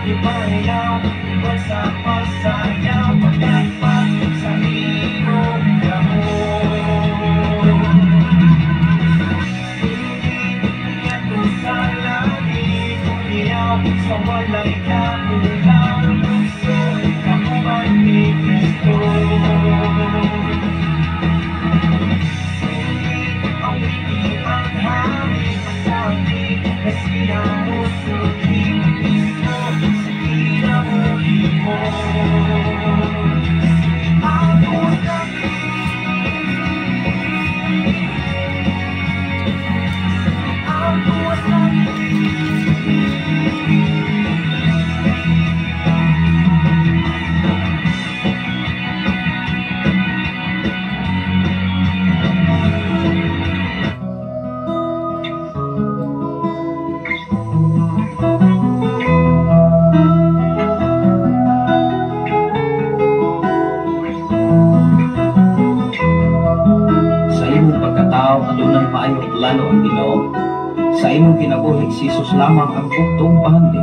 Ipayaw uban sa pagsayaw, pagdakpak sa imong kamot. Sige ngadto sa langit, umiyaw sa walay kaulaw, lukso kauban ni Kristo. Sige ang wiki ang hari, pasabi na siya mosulti mismo sa kinabuhi mo. Ang langit, ang langit. Sa imong pagkatao, adunay maayong plano ang Ginoo. Sa imong kinabuhi, si Jesus lamang ang buktong bahandi.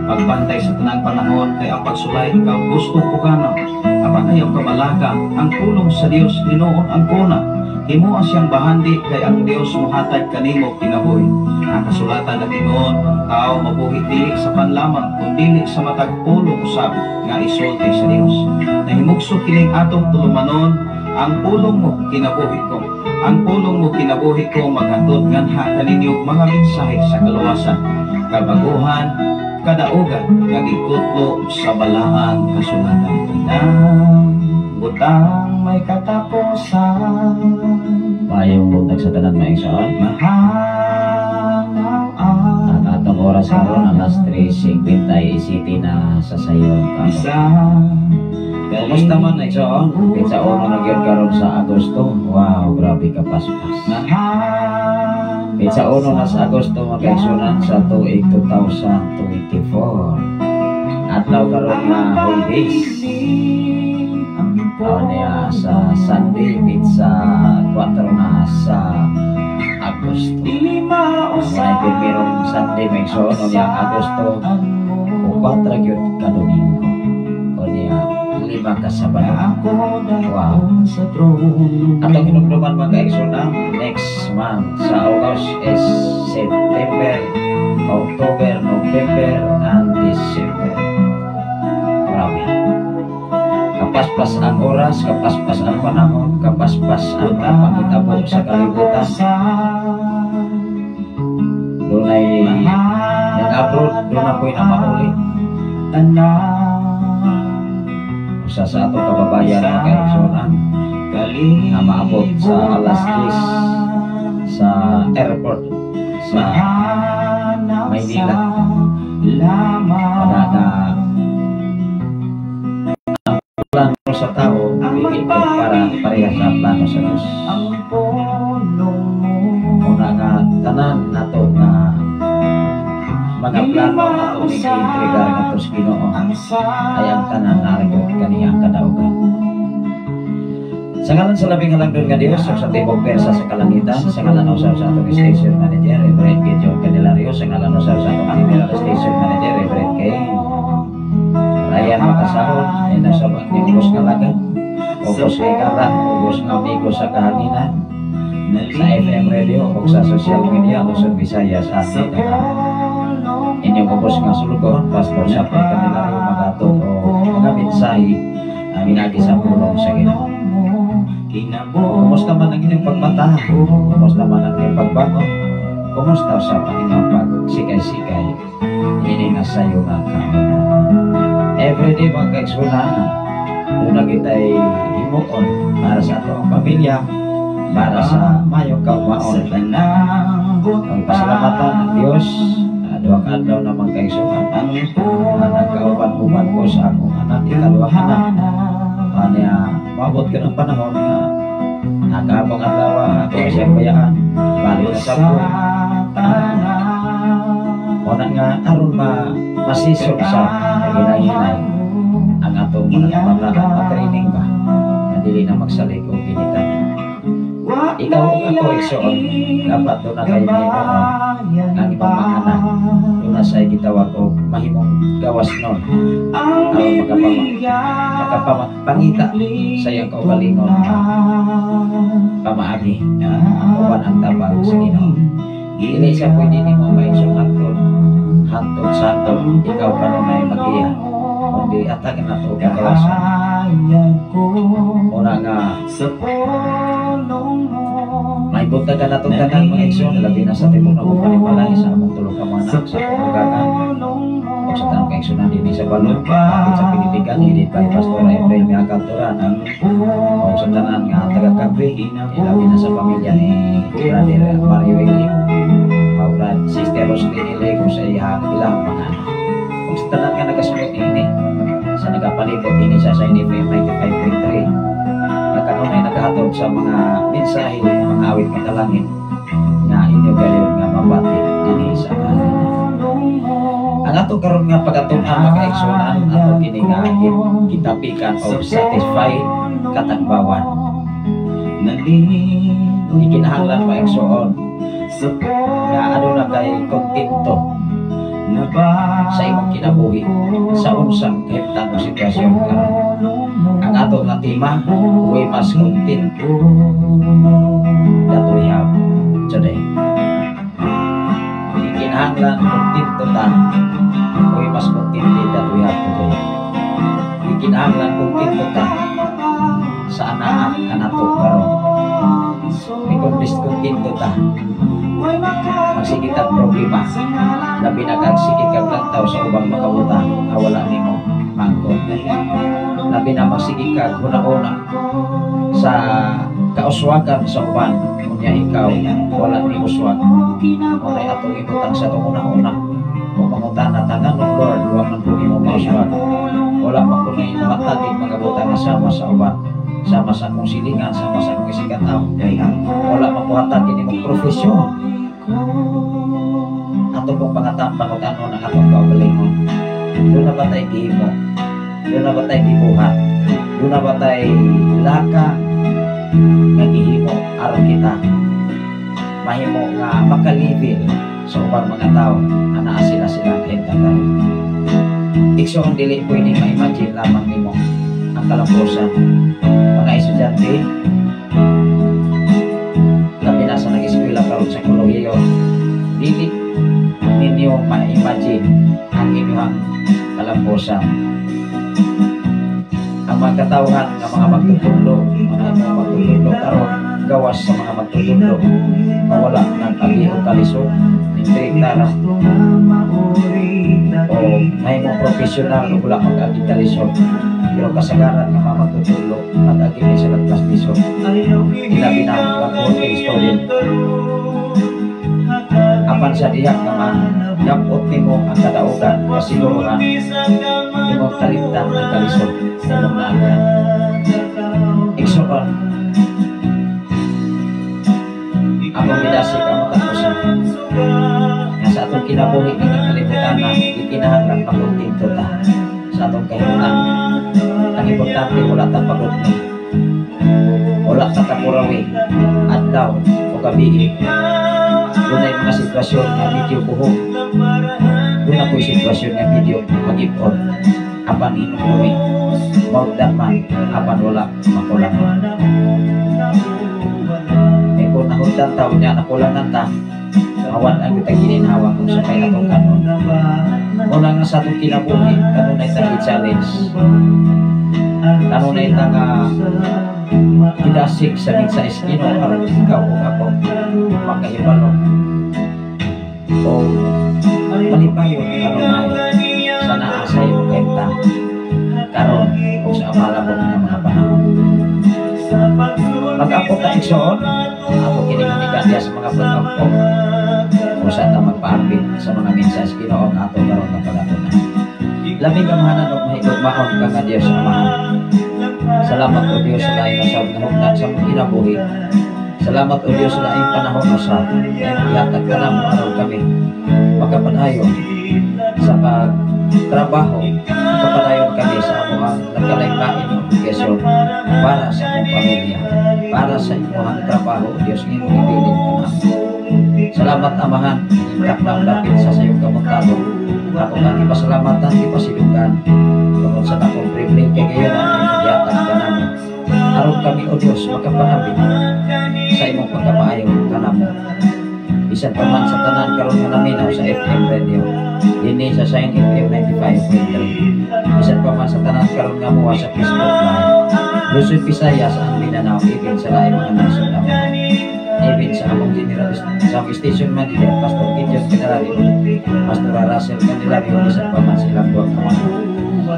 Pagbantay sa tanang panahon kay ang pagsulay ikaw gusto pugana. Apan ayaw kabalaka, ang pulong sa Dios hinuon ang kuna. Himoa siyang bahandi kay ang Dios mohatag kanimo kinabuhi. Ang kasulatan nag-ingon, ang tao mabuhi dili sa pan lamang kun dili sa matag pulong usab nga isulti sa Dios. Nahimugso kining atong tulumanon, ang pulong mo kinabuhi ko. Ang pulong mo kinabuhi ko maghatod nganha kaninyo mga mensahe sa kaluwasan, kabaguhan, kadaugan nga gikutlo sa balaan kasulatan. Tanang butang may katapusan. Maayong buntag sa tanan, mga igsoon. Mahanaw Ang ang atong oras karon alas 3:57 na sa sayon karon. Isa Kumusta man, igsoon? Petsa 1 na gyud karon sa Agosto. Wow, grabe ka paspas. Petsa 1 na sa Agosto, mga kaigsunan, sa tuig 2024. Adlaw karon nga Huwebes. Niya sa Sunday, petsa 4 na sa Agosto. Mga pirmirong Sunday, mga igsoon, unya ang Agosto o 4 gyud ka Domingo. Unya 5 ka Sabado. Wow. Atong hinumduman, mga kaigsunan, next month sa August is September, October, November, and December. Grabe. Kapaspas ang oras, kapaspas ang panahon, kapaspas ang mga panghitabo sa kalibutan. Dunay nag-abroad, duna po'y namauli. Usa sa atong kababayan, mga kaigsunan, nga maabot sa alas 10 sa airport sa Maynila. Wala na ang plano sa tao, dili ko para pareha sa plano sa Diyos. Una nga tanan nato nga mga plano ato ning gientregar ngadto sa Ginoo ay ang tanan naa gyud kaniya ang kadaugan. Sa ngalan sa labing halangdon nga Dios ug sa tibok pwersa sa kalangitan, sa ngalan usab sa atong station manager, Reverend Gideon Candelario, sa ngalan usab sa atong general station manager, Reverend Kane Ryan Makasahon, ay nasa ubos nga lagad, ubos nga ikara, ubos nga amigo sa kahanginan, sa FM radio o sa social media, Luzon, Visayas at Mindanao. Inyong ubos nga sulugoon, Pastor Sapay Candelario, magatod og mga mensahe pinaagi sa pulong sa Ginoo. Kumusta man ang inyong pagmata? Kumusta man ang inyong pagbangon? Kumusta sa ang inyong pagsikay-sikay? Ini nga sayo nga kauna. Everyday, mga kaigsunan, una kita'y himuon para sa atong pamilya, para sa mayong kaumaon. Ang pasalamatan ng Diyos, duha ka adlaw na, mga kaigsunan, nagkauban-uban ko sa akong anak, ikaduhang anak. Kanya, maabot ka ng panahon nga nagabang adlaw ako siyang bayaan, balik na sa po. Una nga aron ma masisod sa naghinay-hinay ang atong mga kabataan, matraining ba nga dili na magsalig og ginitan. Ikaw ug ako, igsoon, dapat duna kay himuon ang imong mga anak duna. na siya gitawag og mahimong gawas nun Ang aron Biblia makapamapangita sa iyang kaugalingon nga pamaagi uban ang tabang sa Ginoo. Dili siya pwede nimo maigsoon hangtod hangtod santod ikaw kanunay magiya, kundi atagan nato og kagawasan. Kahayag ko Una nga sa pulong mo. Maibuntagan natong tanan, mga igsoon, labi na sa tibuok na panimalay, sa among tulo ka mga anak, sa akong ugagan pulong mo. Ug sa tanang kaigsunan dinhi sa balod, kapit sa Pinipigan, headed by Pastor Efraim Miacal Turan, ug sa tanan nga taga-Kagbe, ilabi na sa pamilya ni Brother Mario Ilig ug Sister Roslyn Ilig ug sa iyang ilang mga anak. Ug sa tanan nga nagasunod ini sa nagapalibot ini sa Shine FM 95.3 nga kanunay nagahatod sa mga mensahe, mga awit makalangit nga inyo gayud nga mabati dinhi sa ngalan. Ang ato karon nga pagatunan, mga kaigsunan, ato kini nga gitapikan og satisfied katagbawan. Gikinahanglan pa, igsoon, nga aduna kay kontento sa imong kinabuhi sa unsang kahimtang o sitwasyon karon. Ang ato nga tema, "We must content that we have today." Gikinahanglan kontento ta. We must contented that we have today. Gikinahanglan kontento ta sa anaa kanato karon. May kung kontento ta, magsige tag problema, labi na kag sige kag lantaw sa ubang makabutang nga wala nimo mangkot. Labi na magsige kag huna-huna sa kauswagan sa uban, unya ikaw wala ni uswag. Unay atong ibutang sa atong una-una kung mangutana ta, "Nganong, Lord, wa man ko nimo mauswag? Wala man ko ni matagig mga butang nga sama sa uban, sama sa akong silingan, sama sa akong isigkatawo? Wala man ko hatagin imong profesyon." Ato pong pangatang pangutano ng atong kaugalingon. Duna ba tay gihimo? Duna ba tay gibuhat? Duna ba tay laka nga gihimo aron kita mahimo nga makalibin sa ubang mga tao nga naa sila sila kahimtang karon? Igsoon, dili pwede ma-imagine lamang nimo ang kalampusan. Mga estudyante, labi na sa nag-eskwela karon sa kolehiyo, dili ninyo ma-imagine ang inyong kalampusan. Ang mga katawhan nga mga magtutudlo, mga magtutudlo karon, gawas sa mga magtutudlo, mawala ng agi o kalisod, ning direktara o mahimong profesional o wala mag-agi kalisod. Pero kasagaran nga mga magtutudlo, nag-agi ni sila class lisod. Ilabi na ang working student. Apan sa diha nga magdapot nimo ang kadaugan, kasiguruhan, imong kalimtan ang kalisod sa imong naagyan. Igsoon, among gidasig ang matag usa nga sa atong kinabuhi nga kalibutan, gikinahanglan pakontento ta sa atong kahimtang. Ang importante, wala ta pagod ni, wala ta kapurawi adlaw o gabi. Dunay mga sitwasyon nga medyo buhok, duna po'y sitwasyon nga medyo mag-ipon, apan hinungumi maugdan man, apan wala makulangan. Eh kung nahugdan ta, unya nakulangan ta, awan ang bitag gininhawa kung sa kay atong kanon. Una nga sa atong kinabuhi, kanunay ta challenge, kanunay ta nga gidasig sa mensahe sa Ginoo aron ikaw ug ako makahibalo o malipayon kanunay sa naa sa imong kahimtang karon ug sa amalabot nga mga panahon. Mag-ampo ta, igsoon. Ato kining hanigan diha sa mga pag-ampo kung saan ta magpaambit sa mga mensahe sa Ginoo nga ato karon nga pagatunan. Labing gamahanan ug mahigugmaon ka nga Dios Amahan. Salamat, O Dios, sa laing usab nga hugnan sa among kinabuhi. Salamat, O Dios, sa laing panahon usab nga imong gihatag kanamo aron kami makapadayon sa pagtrabaho, makapadayon kami sa among nagkalain-lain nga obligasyon para sa among pamilya, para sa imong trabaho, O Dios, nga imong ibilin kanamo. Salamat. Salamat, Amahan, taknang dapit sa sayong kabuntagon. Ako nga gipasalamatan, gipasidunggan tungod sa dakong privilege kay gayon ang imong gihatag kanamo. Aron kami, O Dios, makapaabit sa imong pagkamaayo kanamo. Bisan pa man sa tanan karon nga naminaw sa FM radio dinhi sa Shine FM 95.3. Bisan pa man sa tanan karon nga muwa sa Facebook Live. Luzon, Visayas and Mindanao, even sa laing mga nasod, Amahan. Even sa among general, sa among station manager, Pastor Gideon Candelario, Pastor Russell Candelario, bisan pa man sa ilang buwag, Amahan.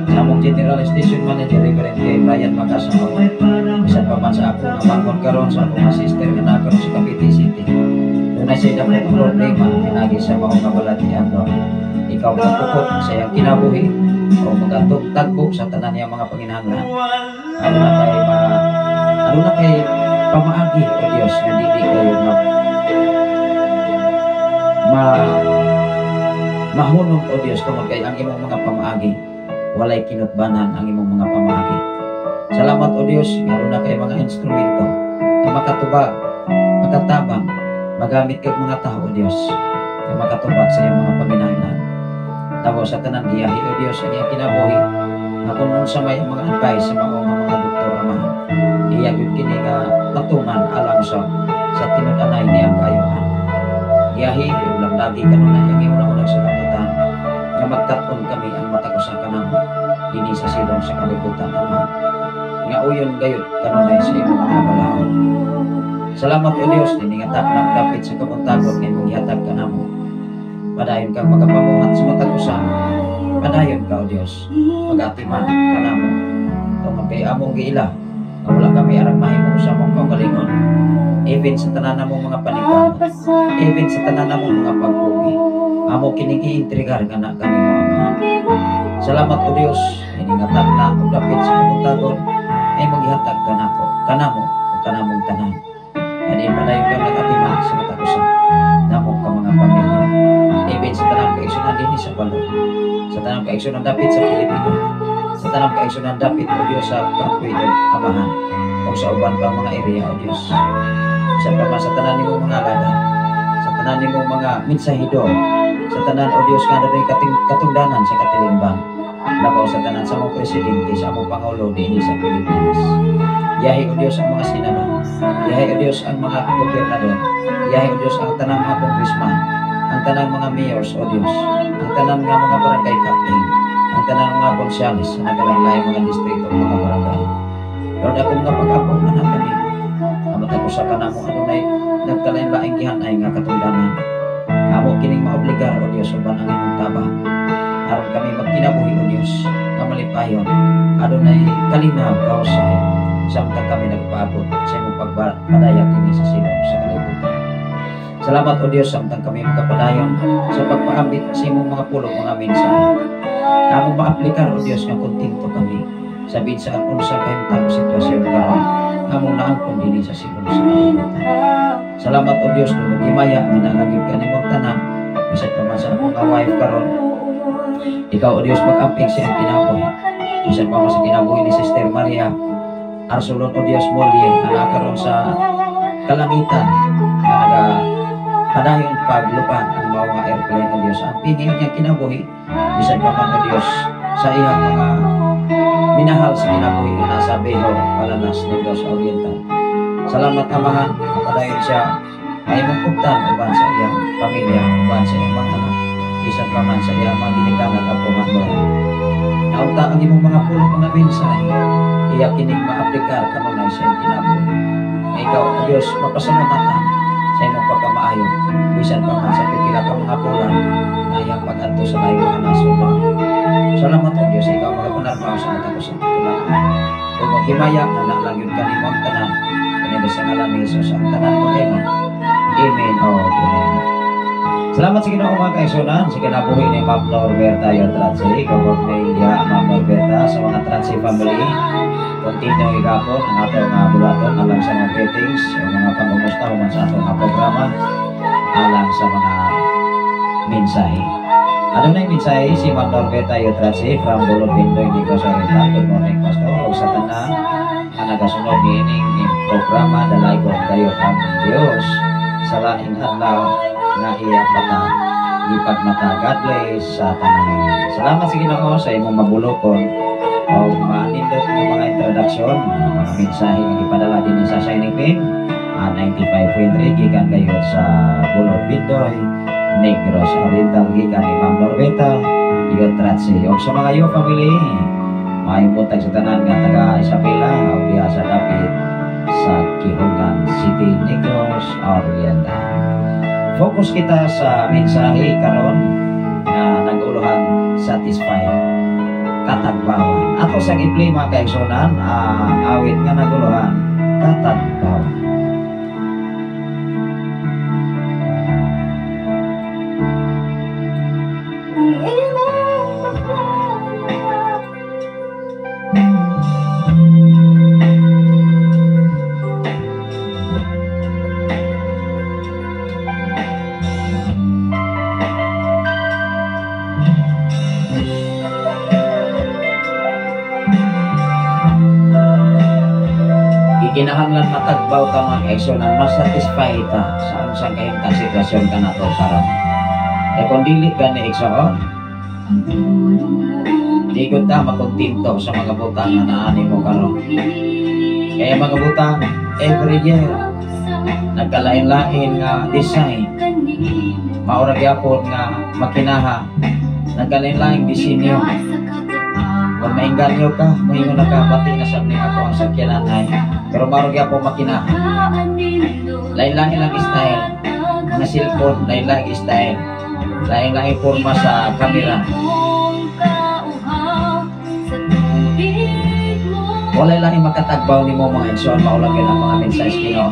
Sa among general station manager, Reverend K. Brian Macasao, bisan pa man sa akong amangkon karon, sa akong sister nga naa karon sa Cavite City. Dunay sa dakong problema pinagi sa maong kabalatian, Lord. Ikaw magpukot sa iyang kinabuhi o magatug tagbo sa tanan niyang mga panginahanglan. Ano na kay pamaagi, O Dios, nga dili kayo ma mahunong, O Dios, tungod kay ang imong mga pamaagi walay kinutbanan ang imong mga pamaagi. Salamat, O Dios, nga na kay mga instrumento nga makatubag, makatabang, magamit kag mga tao, O Dios, nga makatubag sa iyong mga panginahanglan. Tapos sa tanan, giyahi, O Dios, ang iyang kinabuhi nga kung unsa may ang mga advice sa mao nga mga doktor, Amahan, iya gyud kini nga matuman alang sa tinud-anay niyang kaayuhan. Giyahi ulam lagi kanunay ang iyong unang sa kalibutan nga magkat-on kami ang matag usa kanamo dinhi sa silong sa kalibutan, Ama, nga uyon gayud kanunay sa imong mga balaod. Salamat, O Dios, dinhi nga taknang dapit sa kabuntagon nga imong gihatag kanamo. Padayon kang magapamuhat sa matag usa. Padayon ka, O Dios, magatiman kanamo tungod kay among giila nga wala kami arang mahimo sa among kaugalingon, even sa tanan namong mga paningkamot, even sa tanan namong mga pagpugi. Amo kining giintrigar nga na kanimo, Ama. Salamat, O Dios, ini nga takna ug dapit sa kabuntagon ay magihatag kanako, kanamo ug kanamong tanan. Ani padayon kang nagatiman sa matag usa namo ka mga pamilya. Even sa tanang kaigsunan dinhi sa balod, sa tanang kaigsunan dapit sa Pilipinas, sa tanang kaigsunan dapit, O Dios, sa Kapwidon, Amahan, o sa uban pang mga area, O Dios. Sa pa sa tanan nimong mga alagad, sa tanan nimong mga mensahidor, sa tanan, O Dios, nga adunay katungdanan sa katilingban, labaw sa tanan sa among presidente, sa among pangulo dinhi sa Pilipinas. Yahi, O Dios, ang mga senador, yahi, O Dios, ang mga gobernador, yahi, O Dios, ang tanang mga congressman, ang tanang mga mayors, O Dios, ang tanang nga mga barangay captain, ang tanang mga konsyalis sa nagalain mga distrito, mga barangay. Lord, akong nga pag-apong na kami, ang matag usa ka namo adunay nagkalain-laing gihanay nga katungdanan. Amo kining maobligar, O Dios, uban ang imong tabang. Aron kami magkinabuhi, O Dios, nga malipayon, adunay kalinaw, kausay, samtang kami nagpaabot sa imong pagpadayag dinhi sa silong sa kalibutan. Salamat, O Dios, samtang kami magkapadayon sa pagpaambit sa imong mga pulong, mga mensahe. Amo maaplikar, O Dios, nga kontento kami sa bisan unsa kahimtang sitwasyon karon among naangkon dinhi sa silong sa kalibutan. Salamat, O Dios, tungod himaya nga nalagib ka nimong tanan, bisan pa man sa akong nga wife karon. Ikaw, O Dios, mag-amping sa iyang kinabuhi. Bisan pa man sa kinabuhi ni Sister Maria Arsolon, O Dios, Molye, nga naa karon sa kalangitan nga naga padayon paglupad ang mao nga airplane, O Dios. Ang pini ang iyang kinabuhi, bisan pa man, O Dios, sa iyang mga minahal sa kinabuhi nga nasa Behor, Palanas, Negros Oriental. Salamat, Amahan, padayon siya ay imong uptan uban sa iyang pamilya, uban sa iyang mga anak, bisan pa man sa iyang mga ginikanan, apuhan mo. Naunta ang imong mga pulong, mga mensahe, iya kining maaplikar kanunay sa iyang kinabuhi. Nga ikaw, O Dios, mapasalamatan sa imong pagkamaayo, bisan pa man sa pipila ka mga bulan na iyang pag-adto sa laing mga nasod. Salamat, O Dios, ikaw magapanarbaho sa matag usa. Kung maghimaya, nga na lang yun kanimo ang tanan. Kani sa ngalan ni Jesus ang tanan mo kay Amen o amen. Salamat sa Ginoo, mga kaigsunan, sa kinabuhi ni Ma'am Norberta Yotratsi. Good morning diha, Ma'am Norberta, sa mga Tratsi family. Continue igapon ang atong mga bulaton alang sa mga greetings o mga pangumusta human sa atong mga programa alang sa mga mensahe. Ano na yung mensahe? Si Ma'am Norberta Yotratsi from Bulod Bindoy, Negros Oriental. Good morning, Pastor. O sa tanan nga nagasunod niining programa, dalaygon kayo ang Diyos sa laing adlaw. nga iya pa gipagmata. God bless sa tanan. Salamat sa Ginoo sa imong mabulokon o manindot nga mga introduction, mga mensahe nga gipadala dinhi sa Shining Beam 95.3 gikan gayud sa Bulod Bindoy, Negros Oriental, gikan ni Ma'am Norbeta Yotratsi. Og sa mga yo family, maayong buntag sa tanan nga taga Isabela o diha sa dapit sa Kihungan City, Negros Oriental. Focus kita sa mensahe karon nga naguluhan satisfied katagbawan. Ato sang i-play, mga kaigsunan, ang awit nga naguluhan katagbawan. Ang imong pagkaya. Gikinahanglan matagbaw ta, mga kaigsunan, masatisfy ta sa unsang kahimtang sitwasyon kanato karon. Eh kung dili gani, igsoon, Ang tulong mo, di gud ta makontento sa mga butang nga naa nimo karon. Kaya mga butang every year nagkalain-lain nga design, mao ra gyapon nga makinaha, nagkalain-laing disenyo. Kung maingganyo ka, moingon na ka, pati na sab ni ako ang sakyanan ay. Pero mao ra gyapon makinaha. Lain-lain lang style. Mga cellphone, lain-lain style. Lain-lain forma sa camera. Walay lain makatagbaw nimo, mga igsoon, mao lang yun ang mga mensahe sa Ginoo.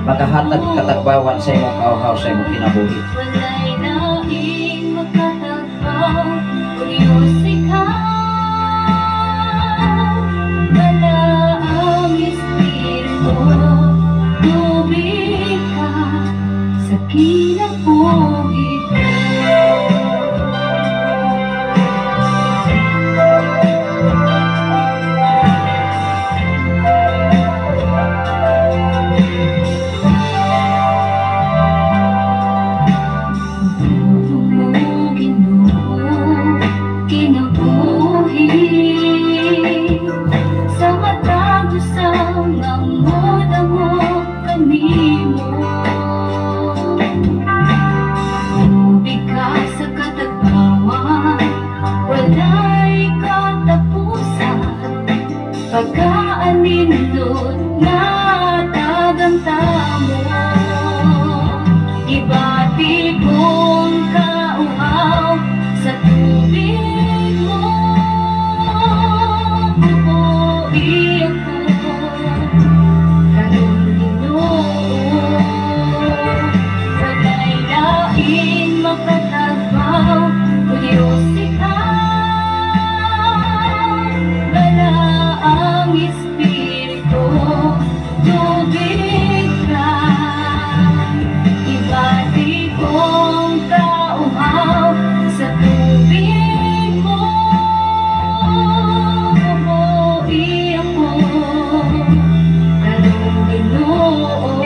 Makahatag katagbawan sa imong kauhaw sa imong kinabuhi. Walay laing makatagbaw kung Diyos ikaw. Wala ang Espiritu, tubig ka sa kinabuhi ko. Tulong mo, Ginoo, kinabuhi sa matag usa nga modangop kanimo. Tubig ka sa katagbawan, walay katapusan, pagkaanindot nga tagantamo. Gibati kong kauhaw sa tubig mo, buhi ako karon, Ginoo. Walay laing makatagbaw kung Diyos ikaw. Wala ang Espiritu, tubig ka. Ibati kong kauhaw sa tubig mo, buhi ako karon, Ginoo.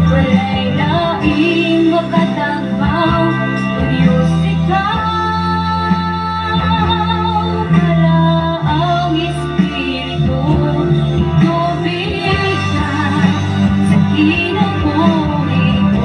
Walay laing makatagbaw kung Diyos ikaw. Wala ang Espiritu, tubig ka sa kinabuhi ko.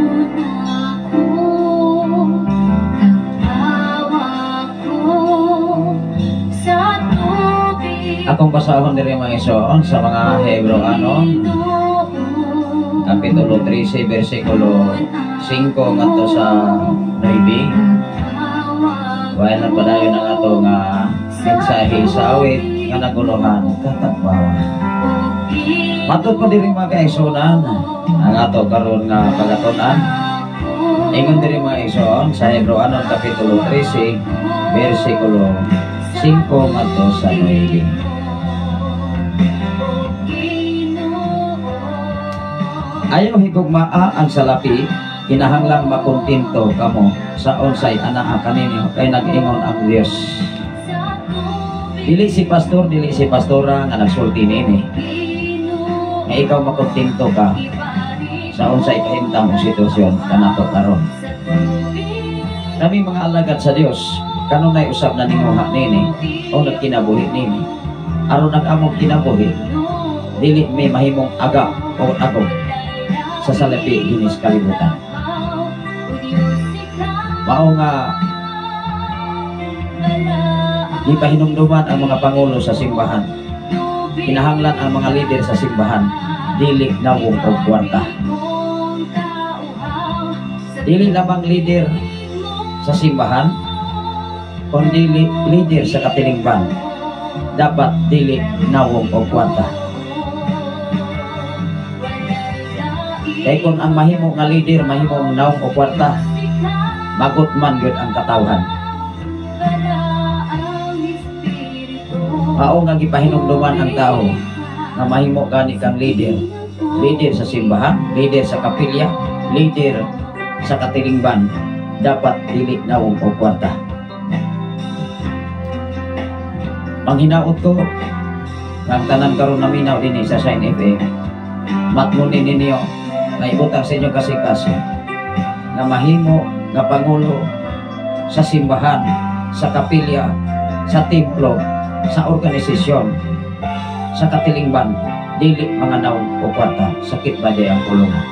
Una ko, tagbawa ko sa tubig. Akong basahon diri, mga igsoon, sa mga Hebreano, Kapitulo 13, versikulo 5 ngadto sa 9. While nagpadayon ang ato nga mensahe sa awit nga naguluhan katagbawan. Matod pa diri, mga kaigsunan, ang ato karon nga pagatunan. Ingon diri, mga igsoon, sa Hebreoanon Kapitulo 13 versikulo 5 ngadto sa 9. Ayaw higugmaa ang salapi, kinahanglang makontento kamo sa unsay anaa kaninyo kay nag-ingon ang Dios. Dili si pastor, dili si pastora nga nagsulti nini. Nga ikaw makontento ka sa unsay kahimtang o sitwasyon kanato karon. Kami mga alagad sa Dios, kanunay usab na ninguha nini o nagkinabuhi nini. Aron ang among kinabuhi, dili may mahimong aga o agog sa salapi dinis kalibutan. Mao nga gipahinumduman ang mga pangulo sa simbahan. Kinahanglan ang mga lider sa simbahan dili nawong og kwarta. Dili lamang lider sa simbahan, kundi lider sa katilingban. Dapat dili nawong og kwarta. Kay kung ang mahimo nga lider mahimo nawong og kwarta, magot man gyud ang katawhan. Mao nga gipahinumduman ang tao nga mahimo gani kang lider. Lider sa simbahan, lider sa kapilya, lider sa katilingban, dapat dili nawong og kwarta. Manghinaot ko ang tanan karon naminaw dinhi sa Shine FM. Matmunin ninyo na ibutang sa inyo kasing-kasing na mahimo nga pangulo sa simbahan, sa kapilya, sa templo, sa organisasyon, sa katilingban, dili mga nawong o kwarta, sakit ba di ang kulungan.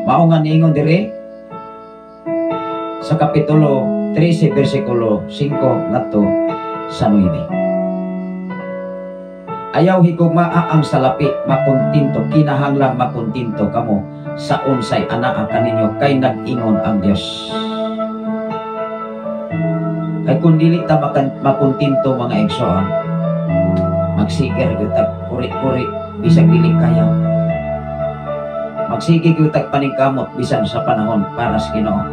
Mao nga niingon diri sa Kapitulo 13 versikulo 5 ngadto sa 9. Ayaw higugmaa ang salapi, makontento, kinahanglang makontento kamo sa unsay anaa kaninyo kay nag-ingon ang Dios. Kay kung dili ta makontento, mga igsoon, magsiger gyud tag puri-puri bisag dili kaya. Magsige gyud tag paningkamot bisan sa panahon para sa Ginoo.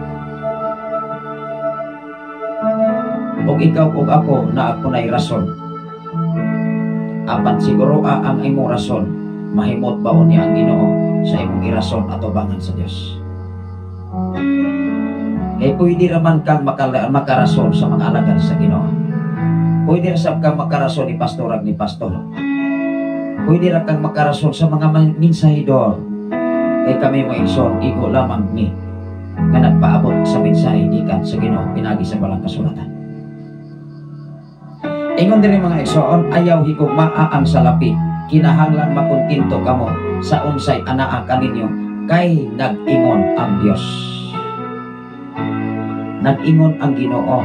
Ug ikaw ug ako na ako nay rason. Apan siguro ang imong rason, mahimot ba niya ang Ginoo sa imong irason atubangan sa Dios. Kay pwede raman kang makarason sa mga alagad sa Ginoo. Pwede ra sab kang makarason ni pastor ag ni pastor. Pwede ra kang makarason sa mga mensahidor. Kay kami mga igsoon, igo lamang ni nga nagpaabot sa mensahe gikan sa Ginoo pinagi sa balang kasulatan. Ingon diri, mga igsoon, ayaw higugmaa ang salapi, kinahanglan makontento kamo sa unsay anaa kaninyo kay nag-ingon ang Dios. Nag-ingon ang Ginoo,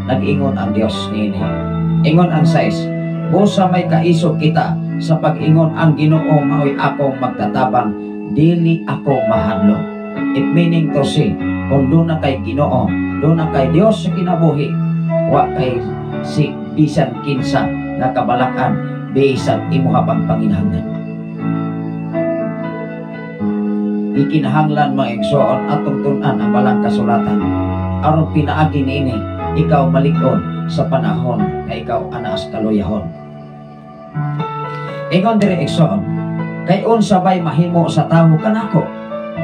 nag-ingon ang Dios niini. Ingon ang 6, busa may kaisog kita sa pag-ingon ang Ginoo maoy akong magtatabang, dili ako mahadlok. It meaning to say, kung doon na kay Ginoo, doon na kay Dios sa kinabuhi, wa kay si bisan kinsa nga kabalakan, bisan imuha pang panginahanglan. Ikinahanglan, mga igsoon, atong tun-an ang balang kasulatan. Aron pinaagi niini, ikaw malig-on sa panahon nga ikaw anaas kaluyahon. Ingon diri, igsoon, kay unsa bay mahimo sa tawo kanako?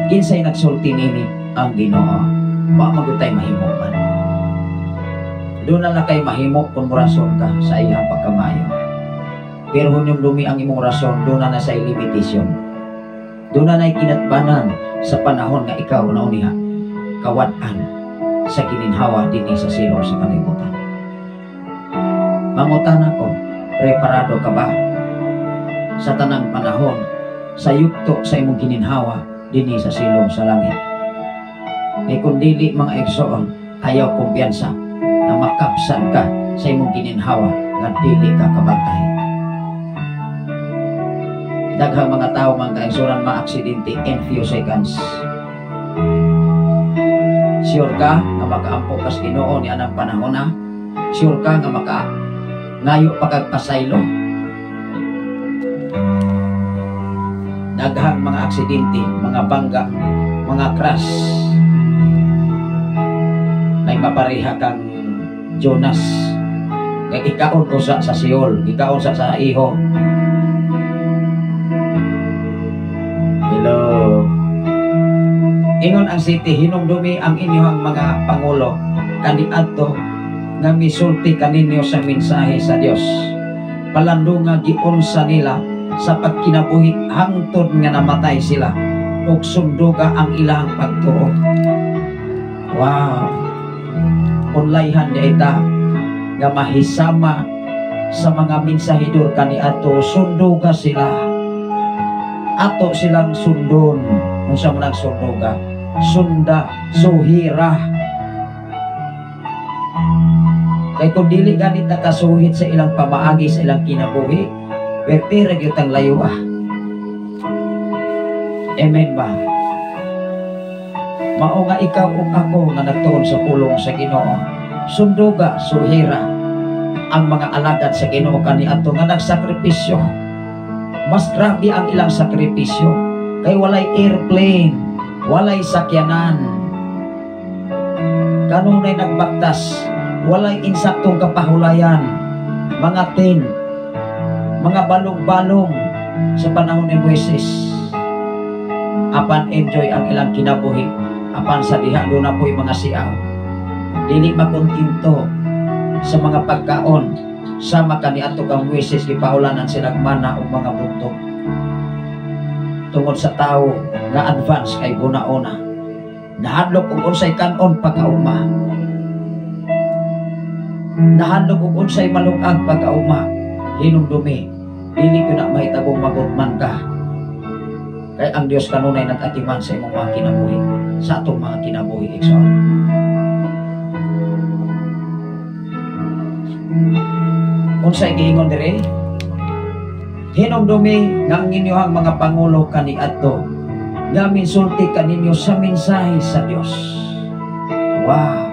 Kinsay nagsulti niini? Ang Ginoo. Wa magutay mahimo man. Doon na lang kay mahimo kung rason ka sa iyang pagkamayo. Pero hunyong dumi ang imong rason, doon na na sa limitation. Doon na na'y kinatbanan sa panahon nga ikaw na uniha, kawad-an sa gininhawa dinhi sa silong sa kalibutan. Mangutana ko, preparado ka ba sa tanang panahon sa yugto sa imong gininhawa dinhi sa silong sa langit? Kay kung dili, mga igsoon, ayaw kumpiyansa na makapsan ka sa imong gininhawa nga dili ka kabantay. Daghang mga tao, mga kaigsunan, maaksidente in few seconds. Sure ka nga makaampo kas Ginoo ni anang panahon na? Sure ka nga maka ngayo pa kag pasaylo? Daghang mga aksidente, mga bangga, mga crash. Nay mapareha kang Jonas kay gikaon usa sa Seol, gikaon sa iho. Hello. Ingon ang city, hinumdumi ang inyong mga pangulo kaniadto nga misulti kaninyo sa mensahe sa Dios. Palandunga giunsa nila sa pagkinabuhi hangtod nga namatay sila ug sunduga ang ilang pagtuo. Wow. Unlayhan niya ita nga mahisama sa mga mensahidor kaniadto, sunduga sila. Ato silang sundon. Unsa man ang sunduga? Sunda, suhira. Kay kung dili ganit nakasuhit sa ilang pamaagi sa ilang kinabuhi, pwerte ra gyud tang layo ah. Amen ba? Mao nga ikaw ug ako nga nagtuon sa pulong sa Ginoo, sunduga, suhira ang mga alagad sa Ginoo kaniadto nga nagsakripisyo. Mas grabe ang ilang sakripisyo kay walay airplane, walay sakyanan, kanunay nagbaktas, walay insaktong kapahulayan, mga tin, mga balong-balong sa panahon ni Moises. Apan enjoy ang ilang kinabuhi, apan sa diha doon na po'y mga siaw. Dili makontento sa mga pagkaon, sama kaniadto kang Moises gipaulanan silang mana ug mga buntok. Tungod sa tao nga advance kay guna-una, nahadlok og unsay kanon pagkaugma, nahadlok og unsay malungag pagkaugma. Hinumdumi, dili ko na mahitabong magutman ka, kay ang Dios kanunay nag-atiman sa imong mga kinabuhi, sa atong mga kinabuhi. Igsoon, unsay giingon diri? Hinumdumi nga ang inyong mga pangulo kaniadto nga minsulti kaninyo sa mensahe sa Dios. Wow.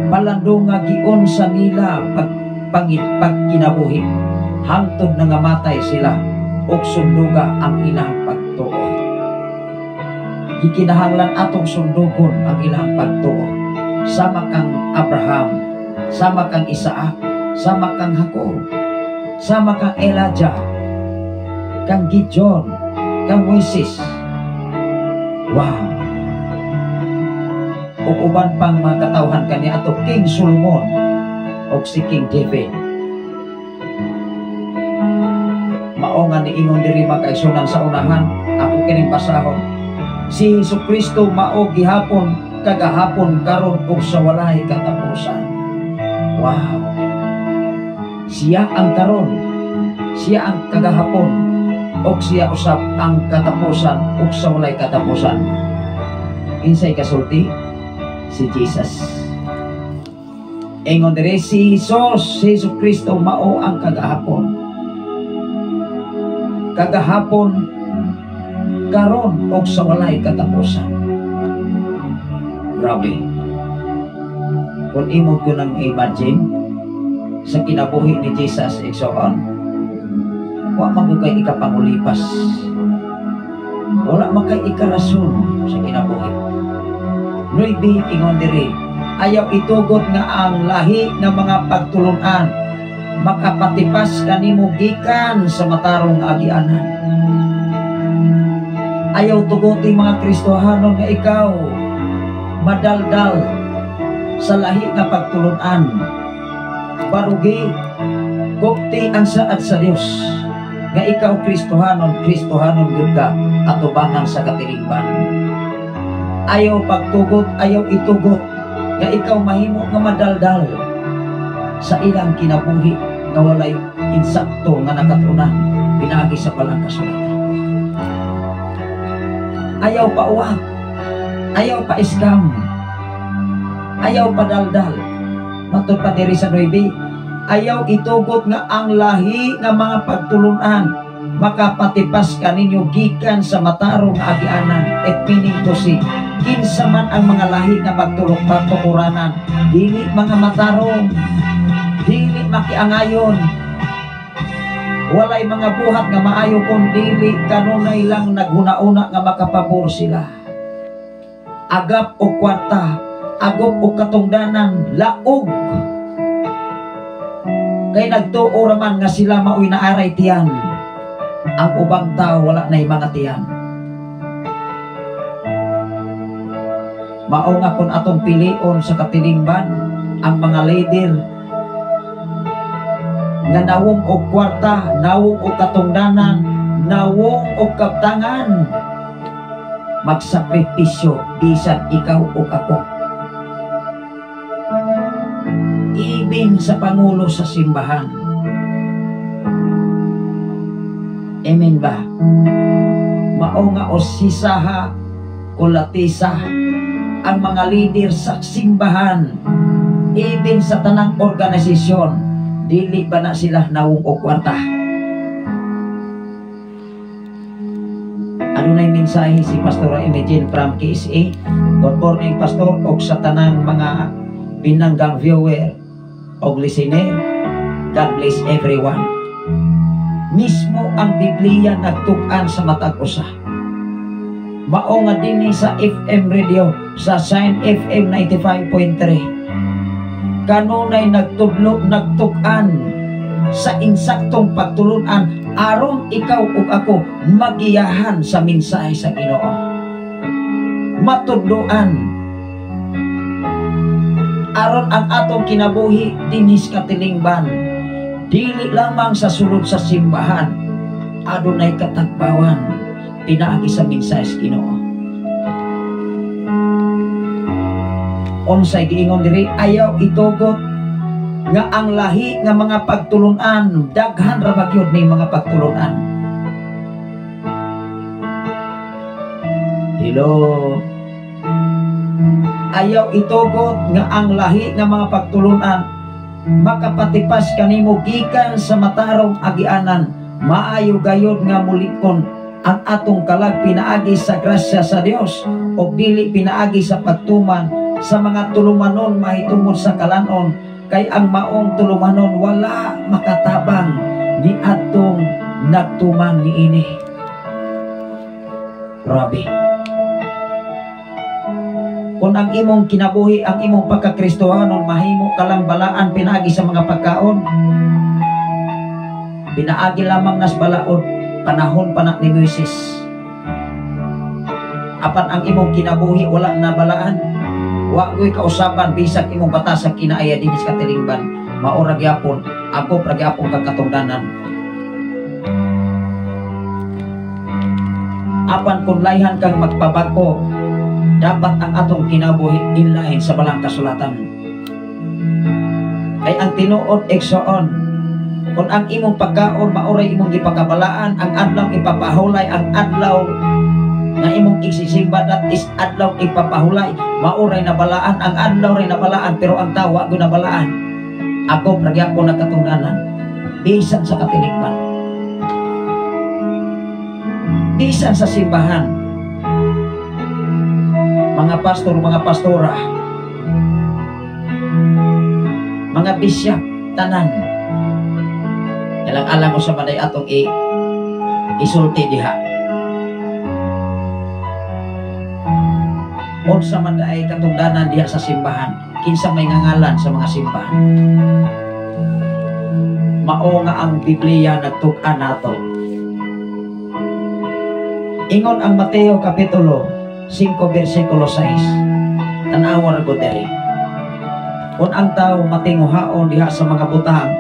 Palandunga giunsa nila pagkinabuhi hangtod nangamatay sila ug sunduga ang ilang pagtuo. Gikinahanglan atong sundugon ang ilang pagtuo. Sama kang Abraham, sama kang Isaac, sama kang Jacob, sama kang Elijah, kang Gideon, kang Moises. Wow. Ug uban pang mga katawhan kaniadto, King Solomon ug si King David. Mao nga niingon diri makaigsunan sa unahan, ako kining basahon. Si Jesucristo mao gihapon, kagahapon, karon ug sa walay katapusan. Wow. Siya ang karon, siya ang kagahapon, ug siya usab ang katapusan ug sa walay katapusan. Kinsay kasulti? Si Jesus. Ingon diri, si Jesus, si Jesucristo mao ang kagahapon. Kagahapon, karon ug sa walay katapusan. Grabe. Kung imo ko nang imagine sa kinabuhi ni Jesus, igsoon, wa man ko kay ikapangulipas, wala man kay ikarason sa kinabuhi. Nuibi ingon diri, ayaw itugot nga ang lahi ng mga pagtulunan makapatipas kanimo gikan sa matarong agianan. Ayaw tuguti mga Kristohanon nga ikaw madaldal sa lahi nga pagtulunan. Barugi, gupti ang saad sa Dios nga ikaw Kristohanon, Kristohanon gud ka atubangan sa katilingban. Ayaw pagtugot, ayaw itugot nga ikaw mahimo nga madaldal sa ilang kinabuhi nga walay insakto nga nakatunan pinaagi sa palang kasulatan. Ayaw pauwag, ayaw pa scam, ayaw padaldal. Matod pa diri sa 9, ayaw itugot nga ang lahi nga mga pagtulunan makapatipas kaninyo gikan sa matarong agianan. At meaning to see, kinsa man ang mga lahi nga pagtulok pagtukuranan, dili mga matarong, dili makiangayon. Walay mga buhat nga maayo kun dili kanunay lang naghuna-una nga makapabor sila. Agap og kwarta, agop og katungdanan, laog. Kay nagtuo raman nga sila maoy naaray tiyan. Ang ubang tao wala na'y mga tiyan. Mao nga kun atong pilion sa katilingban ang mga leader nga nawong og kwarta, nawong og katungdanan, nawong og kaptangan, magsakripisyo bisan ikaw o ako. Ibin sa pangulo sa simbahan. Amen ba? Mao nga osisaha o latisa ang mga leader sa simbahan, ibin sa tanang organisasyon, dili ba na sila nawong og kwarta? Adunay mensahe si Pastor Imagine from KSA. Good morning, Pastor, og sa tanang mga binanggang viewer og listener. God bless everyone. Mismo ang Biblia nagtug-an sa matag usa. Mao nga dinhi sa FM radio sa Sign FM 95.3. Kanunay nagtudlo, nagtug-an sa insaktong pagtulunan aron ikaw ug ako magiyahan sa mensahe sa Ginoo. Matudloan aron ang atong kinabuhi dinhi sa katilingban, dili lamang sa sulod sa simbahan, adunay katagbawan pinaagi sa mensahe sa Ginoo. Unsay giingon diri, ayaw itugot nga ang lahi nga mga pagtulunan, daghan ra ba gyud ni mga pagtulunan. Hello. Ayaw itugot nga ang lahi nga mga pagtulunan makapatipas kanimo gikan sa matarong agianan. Maayo gayod nga mulikon ang atong kalag pinaagi sa grasya sa Dios o dili pinaagi sa pagtuman sa mga tulumanon mahitungod sa kalanon, kay ang maong tulumanon wala makatabang ni atong nagtuman niini. Grabe. Kung ang imong kinabuhi, ang imong pagkakristohanon, mahimo ka lang balaan pinaagi sa mga pagkaon. Pinaagi lamang nas balaod panahon pa na ni Moises. Apan ang imong kinabuhi wala na balaan. Wa ko'y kausapan bisag imong batasag kinaaya dinhi sa katilingban. Mao ra gyapon, ako ra gyapon kag katungdanan. Apan kung layhan kang magpabag-o, dapat ang atong kinabuhi inlahin sa balang kasulatan. Kay ang tinuod igsoon, kung ang imong pagkaon maoray imong gipakabalaan, ang adlaw ipapahulay, ang adlaw nga imong igsisimba, that is adlaw ipapahulay, maoray nabalaan, ang adlaw ray nabalaan, pero ang tawa gyud nabalaan. Ako ra gyapon nagkatungdanan bisan sa katilingban, bisan sa simbahan, mga pastor, mga pastora, mga bishop, tanan. Alang-alang ko sa maday atong isulti diha. Unsa man ay katungdanan diha sa simbahan, kinsa may ngangalan sa mga simbahan. Mao nga ang Biblia nagtug-an nato. Ingon ang Mateo kapitulo 5 bersikulo 6. Tan-awa ra gud diri. Kung ang tao matinguhaon diha sa mga butang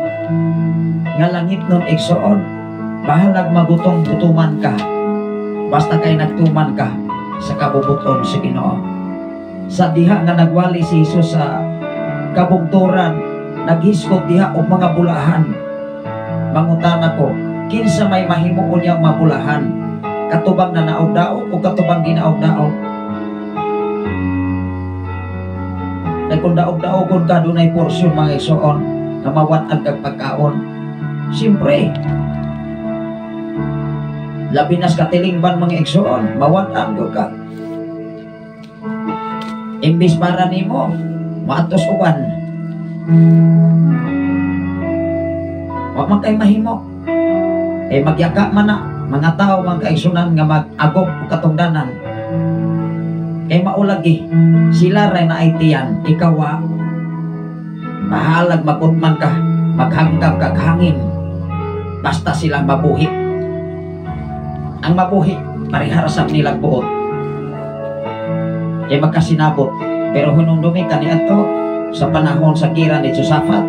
nga langit nun igsoon, bahalag magutong tutuman ka, basta kay nagtuman ka sa kabubuton sa Ginoo. Sa diha nga nagwali si Jesus sa kabugturan, naghisgot diha og mga bulahan. Mangutana ko, kinsa may mahimuon niyang mabulahan? Katubang na naog-daog o katubang ginaog-daog? Kay kung daog-daogon ka, dunay porsyon mga igsoon na mawat-an kag pagkaon. Siyempre, labi nas katilingban mga igsoon, mawat-an ka. Imbis para nimo, maatos uban. Wa man kay mahimo. Kay magyaka man na mga tao, mga kaigsunan, nga mag-agop og katungdanan. Kay maulagi sila ray na tiyan, ikaw wa. Bahalag magutman ka, maghanggap kag hangin, basta sila mabuhi. Ang mabuhi parehara sa nilang buot. Kay magkasinabot. Pero hunungdumi kaniadto sa panahon sa gira ni Josaphat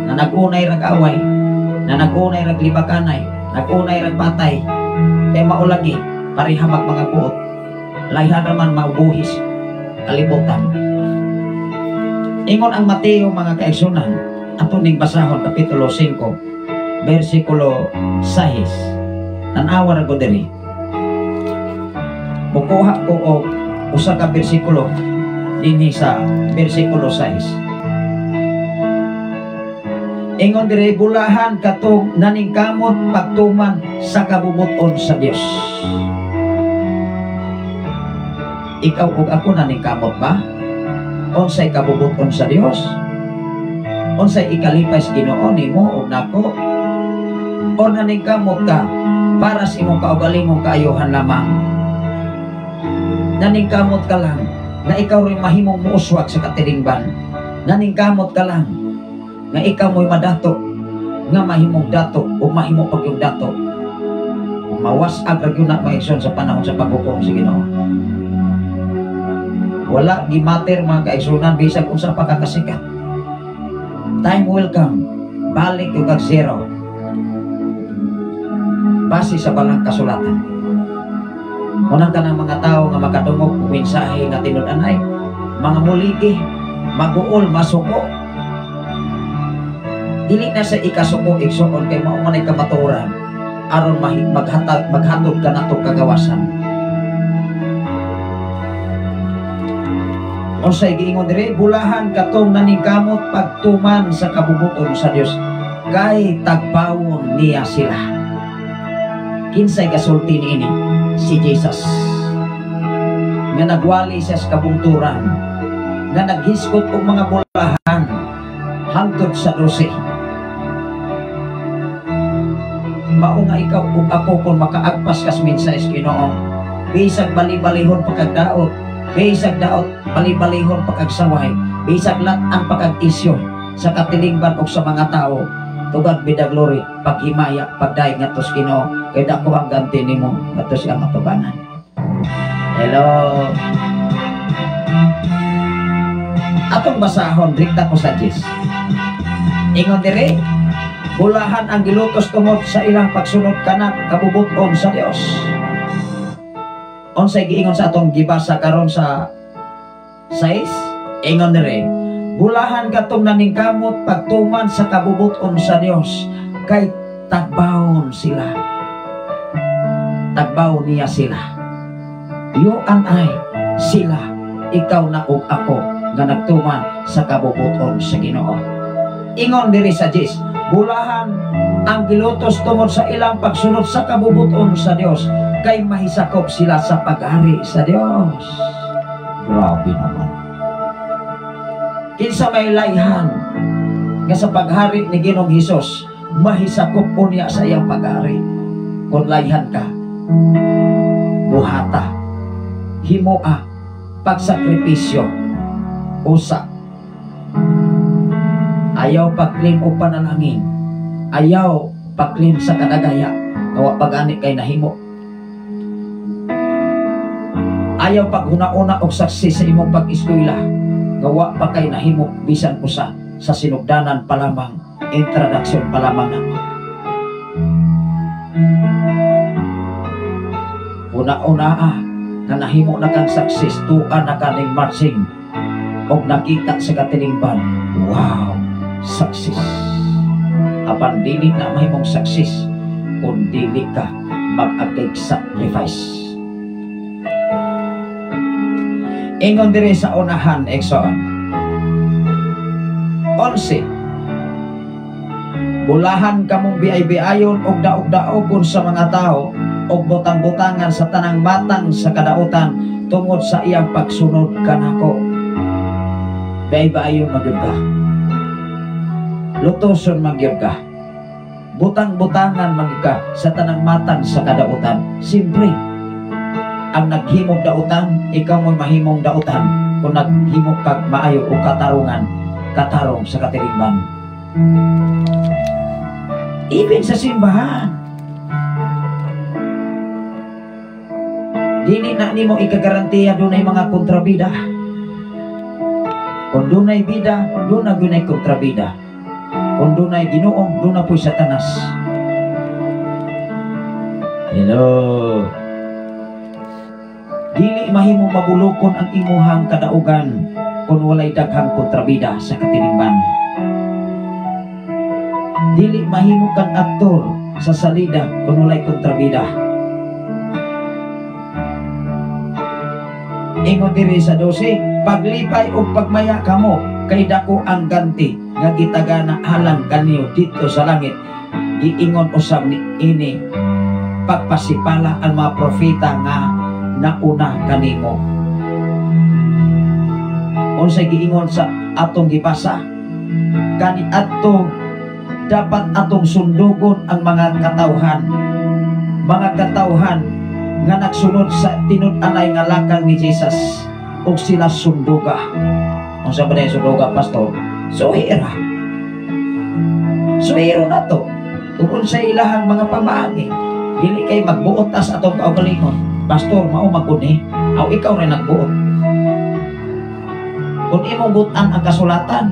na nag-unay rag away, na nag-unay rag libakanay, nag-unay rag patay. Kay maulagi pareha mag mga buot. Layhan raman maubuhis kalibutan. Ingon ang Mateo, mga kaigsunan, ato ning basahon, Kapitulo 5 versikulo 6. Tan-awa ra ko diri. Mukuha ko og usa ka bersikulo dinhi sa versikulo 6. Ingon diri, bulahan katong naningkamot pagtuman sa kabubuton sa Dios. Ikaw ug ako, naningkamot ba? Unsay kabubuton sa Dios? Unsay ikalipay sa Ginoo nimo ug nako? O naningkamot ka para sa imong kaugalingong kaayuhan lamang? Naningkamot ka lang na ikaw rin mahimong muuswag sa katilingban. Naningkamot ka lang nga ikaw mo'y madato, nga mahimong dato o mahimo pag yung dato. Mawas-ag ra gyud na, mga, sa panahon sa paghukom sa Ginoo. Wala gimater, mga kaigsunan, bisag unsa pa ka kasikat. Time will come. Balik yung kag zero. Base sa balang kasulatan. Unang kanang mga tao nga makadungog og mensahe nga tinud-anay, mga muligi, maguol, masuko. Dili na sa ikasuko, igsuon, kay mao man ay kamatuoran aron maghatag maghatod ka nato kagawasan. Unsay giingon dire? Bulahan katong naningkamot pagtuman sa kabubuton sa Dios, kay tagbawon niya sila. Kinsay gasulti niini? Si Jesus. Nga nagwali siya sa kabungturan, nga naghisgot og mga bulahan hangtod sa 12. Mao nga ikaw ug ako, kung makaagpas kas mensahe sa Ginoo, bisag bali-balihon pagkagdaot, bisag daot bali-balihon pagkagsaway, bisag lat-an pagkag-isyo sa katilingban og sa mga tao, to God be the glory, paghimaya, pagdaig ngadto sa Ginoo, kay dako ang ganti nimo ngadto sa iyang atubangan. Hello. Atong basahon rekta ko sa Diyos. Ingon dire, bulahan ang gilutos tungod sa ilang pagsunod kanak kabubuton sa Dios. Unsay giingon sa atong gibasa karon sa 6? Ingon dire, bulahan katong naningkamot pagtuman sa kabubuton sa Dios, kay tagbawon sila. Tagbaw niya sila. You and I, sila, ikaw na ug ako nga nagtuman sa kabubuton sa Ginoo. Ingon diri sa Diyos, bulahan ang gilutos tungod sa ilang pagsunod sa kabubuton sa Dios, kay mahisakop sila sa paghari sa Dios. Grabe naman. Kinsa may layhan nga sa paghari ni Ginoong Hesus mahisakop unya sa iyang paghari? Kung layhan ka, buhata, himoa, pagsakripisyo, usa. Ayaw pag-claim o panalangin. Ayaw pag-claim sa kadagaya nga wa pag-ani kay nahimo. Ayaw paghuna-una og success sa imong pag-eskwela nga wa pa kay nahimo bisan usa sa sinugdanan pa lamang, introduction pa lamang nako. Una-una nga nahimo na kang success, tuan na ka ning marching og nakita sa katilingban, wow, success. Apan dili na mahimong success kung dili ka mag-agig sacrifice. Ingon diri sa unahan, Exxon 11, bulahan kamong biay-biayon og daog-daogon sa mga tao og butang-butangan sa tanang matang sa kadautan tungod sa iyang pagsunod kanako. Biay-biayon magyud ka, lutoson magyud ka, Butang-butangan man ka sa tanang matang sa kadautan. Siyempre, ang naghimog dautan, ikaw mo'y mahimong dautan kung naghimog kag maayo o katarungan, katarong sa katilingban. Even sa simbahan, dili na nimo ikagarantiya dunay mga kontrabida. Kung dunay bida, doon na dunay kontrabida. Kung dunay Ginoo, doon na po'y Satanas. Hello. Dili mahimong mabulokon ang imuhang kadaugan kung walay daghang kontrabida sa katilingban. Dili mahimo kang aktor sa salida kung walay kontrabida. Ingon diri sa 12, paglipay o pagmaya kamo kay dako ang ganti nga gitagana alang kaniyo dito sa langit. Giingon usab ni ini pagpasipala ang mga propeta nga nauna kanimo. Unsay giingon sa atong gibasa? Kaniadto dapat atong sundugon ang mga katawhan. Mga katawhan nga nagsunod sa tinud-anay nga lakang ni Jesus ug sila sunduga. Unsa ba na sunduga, pastor? Suhira. Suhiro na to. Ug unsay ilahang mga pamaagi, dili kay magbuot tas atong kaugalingon. Pastor, mao maguni. Aw ikaw rin nagbuot. Kung imong butan ang kasulatan,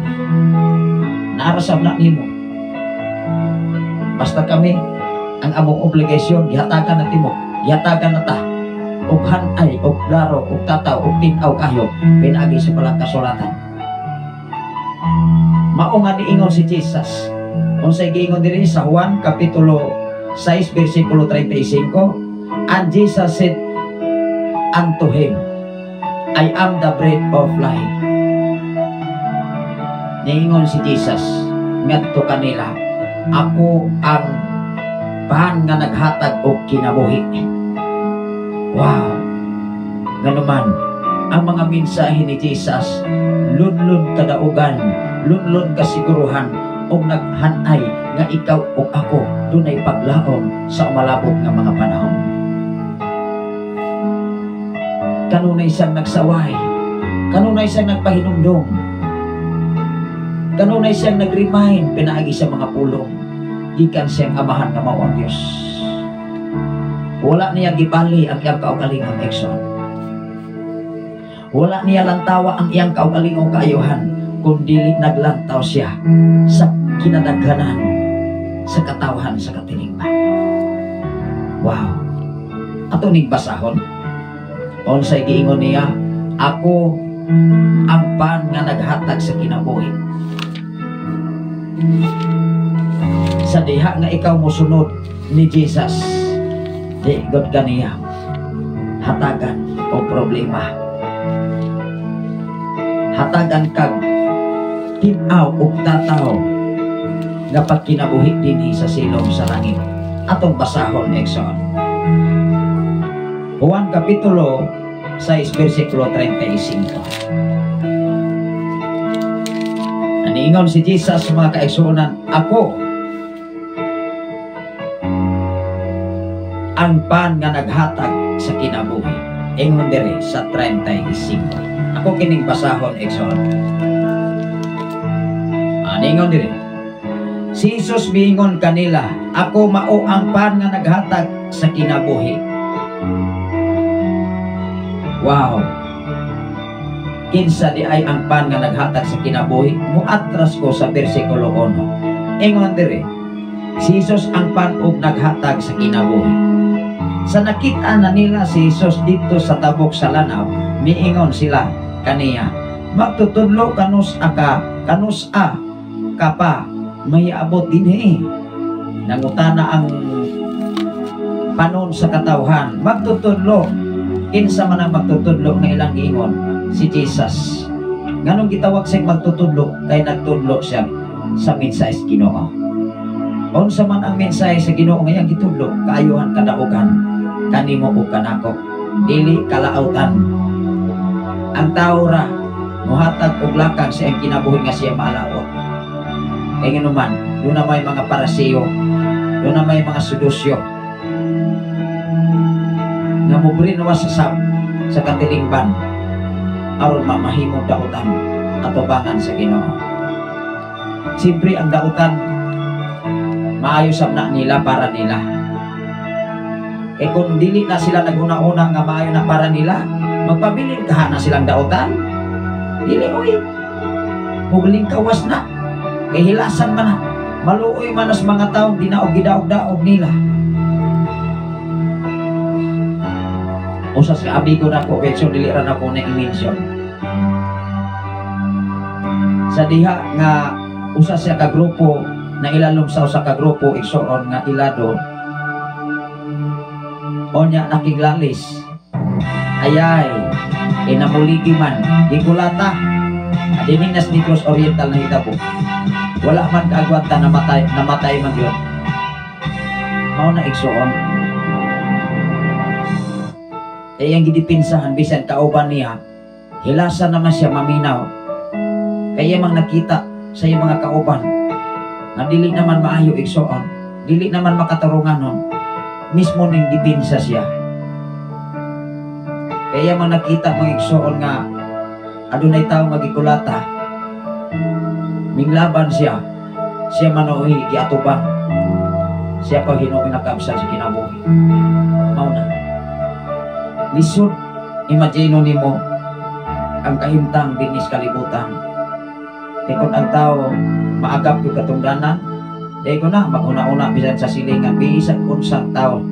naarasab na nimo. Basta kami, ang among obligasyon, gihatagan na timo, gihatagan na ta. Og hanay, og laro, og tataw, og tin-aw kayo, pinaagi sa palang kasulatan. Mao nga niingon si Jesus. Unsay giingon diri sa Juan Kapitulo 6, versikulo 35, and Jesus said unto him, I am the bread of life. Niingon si Jesus ngadto kanila, ako ang pan nga naghatag og kinabuhi. Wow! Nganuman, ang mga mensahe ni Jesus, lunlun kadaugan, lunlun kasiguruhan, og naghanay nga ikaw ug ako dunay paglaom sa umalabot nga mga panahon. Kanunay siyang nagsaway, kanunay siyang nagpahinumdum, kanunay siyang nag-remind pinaagi sa mga pulong, gikan siyang amahan nga mao ang Dios. Wala niya gibali ang iyang kaugalingong action. Wala niya lantawa ang iyang kaugalingong kaayuhan, kung dili naglantaw siya sa kinadaghanan, sa katawhan, sa katilingban. Wow! Ato ning basahon. Unsay giingon niya, ako ang pan nga naghatag sa kinabuhi. Sa diha nga ikaw mosunod ni Jesus, di god kaniya hatagan o problema. Hatagan kag tin-aw ug tataw nga pagkinabuhi dinhi sa silong sa langit. Atong basahon, Exon. Juan Kapitulo 6, versikulo 35. Aniingon si Jesus mga kaigsuonan, ako ang pan nga naghatag sa kinabuhi. Ingon diri sa 35. Ako kining basahon, Exon. Aningon diri. Si Jesus miingon kanila, ako mao ang pan nga naghatag sa kinabuhi. Wow! Kinsa di ay ang pan nga naghatag sa kinabuhi? Muatras ko sa bersikulo 1. Ingon diri, si Jesus ang pan og naghatag sa kinabuhi. Sa nakita na nila si Jesus dito sa tabok sa lanaw, miingon sila kaniya, magtutudlo kanus aka, kanus a kapa, may abot dinhi. Nangutana ang panon sa katawhan, magtutudlo. Kinsa man ang magtutudlo nga ilang giingon? Si Jesus. Nganong gitawag siyang magtutudlo? Kay nagtudlo siya sa mensahe sa Ginoo. Unsa man ang mensahe sa Ginoo nga iyang gitudlo, kaayuhan kadaugan kanimo ug kanako, dili kalautan. Ang tawo ra mohatag og lakang sa iyang kinabuhi nga siya maalaot. Kay nganuman, doon na may mga paraseo Doon na may mga Saduseo nga mo-brainwash sa katilingban aron mamahimong dautan atubangan sa Ginoo. Siyempre, ang dautan maayo sab na nila para nila. Eh kung dili na sila naghuna-una nga maayo na para nila, magpabilin kaha na silang dautan? Dili oy. Mugling kawas na. Kay hilasan man na. Maluoy man as mga tao dinaog gidaog-daog nila. Usa sa amigo nako kay so dili ra nako na i-mention. Sa diha nga usa siya ka grupo na ilalom sa usa ka grupo, igsoon, nga ilado onya nakiglalis, ayay inamuligi man gikulata dinhi nas Negros Oriental na hitabo, wala man kaagwanta, namatay, namatay man yun. Mao na, igsoon, eh ang gidipinsahan bisan kauban niya, hilasan naman siya maminaw kaya mang nakita sa iyang mga kauban nga dili naman maayo, igsoon, dili naman makatarunganon mismo ning dipinsa siya. Kaya mang nakita mga igsoon nga adunay tawo nga gikulata, minglaban siya, siya manoy giatubang siya pa hinuoy nakabsa sa kinabuhi. Mao na lisod imagine nimo ang kahimtang dinis kalibutan. Kay kung ang tao maagap yung katungdanan, dahil ko na maghuna-una bisan sa silingan, bisan unsang tao.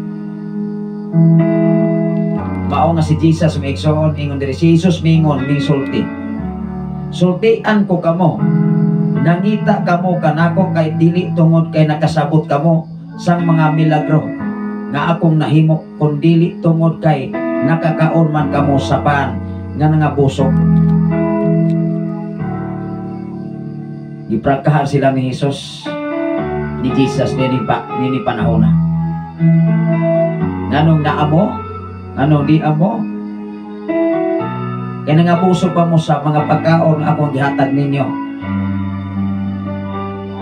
Mao nga si Jesus, may igsoon, ingon diri si Jesus mingon sulti. "Sultian ko kamo, nangita kamo kanako kay dili tungod kay nakasabot kamo sang mga milagro nga akong nahimo, kun dili tungod kay nakakaon man kamo sa pan nga nangabusog." Giprangkahan sila ni Jesus, ni Jesus nini panahona. Nganong naamo? Nganong di amo? Kaya nangabusog pa mo sa mga pagkaon nga akong gihatag ninyo.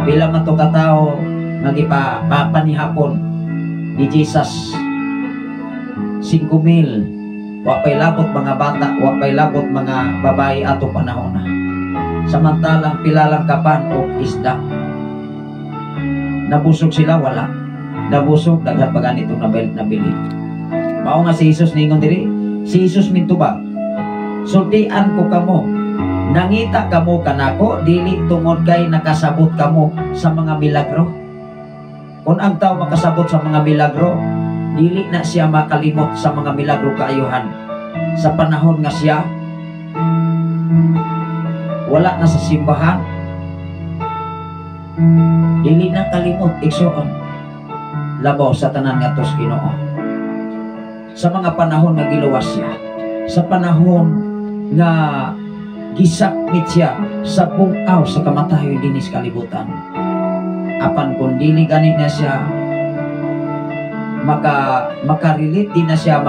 Pila man to katao nga gipapanihapon ni Jesus? 5,000. Wa pa'y labot mga bata, wa pa'y labot mga babae ato panahon na. Samantalang pila lang kapan o isda. Nabusog sila, wala. Nabusog, daghan pa ganitong nabili. Mao nga si Jesus ningon diri, si Jesus mintubag, "Sultian ko kamo, nangita kamo kanako dili tungod kay nakasabot kamo sa mga milagro." Kung ang tao makasabot sa mga milagro, dili na siya makalimot sa mga milagro kaayuhan. Sa panahon nga siya wala na sa simbahan, dili na kalimot, igsoon, labaw sa tanan nga tos Ginoo. Sa mga panahon nga giluwas siya, sa panahon nga gisakmit siya sa pungaw sa kamatayon dinis kalibutan. Apan kung dili gani na siya makarelate, di na siya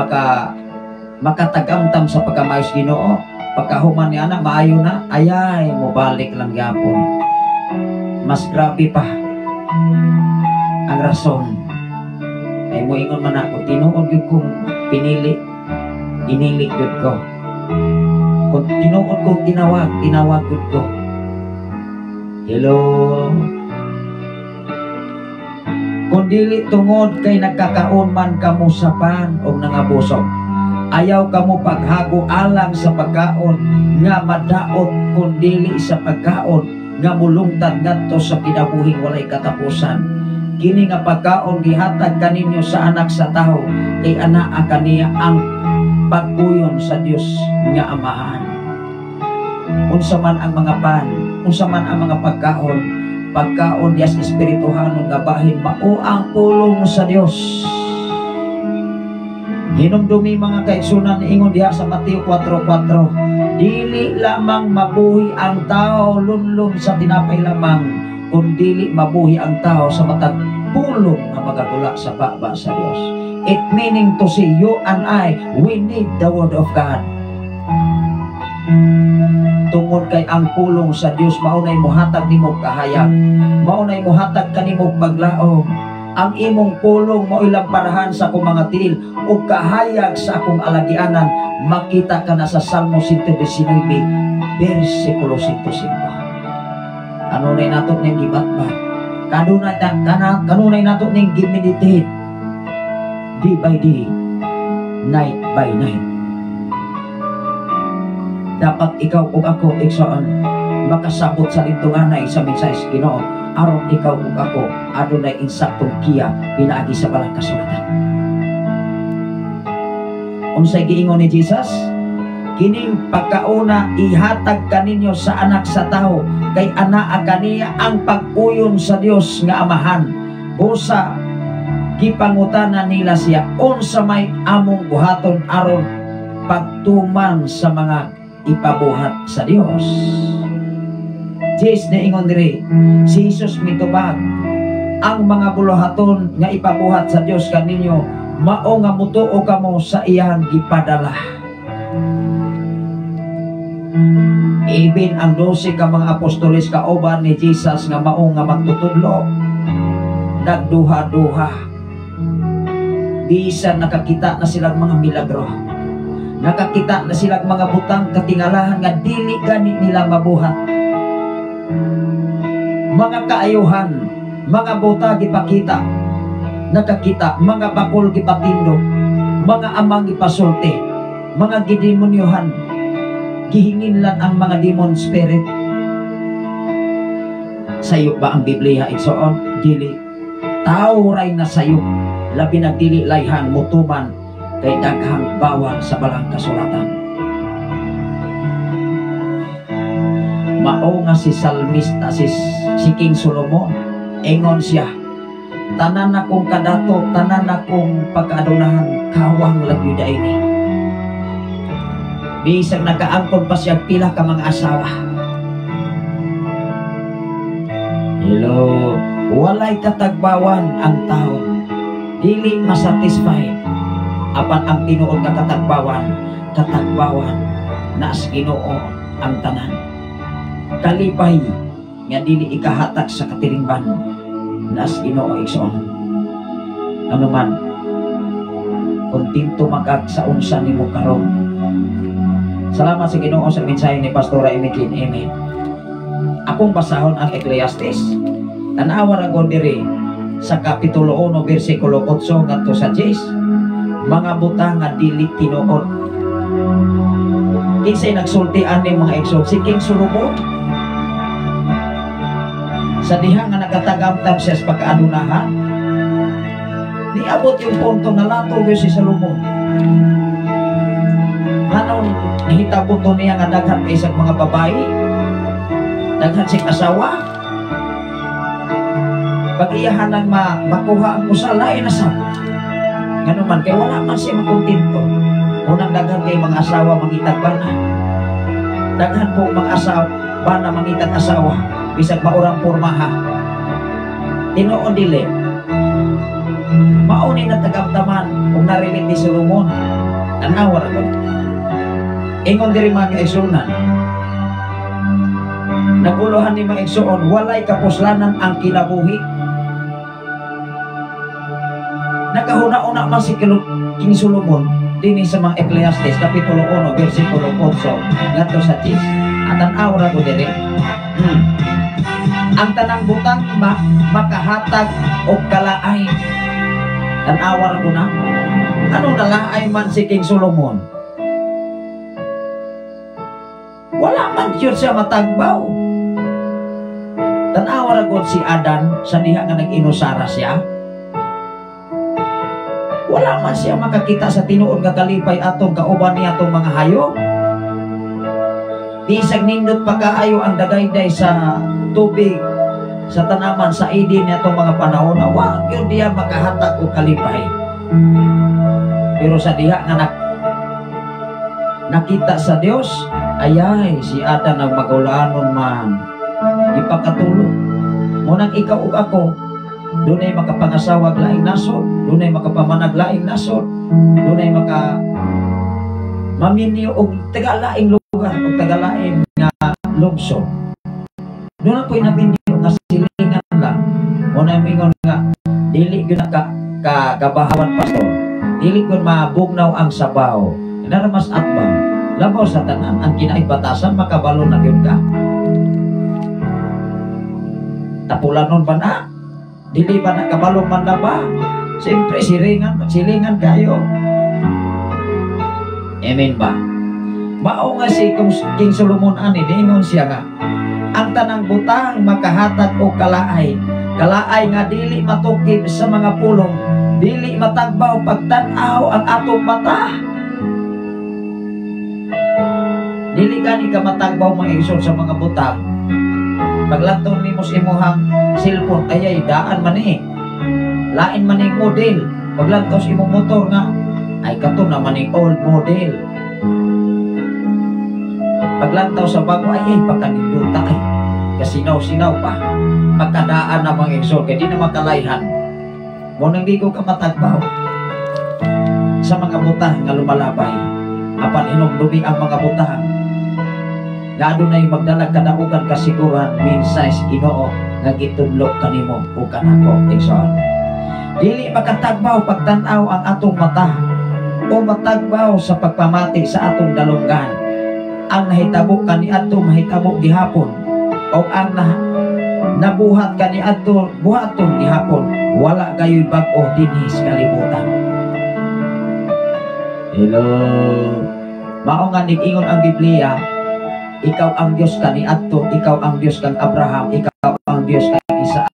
makatagamtam sa pagkamayos Ginoo, pagkahuman niya na maayo na, ayay mobalik lang gyapon. Mas grabe pa ang rason kay moingon man ako, "Tinuod gyud kong pinili, ginili gyud ko. Kung tinuod kong tinawag, tinawag gyud ko." Hello. "Kung dili tungod kay nagkakaon man kamo sa pan og nangabusog. Ayaw kamo paghago alang sa pagkaon nga madaot, kun dili sa pagkaon nga mulungtad ngadto sa kinabuhing walay katapusan. Kini nga pagkaon gihatag kaninyo sa Anak sa Tawo, kay anaa kaniya ang pagbuyon sa Dios nga Amahan." Unsa man ang mga pan, unsa man ang mga pagkaon, pagkaon diyas espirituhanon nga bahin, mao ang pulong sa Dios. Hinumdumi, mga kaigsunan, ingon diha sa Mateo 4:4, "Dili lamang mabuhi ang tao lunlun sa tinapay lamang, kun dili mabuhi ang tao sa matag pulong nga magagula sa baba sa Dios." It meaning to say, you and I, we need the Word of God. Tungod kay ang pulong sa Dios mao nay muhatag nimo kahayag, mao nay muhatag kanimo paglaom. Ang imong pulong mao'y lamparahan sa akong mga tiil ug kahayag sa akong alagianan. Makita ka na sa Salmo 119 versikulo 105. Kanunay nato ning gibatbat. Kanunay nato ning gimeditate day by day, night by night. Dapat ikaw ug ako, igsoon, makasabot sa lintunganay sa mensahe sa Ginoo aron ikaw ug ako adunay insaktong giya pinaagi sa balang kasulatan. Unsay giingon ni Jesus? Kining pagkauna ihatag kaninyo sa anak sa tawo kay anaa kaniya ang pag-uyon sa Dios nga Amahan. Busa gipangutana nila siya, unsa may among buhaton aron pagtuman sa mga ipabuhat sa Dios? Jesus niingon diri, si Jesus mitubag, ang mga buluhaton nga ipabuhat sa Dios kaninyo mao nga mutuo kamo sa iyang gipadala. Ibin ang 12 ka mga apostoles kauban ni Jesus nga mao nga magtutudlo, nagduha-duha. Bisan nakakita na silang mga milagro, nakakita na silang mga butang katingalahan nga dili gani nila mabuhat. Mga kaayuhan, mga buta gipakita, nakakita, mga bakol gipatindog, mga amang gipasulti, mga gidemonyohan, gihinginlan ang mga demon spirit. Sayo ba ang Biblia, igsoon? Dili. Tao ray na sayo, labi na dili layhan mutuman kay daghang bawang sa balang kasulatan. Mao nga si salmista, si King Solomon, ingon siya, tanan akong kadato, tanan akong pagkaadunahan, kawang lagi daini. Bisag nakaangkon pa siya pila ka mga asawa. Hello, walay katagbawan ang tao, dili masatisfied. Apan ang tinuod nga katagbawan, katagbawan na sa Ginoo ang tanan. Kalipay nga dili ikahatak sa katiringban na sa Ginoo, igsoon. Ano man, kontento magag sa unsa nimo karon. Salamat sa Ginoo sa mensahe ni Pastora Emmeline. Amen. Akong basahon ang Ecclesiastes. Tan-awa ra gud diri sa Kapitulo 1 versikulo 8 ngadto sa 10, mga butang nga dili tinuod. Kinsay nagsulti ani mga igsoon? Si King Solomon. Sa diha nga nakatagamtam siya sa pagkaadunahan, niabot yung punto na lato gyud si Solomon. Anong nahitabo to niya nga daghan kay sa mga babae, daghan siyang asawa. Pag iyahan ang makuha ang usa, lain na sab. Ngano man kay wala man siya makontento. Unang daghan kay mga asawa mangitag bana. Daghan po mga asawa bana mangitag asawa bisag maurang pormaha. Tinuod dili. Mao ni natagamtaman kung narinig ni Solomon. Tanawa ra gud. Ingon diri mga igsuonan, naguluhan ni mga igsuon, walay kapuslanan ang kinabuhi. Nakahuna-una man si King Solomon dinhi sa mga Ecclesiastes Kapitulo 1 versikulo 8 ngadto sa 10. At tan-aw ra ko diri. Ang tanang butang makahatag og kalaay. Tan-awa ra ko na. Ano nalaay man si King Solomon? Wala man yun siya matagbaw. Tan-awa ra gud si Adan sa diha nga nag-inusara siya. Wala man siya makakita sa tinuod nga kalipay atong kauban niya atong mga hayop. Bisag nindot pa kaayo ang dagayday sa tubig sa tanaman sa Eden niya atong mga panahon na wa gyud diya makahatag og kalipay. Pero sa diha nga nakita sa Dios, ayay si Adan ang magulanon man ipakatulog. Munang ikaw ug ako, dunay makapangasawag laing nasod, dunay makapamanag laing nasod, dunay maka maminyo og tagalaing lugar og tagalaing nga lungsod. Dunay po'y naminyo nga silingan lang. Munang mingon nga dili gyud na ka, ka kabahawan, pastor. Dili gyud mabugnaw ang sabaw. Naramas atbang. Labaw sa tanan, ang kinaibatasan, makabalo na gyud ka. Tapulanon ba na? Dili ba na kabalo man na ba? Siyempre, siringan, silingan kayo. Amen ba? Mao nga si King Solomon ani, niingon siya nga, ang tanang butang makahatag og kalaay, kalaay nga dili matukib sa mga pulong, dili matagbaw pagtan-aw ang atong mata. Dili gani ka matagbaw, mga igsoon, sa mga butang. Paglantaw nimo sa imuhang cellphone, ay ay daan man eh. Lain man ning model. Paglantaw sa imong motor nga, ay kato naman ning old model. Paglantaw sa bago, ay ay pagkaninduta ay. Kasinaw-sinaw pa. Pagkadaan na, mga igsoon, kay di na makalayhan. Mo nang di ko ka matagbaw sa mga butang nga lumalabay. Apan hinumdumi ang mga butang nga adunay magdalag kadaugan, kasiguran, mensahe sa Ginoo nga gitudlo kanimo o kanako, igsoon. Dili makatagbaw pagtan-aw ang atong mata o matagbaw sa pagpamati sa atong dalunggan. Ang nahitabo kaniadto mahitabo gihapon o ang nabuhat kaniadto buhaton gihapon. Wala gayoy bag-o dinhi sa kalibutan. Hello. Mao nga nig-ingon ang Biblia, ikaw ang Dios kaniadto, ikaw ang Dios kang Abraham, ikaw ang Dios kang Isaac,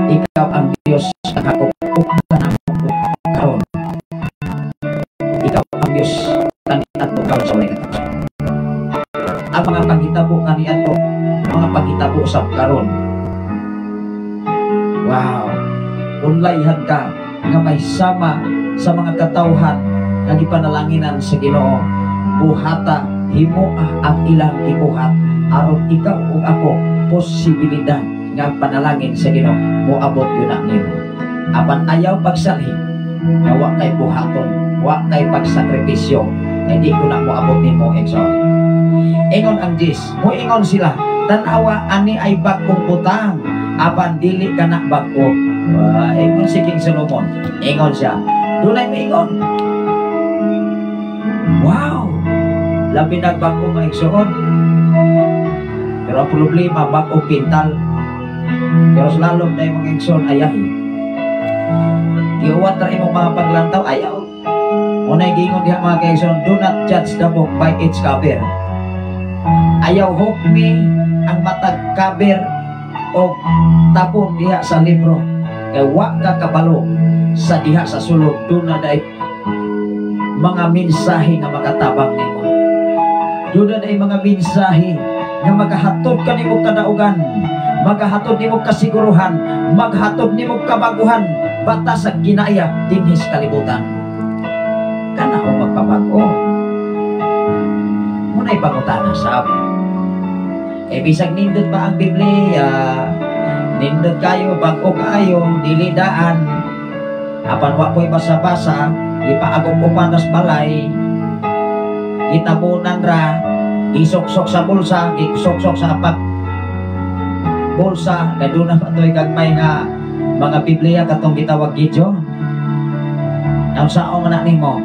ikaw ang Dios kang Jacob, ug karon. Ikaw ang Dios kaniadto, karon sa walay katapusan. Ang mga paghitabo kaniadto, mga paghitabo sa karon. Wow. Unlayhan ka nga may sama sa mga katawhan nga gipanalanginan sa Ginoo. Buhata, himoa ang ilang gibuhat aron ikaw ug ako posibilidad nga panalangin sa Ginoo moabot yun na nimo. Apan ayaw pagsalhi nga wa kay buhaton, wa kay pagsakripisyo, nga di ko na moabot nimo, igsoon. Ingon ang Diyos, moingon sila, "Tan-awa, ani ay bag-ong butang, apan dili ka na bag-o." Wah, ingon si King Solomon. Ingon siya. Dunay moingon. Wow! Labi nag-bag-o, mga igsoon. Pero ang problema, bag-o pintal. Pero sa lalom na yung mga igsoon, ayahi. Giuwat ra imong mga paglantaw, ayaw. Unay giingon diha, mga kaigsoon, do not judge the book by its cover. Ayaw hukmi ang matag cover o tapon diha sa libro. Kay wa ka kabalo sa diha sa sulod, doon na day mga mensahe nga makatabang nimo. Doon na day mga mensahe nga makahatod kanimo kadaugan, makahatod nimo kasiguruhan, maghatod nimo kabaguhan, bata sa ginaya dinhi sa kalibutan. Kana o magpabag-o. Muna'y pangutana sab. Eh bisag nindot pa ang Biblia, nindot kayo, bag-o kayo, dili daan. Apan wa po'y basa-basa, ipaagop-upan nas balay, gitabunan ra, isuksok sa bulsa, isuksok sa pag bulsa, kay doon na pa to'y gagmay nga mga Biblia katong gitawag gidyo. Naunsaon man na nimo,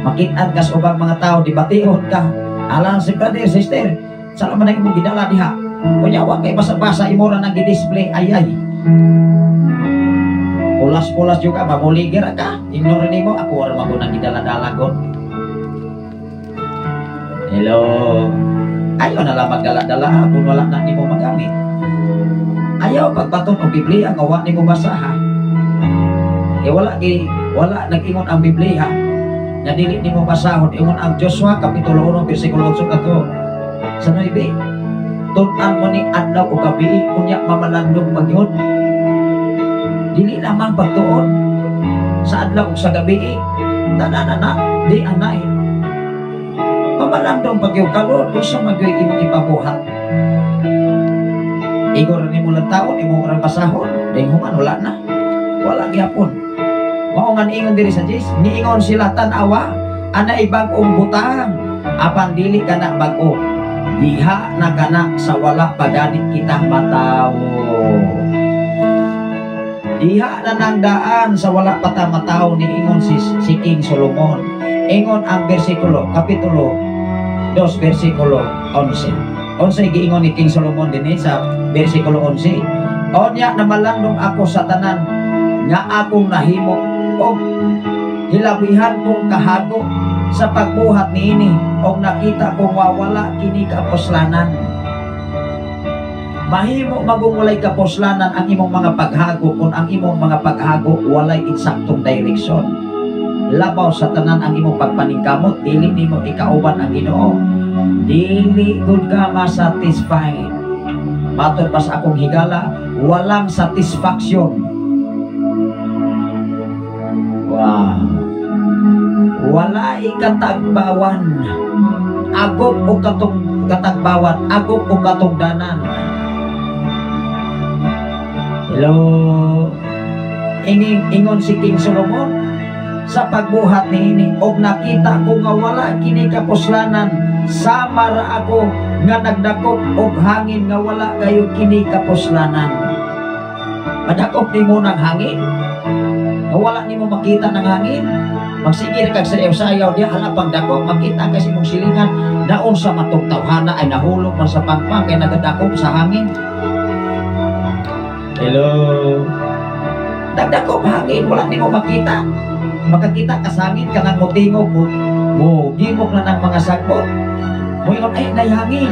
makit-an kas ubang mga tao, dibation ka. Alang si brother, sister, sala man ang imong gidala diha. Kunya wa kay basa-basa, imo ra nang gi-display, ay ay. Pulas-pulas juga, mamuligir ka. Ignore nimo, ako ra man nang gidala-dala god. Hello. Ayaw na lang magdala-dala kung wala na nimo magamit. Ayaw pagbaton og Biblia nga wa nimo basaha. Eh wala nag-ingon ang Biblia nga dili nimo basahon. Ingon ang Joshua kapitulo 1 bersikulo 8 kato sa 9. Tun-an mo ni adlaw o gabi, unya mamalandong magyud. Dili lamang pagtuon sa adlaw ug sa gabi, tanan na na, di anay. Mamalandong pagyud karon unsa magyud imong ipabuhat. Igor nimo lang taon, imo ra basahon, dahil human wala na. Wala gyapon. Mao nga niingon diri sa Diyos, niingon sila, "Tan-awa, ana bag-ong butang, apan dili kana bag-o. Diha na kana sa wala pa gani kita matawo." Diha na nang daan sa wala pa ta matawo, niingon si King Solomon. Ingon ang bersikulo, kapitulo 2, versikulo 11. Unsay giingon ni King Solomon dinhi sa versikulo 11? Onya namalandong ako sa tanan nga akong nahimo og hilabihan kong kahago sa pagbuhat niini, og nakita kong wala kini kapuslanan. Mahimo magong walay kapuslanan ang imong mga paghago kung ang imong mga paghago walay eksaktong direksyon. Labaw sa tanan ang imong pagpaningkamot, dili nimo ikauban ang Ginoo. Dili gud ka masatisfied. Matod pa sa akong higala, walang satisfaction. Wow. Wala ikatagbawan. Agop o katong katagbawan, agop o katungdanan. Hello. Ingon si King Solomon sa pagbuhat niini, og nakita ko nga wala kini kapuslanan, sama ra ako nga nagdakop og hangin nga wala kayo kini kapuslanan. Madakop nimo ng hangin nga wala nimo makita ng hangin. Magsigir kag sayaw-sayaw diha, hala pang dakop, makita kasi mong silingan naon sa matong tawhana ay nahulog man sa pangpang kay nagadakop sa hangin. Hello. Nagdakop hangin, wala nimo makita. Makakita ka sa hangin kanang motingog mo, mo gimok na ng mga sagbot. Moingon ay nay hangin.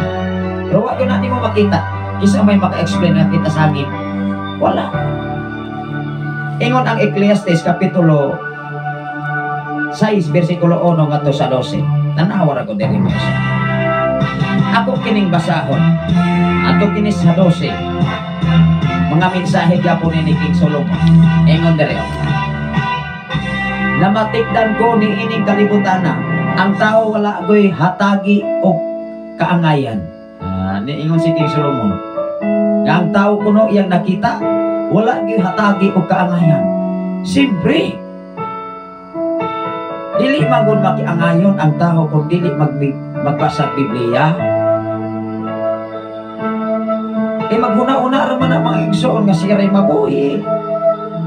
Pero wa gyud na nimo makita. Kinsa may maka-explain nga kita sa hangin? Wala. Ingon ang Ecclesiastes kapitulo 6 versikulo 1 ngadto sa 12. Tanawa ra ko diri mo siya. Ako kining basahon. Ato kini sa 12. Mga mensahe gyapon ni King Solomon. Ingon diri. Namatikdan ko ni ining kalibutana, ang tao wala goy hatagi og kaangayan. Niingon si King Solomon. Nga ang tao kuno iyang nakita, wala gyud hatagi og kaangayan. Siyempre, dili man makiangayon ang tao kung dili magbasa Biblia. Eh maghuna-una ra man ang mga igsoon nga siray mabuhi,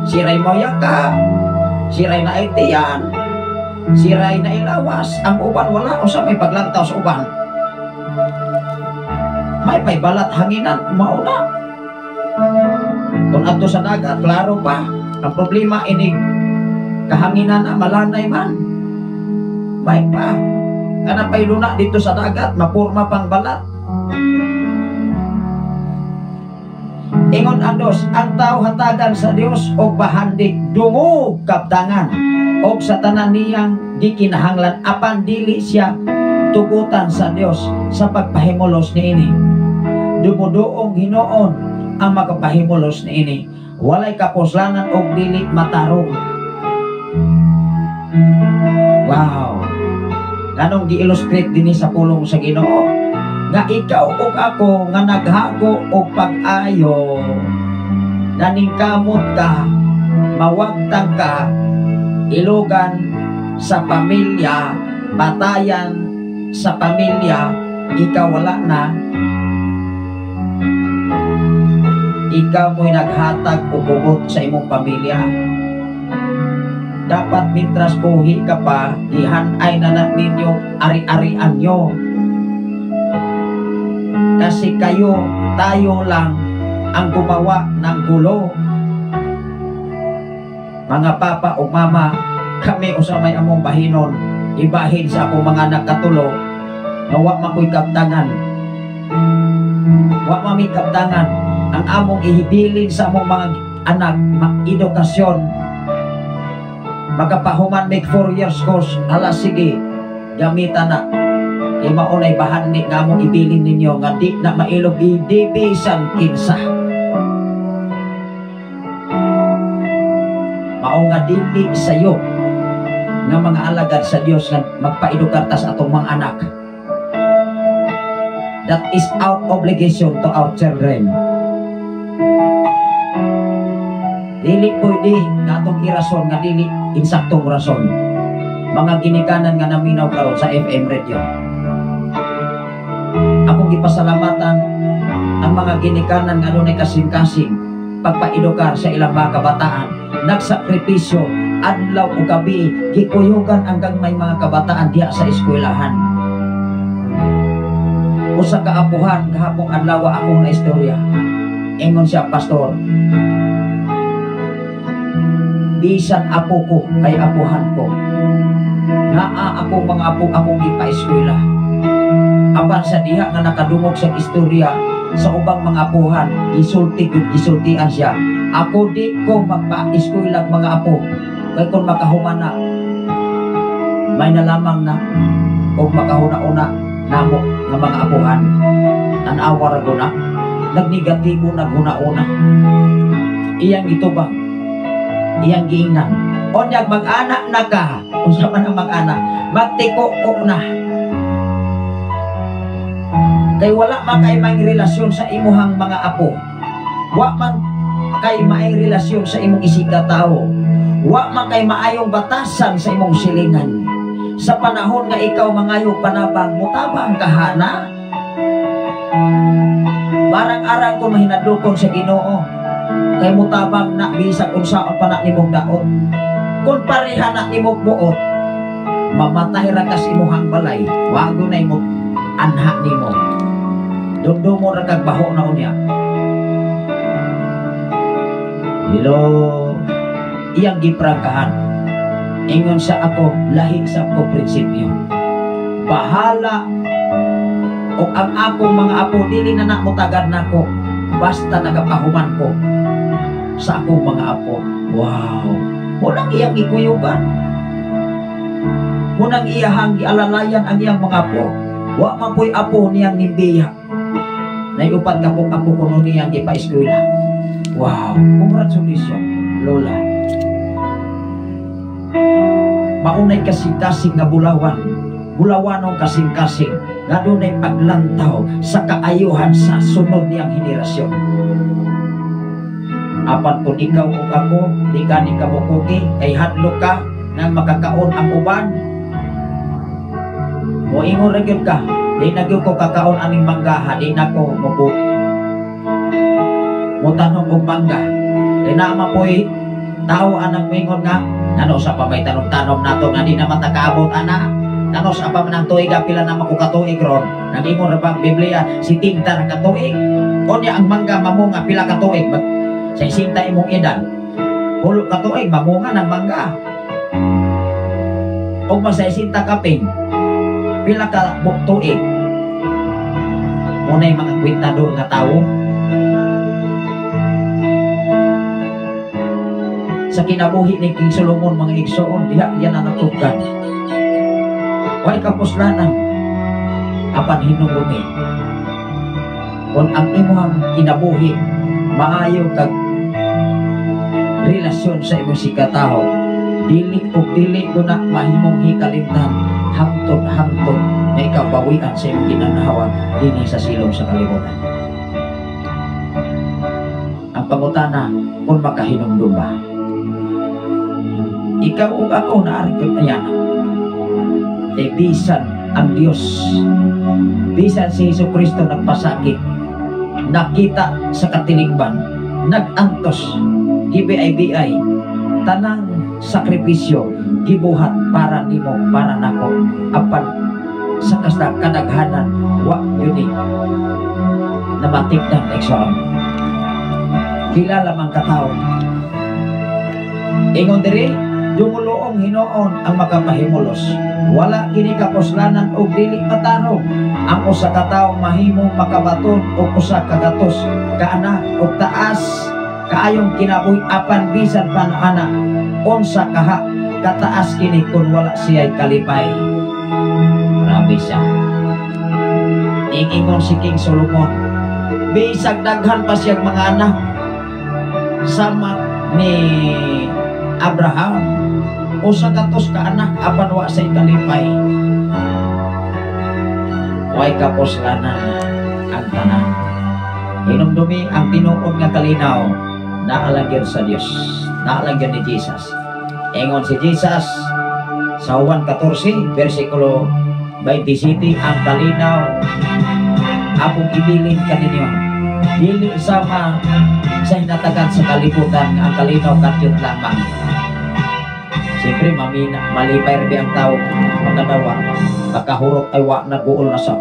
siray moyaka, siray na itiyan, siray na ilawas. Ang uban wala, usa may paglantaw sa uban. May paybalat hanginan, mauna. Kung adto sa dagat, klaro pa. Ang problema ini kahanginan na malanay man. May pa. Kana pay luna dito sa dagat, mapurma pang balat. Ingon ang dos, ang tao hatagan sa Dios og bahandik dungog kaptangan og sa tanan niyang gikinahanglan, apan dili siya tugutan sa Dios sa pagpahimulos niini. Dumuduong Hinoon ang makapahimulos niini. Walay kapuslanan og dili matarong. Wow. Ganong gi-illustrate dinhi sa pulong sa Ginoo nga ikaw ug ako nga naghago og pag-ayo, naningkamot ka, mawagtang ka, ilugan sa pamilya, patayan sa pamilya, ikaw wala na. Ikaw mo'y naghatag o hugot sa imong pamilya. Dapat mintras buhi ka pa, ihanay na na ninyo ari-arian nyo. Kasi kayo, tayo lang ang gumawa ng gulo. Mga papa o mama, kami usa may among bahinon, ibahin sa akong mga anak katulo, nga wa man ko'y kaptangan. Wa man mi'y kaptangan. Ang among ihibilin sa among mga anak, edukasyon. Makapahuman make 4 years course, ala sige, gamitan na. Imaunay bahandi nga among ibilin ninyo nga di na mailog idibisan kinsa. Mao nga dili sayo nga mga alagad sa Dios nga magpaedukar ta sa atong mga anak. That is our obligation to our children. Dili pwede nga atong irason nga dili insaktong rason. Mga ginikanan nga naminaw karon sa FM radio. Akong gipasalamatan ang mga ginikanan nga adunay kasing-kasing. pagpaedukar sa ilang mga kabataan. Nagsakripisyo adlaw ug gabi, gikuyugan ang gagmay mga kabataan diha sa eskwelahan. Usa ka apuhan gahapong adlaw akong na istorya. Ingon siya, "Pastor, bisan apo ko kay apuhan ko. Naa ako mga apo akong gipa-eskwela." Apan sa diha nga nakadungog sa istorya sa ubang mga apuhan, gisulti gud, gisultian siya. "Ako, di ko magpa-eskwela mga apo kay kung makahumana may na lamang na o makahuna-una namo nga mga apuhan." Tan-awa ra na, nagnegatibo, naghuna-una. Iyang gitubang, iyang giingnan, "Onyag mag-anak na ka, unsa man ang mag-anak, magtiko ko na. Kay wala man kay may relasyon sa imuhang mga apo. Wa man kay maay relasyon sa imong isika tao. Wa man kay maayong batasan sa imong silingan. Sa panahon nga ikaw mangayo panabang, mutabang kahana." Barang arang kung mahinadlokon sa Ginoo kay mutabang na bisag unsaon pa na nimong daot. Kung pareha na nimong buot, mamatay ra kas imuhang balay, wago na imo anha nimo. Dumdumo ra kag baho na unya. Hello, iyang giprangkahan. Ingon sa ako, lahi sa ko prinsipyo. Bahala o ang akong mga apo dili na na mutagad nako basta nagapahuman ko sa akong mga apo. Wow. Munang iyang gikuyugan. Munang iyahang gialalayan ang iyang mga apo. Wa man po'y apo niyang nimbiya. Naiupat ka pong apo kuno niyang gipa-eskwela. Wow, congratulations, Lola. Maunay kasing-kasing nga bulawan. Bulawanong kasing-kasing nga dunay paglantaw sa kaayuhan sa sunod niyang henerasyon. Apan kung ikaw o ako, di gani ka mukugi, kay hadlok ka nang makakaon ang uban. Moingon ra gyud ka, "Di na gyud ko kakaon aning mangga, di na ko mubu. Mutanom og mangga." Kay naa man po'y tao anang moingon nga, "Ngano sa pa may tanom-tanom nato nga di na matakaabot ana? Ngano sa pa man ang tuig, pila na ko katuig ron? Nag-ingon ra ba ang Biblia, 70 ra ka tuig? Unya ang mangga mamunga pila ka tuig?" Mag 60 imong edad, 8 ka tuig mamunga ng mangga. Og ma 60 kapin, pila ka tuig? Muna'y mga kwentador nga tawo. Sa kinabuhi ni King Solomon, mga igsoon, diha yan na natuggan. Way kapuslanan, apan hinumdumi. Kung ang imuhang kinabuhi, maayo kag relasyon sa imong sikatawo, dili o dili ko na mahimong hikalimtan, hangtod-hangtod na ikaw bawian sa imong ginanawa dinhi sa silong sa kalibutan. Ang pangutana, kung makahinumdum ba? Ikaw ug ako naari kay ayana. Kay bisan ang Dios, bisan si Hesus Kristo nagpasakit, nakita sa katilingban, nagantos, gibi-ay, tanang sakripisyo gibuhat para nimo, para nako, apan sa kadaghanan wa yun namatigdan, igsoon. Kilala man katao. Ingon diri, dumuluong hinoon ang makapahimulos. Wala kini kapuslanan og dili matarong. Ang usa ka tawo mahimong makabaton og 100 ka anak og taas kaayong kinabuhi, apan bisan pa na ana, unsa kaha kataas kini kun wala siya'y kalipay? Grabe siya. Iingon si King Solomon, bisag daghan pa siyang mga anak sama ni Abraham, 100 ka anak, apan wa say kalipay. Way kapuslanan ang tanan. Hinumdumi ang tinuod nga kalinaw naalagyan sa Dios, naalagyan ni Jesus. Ingon si Jesus sa Juan 14 versikulo 27, "Ang kalinaw akong ibilin kaninyo, dili sama Sa hinatagan sa kalibutan nga ang kalinaw katyot lamang. Siyempre, mamina, malipay rin ang tao makadawa. Pagkahurot ay wa naguol na sa.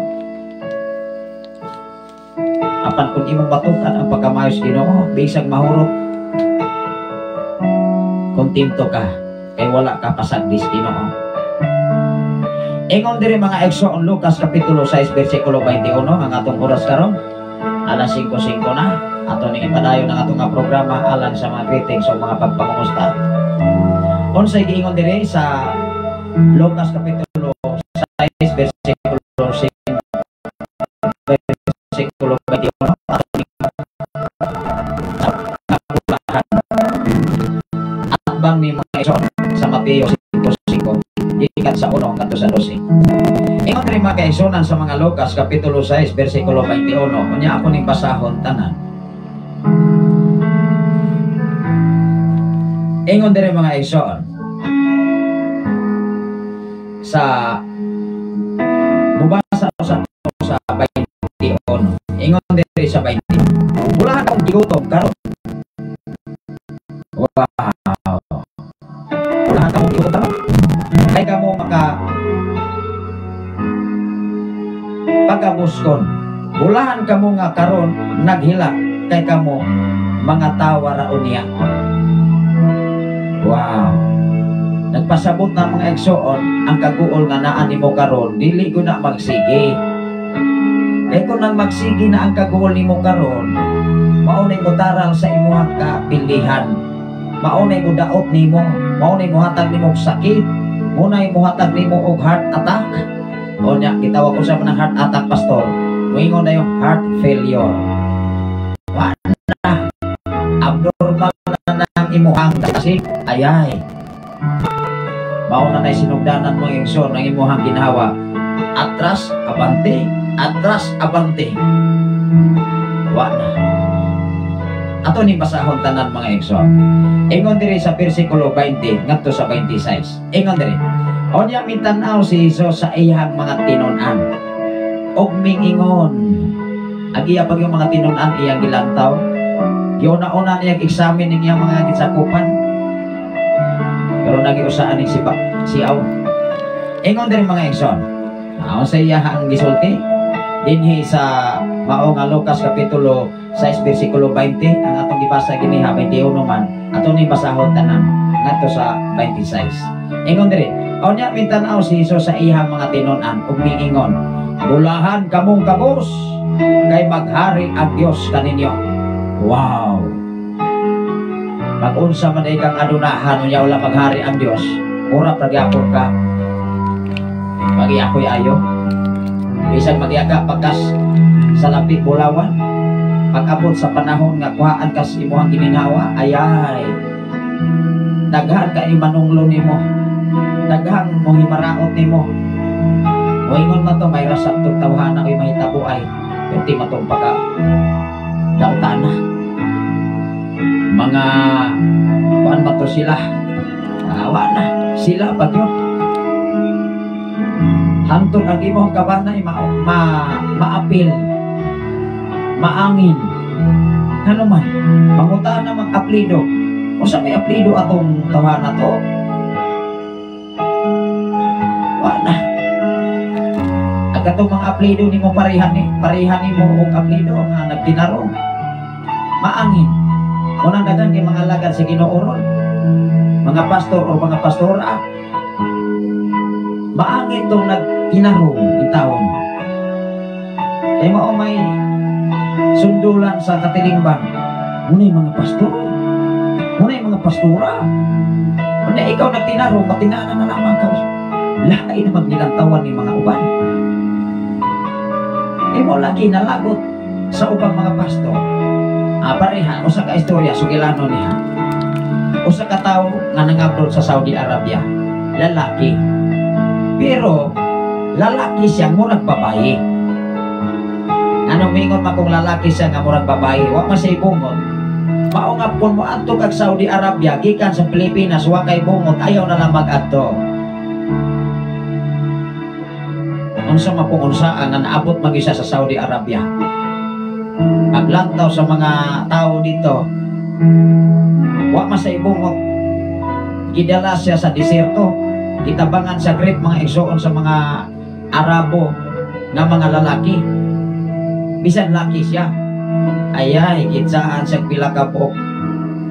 Apan kung imong matukan ang pagkamayos Ginoo, bisag mahurot, kontento ka kay wala ka pasagdis Ginoo. Ingon diri, mga igsoon, Lucas kapitulo 6 bersikulo 21. Ang atong oras karon alas 5:05 na. Ato ning ipadayon ang atong nga programa alang sa mga greetings o mga pagpangumusta. Unsay giingon diri sa Lucas kapitulo 6 bersikulo 5 bersikulo 21? Ato ning bulahan atbang ni, mga igsoon, sa Mateo 5:5 gikan sa 1 ngadto sa 12. Ingon diri, mga kaigsunan, sa mga Lucas kapitulo 6 bersikulo 21. Unya ako ning basahon tanan. Ingon diri, mga igsoon, sa mubasa sa 21. Ingon diri sa 20. "Bulahan akong gigutom karon." Wow. "Bulahan akong gigutom karon. Kay kamo maka pagabuskon. Bulahan kamo nga karon naghilak, kay kamo mga tawa ra unya." Wow. Nagpasabot na, mga igsoon, ang kaguol nga naa nimo karon dili ko na magsige. Kay kung nang magsige na ang kaguol nimo karon, mao nay motaral sa imuhang kapilihan. Mao nay modaot nimo, mao nay mohatag nimo og sakit, mao nay mohatag nimo og heart attack. O nya gitawag ko sa mga heart attack, pastor. Moingon na yung heart failure. Wa na. Abnormal na ng imuhang kasi ayay. Mao na nay sinugdanan, mga igsoon, ang imuhang ginhawa. Atras, abante, atras, abante. Wa na. Ato ni basahon tanan, mga igsoon. Ingon diri sa bersikulo 20 ngadto sa 26. Ingon diri. "Onya mitan-aw si Jesus sa iyang mga tinun-an og mingingon." Agiya pag yung mga tinun-an iyang gilantaw. Giuna-una niyang examine ning iyang mga gisakupan. Pero nagiusaan ning siba, siaw. Ingon diri, mga igsoon. Mao sa iya ang gisulti dinhi sa mao nga Lucas kapitulo 6 bersikulo 20 ang atong gibasa giniha, 21 man ato ning basahon tanan ngadto sa 26. Ingon diri, "Unya mitan-aw si Jesus sa iyang mga tinun-an ug miingon, 'Bulahan kamong kabus, kay maghari ang Dios kaninyo.'" Wow. Mag-unsa man ay kang adunahan unya wala maghari ang Dios, mura pa gyapon ka. Magiakoy ayo. Bisag magyaka pagkas sa lapi bulawan, pag-abot sa panahon nga kuhaan kas imuhang giminhawa, ayay. Daghan ka manunglo nimo. Daghang mo himaraot nimo. Moingon man to may rasap tong tawhana oy mahitabo ay perti matong pagka daotana. Mga kuan ba to sila? Awa na sila pa gyud. Hantod ang imong kabanay ma, ma maapil, maangin. Ano man, mangutaan na mag aplido. Usa may aplido atong tawhana to? Wa na. Ang katong mga aplido nimo parehan ni, parehan nimo og aplido nga nagtinarong. Maangin. Unang daghan kay mga alagad sa Ginoo ron. Mga pastor o mga pastora. Maangin tong nagtinarong intawon. Kay mao may sundulan sa katilingban. Muna yung mga pastor. Muna yung mga pastora. Muna ikaw nagtinarong, matinana na lamang ka. Lain na magnilantawan ni mga uban. Imo lagi nalagot sa ubang mga pastor. Ah, pareha, usa ka istorya, sugilano niya. Usa ka tawo nga nangabroad sa Saudi Arabia. Lalaki. Pero lalaki siya murag babae. Ano mingon man kung lalaki siya nga murag babae, wa man siya bungot. Mao nga kung moadto kag Saudi Arabia gikan sa Pilipinas wa kay bungot, ayaw na lang mag-adto. Unsa man pong unsaan nga naabot man gyud siya sa Saudi Arabia. Paglantaw sa mga tao dito, Wa man sa ibungok, gidala siya sa diserto, gitabangan sa grip, mga igsoon, sa mga Arabo nga mga lalaki. Bisan laki siya, ayay, gitsaan sa pila ka buok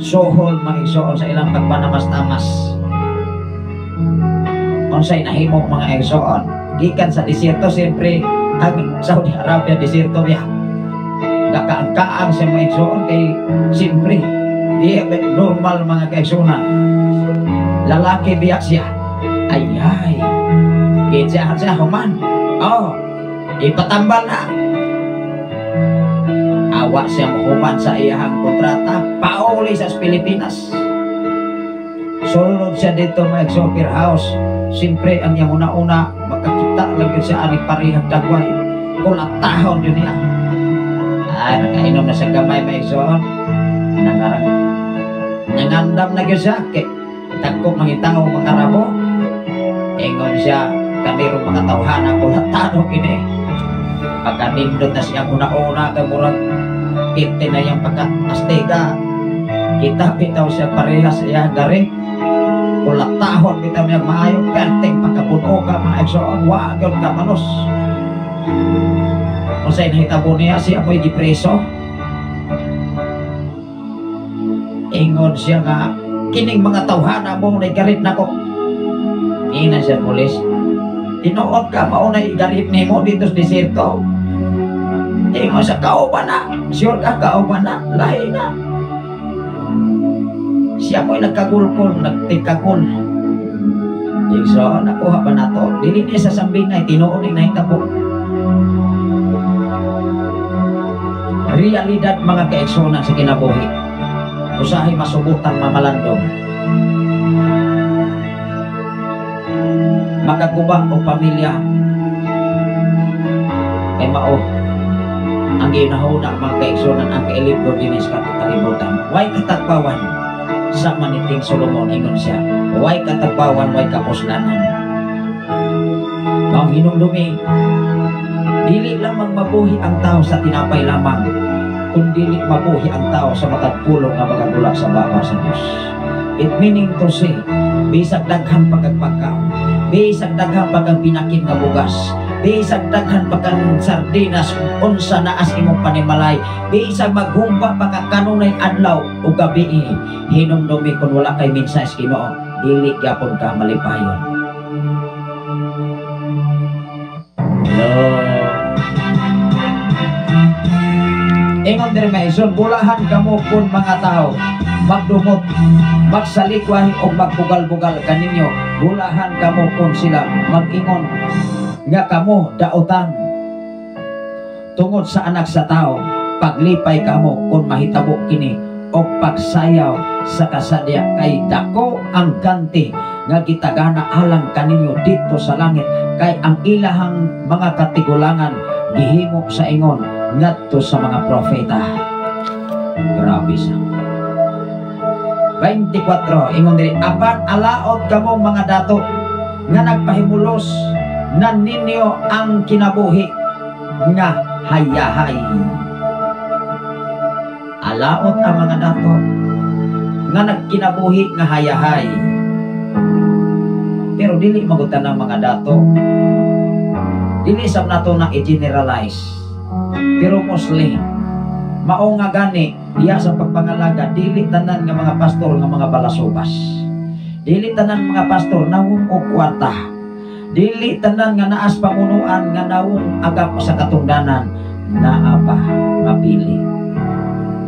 sohol, mga igsoon, sa ilang pagpanamas-tamas. Unsay nahimo, mga igsoon? Gikan sa disyerto, siyempre ang Saudi Arabia disyerto ya, nakaangkaang sa mga igsoon kay siyempre di normal, mga kaigsunan, lalaki biya siya. Ay ay, gitsaan siya, human, oh, ipatambal na, awa siya muhuman sa iyahang kontrata, pauli sa Pilipinas. Sulod siya dito, mga igsoon, house. Siyempre ang iyang una-una makakita lang yun siya ani parehang dagway, kulatahon yun niya. Ay, nakainom na siya gamay, mga igsoon, nangarang nangandam na gyud siya kay dagko mga tao, mga Arabo. Ingon siya, kanirong mga tawhana, kulatano kini. Pagkanindot na siya una-una kay murag pinte na iyang pagka-Azteca, kita bitaw siya parehas iya gari, kulatahon bitaw niya maayo, perting pagkapuno ka, mga igsoon, wa gyud ka manos. Unsay nahitabo niya? Siya mo'y gipreso. Ingon siya nga, kining mga tawhana mo na garit nako. Ingnan siya pulis, tinuod ka mao na igarit nimo dito sa disyerto? Ingon siya, kauban na, sure ka kauban na, lahi na. Siya mo'y nagkagulkol, nagtikagul. So, nakuha ba nato? Dili niya sa sambingay, tinuod ni nahitabo. Realidad, mga kaigsunan, sa kinabuhi. Usahay masubutan mamalandong. Makaguba o pamilya. Kay mao ang ginahuna, mga kaigsunan, ang kailibro dinis kalibutan. Way katagbawan sa maniting Solomon, ingon siya. Way katagbawan, way kapuslanan. Maong hinumdumi, dili lamang mabuhi ang tao sa tinapay lamang, kundi mabuhi ang tao sa matag pulong nga magagulak sa baba sa Dios. It meaning to say, bisag daghan pagkagpagkaon, bisag daghan pagkang pinakin nga bugas, bisag daghan pagkang sardinas, unsa naas imong panimalay, bisag maghumba pa ka kanunay adlaw o gabi, hinumdumi kun wala kay mensahe sa Ginoo, dili gyapon ka malipayon. Hello. Ingon diri maison, bulahan kamo kun mga tao magdumot, magsalikwahi o magbugal-bugal kaninyo. Bulahan kamo kun sila mag-ingon nga kamo daotan tungod sa anak sa tao. Paglipay kamo kun mahitabo kini o pagsayaw sa kasadya, kay dako ang ganti nga gitagana alang kaninyo dito sa langit, kay ang ilahang mga katigulangan gihimo sa ingon ngadto sa mga propeta. Grabe sa 24, ingon diri, apan alaot kamo mga dato nga nagpahimulos na ninyo ang kinabuhi nga hayahay. Alaot ang mga dato nga nagkinabuhi nga hayahay. Pero dili magutan ang mga dato, dili sab nato na i-generalize, pero mostly mao nga gani diya sa pagpangalaga, dili tanan nga mga pastor nga mga balasubas, dili tanan mga pastor nawong og kwarta, dili tanan nga naas pamunuan nga nawong agap sa katungdanan, naa pa mapili.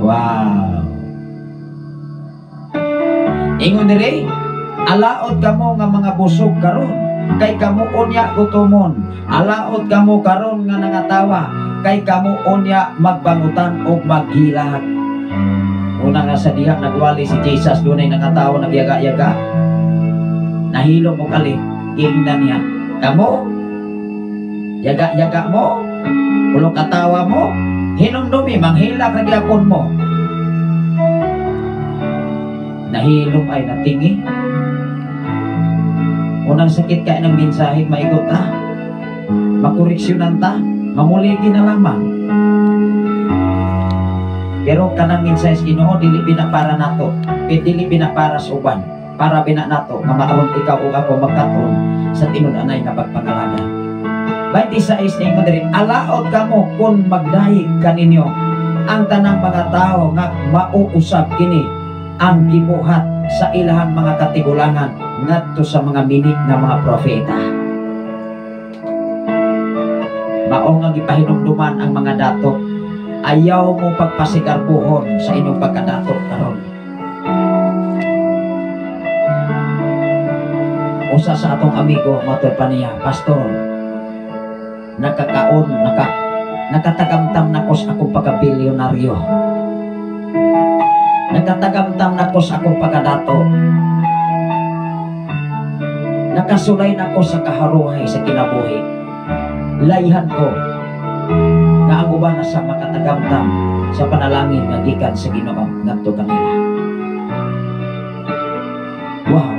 Wow. Ingon diri, alaot kamo nga mga busog karon, kay kamo unya gutomon. Alaot kamo karon nga nangatawa, kay kamo unya magbangutan og maghilak. Una nga sa diha nagwali si Jesus, dunay nangatawa, nagyaga-yaga. Nahilo mo kali, gingnan niya, kamo yaga-yaga mo, ulo katawa mo, hinumdumi manghilak ra gyapon mo. Nahilom ay natingi. Unang sakit kay ng mensahe, maigot ta, makoreksyonan ta, mamuligi na lamang. Pero kanang mensahe sa Ginoo dili bina para nato, dili bina para sa uban, para bina nato nga maaron ikaw ug ako magkat-on sa tinud-anay nga pagpangalaga. 26 niingon diri, alaot kamo kung magdayeg kaninyo ang tanang mga tawo nga mauusab kini ang gibuhat sa ilahang mga katigulangan ngadto sa mga minit nga mga propeta. Mao nga gipahinumduman ang mga dato, ayaw mo pagpasigarbuhon sa inyong pagkadato karon. Usa sa atong amigo matod pa niya, "Pastor, nakakaon, nakatagamtam na ko sa akong pagkabilyonaryo. Nakatagamtam na ko sa akong pagkadato. Nakasulay na ko sa kaharuhay sa kinabuhi. Layhan ko nga ang uban na sa makatagamtam sa panalangin nga gikan sa Ginoo ngadto kanila." Wow.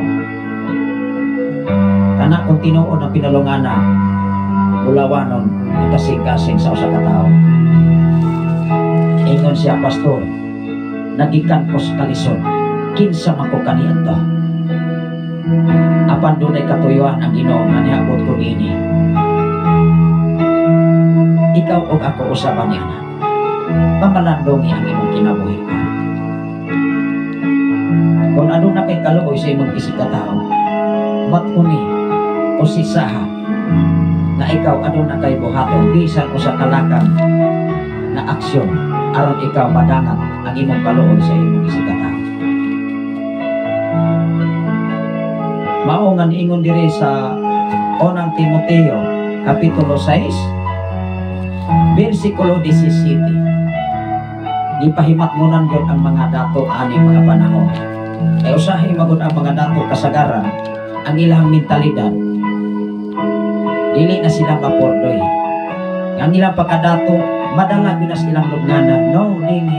Kana kung tinuod ang pinalungana, bulawanon ang kasing-kasing sa usa ka tawo. Ingon siya, "Pastor, nagikan ko sa kalisod, kinsa man ko kaniadto. Apan dunay katuyuan ang Ginoo nga niabot ko niini." Ikaw ug ako usaban niya na. Pamalandongi ang imong kinabuhi. Kung ano na kay kaluoy sa imong isip ka tao, matuni o sisaha na ikaw ano na kay buhaton bisan usa ka lakang na aksyon aron ikaw madangat ang imong kaluoy sa imong isip ka tao. Mao nga niingon diri sa unang Timoteo kapitulo 6 bersikulo 17. Gipahimatngonan gyud ang mga dato ani mga panahon. Kay usahay magud ang mga dato kasagaran ang ilang mentalidad. Dili na sila mapordoy. Ang ilang pagkadato madala gyud na silang lubnganan. No, dili.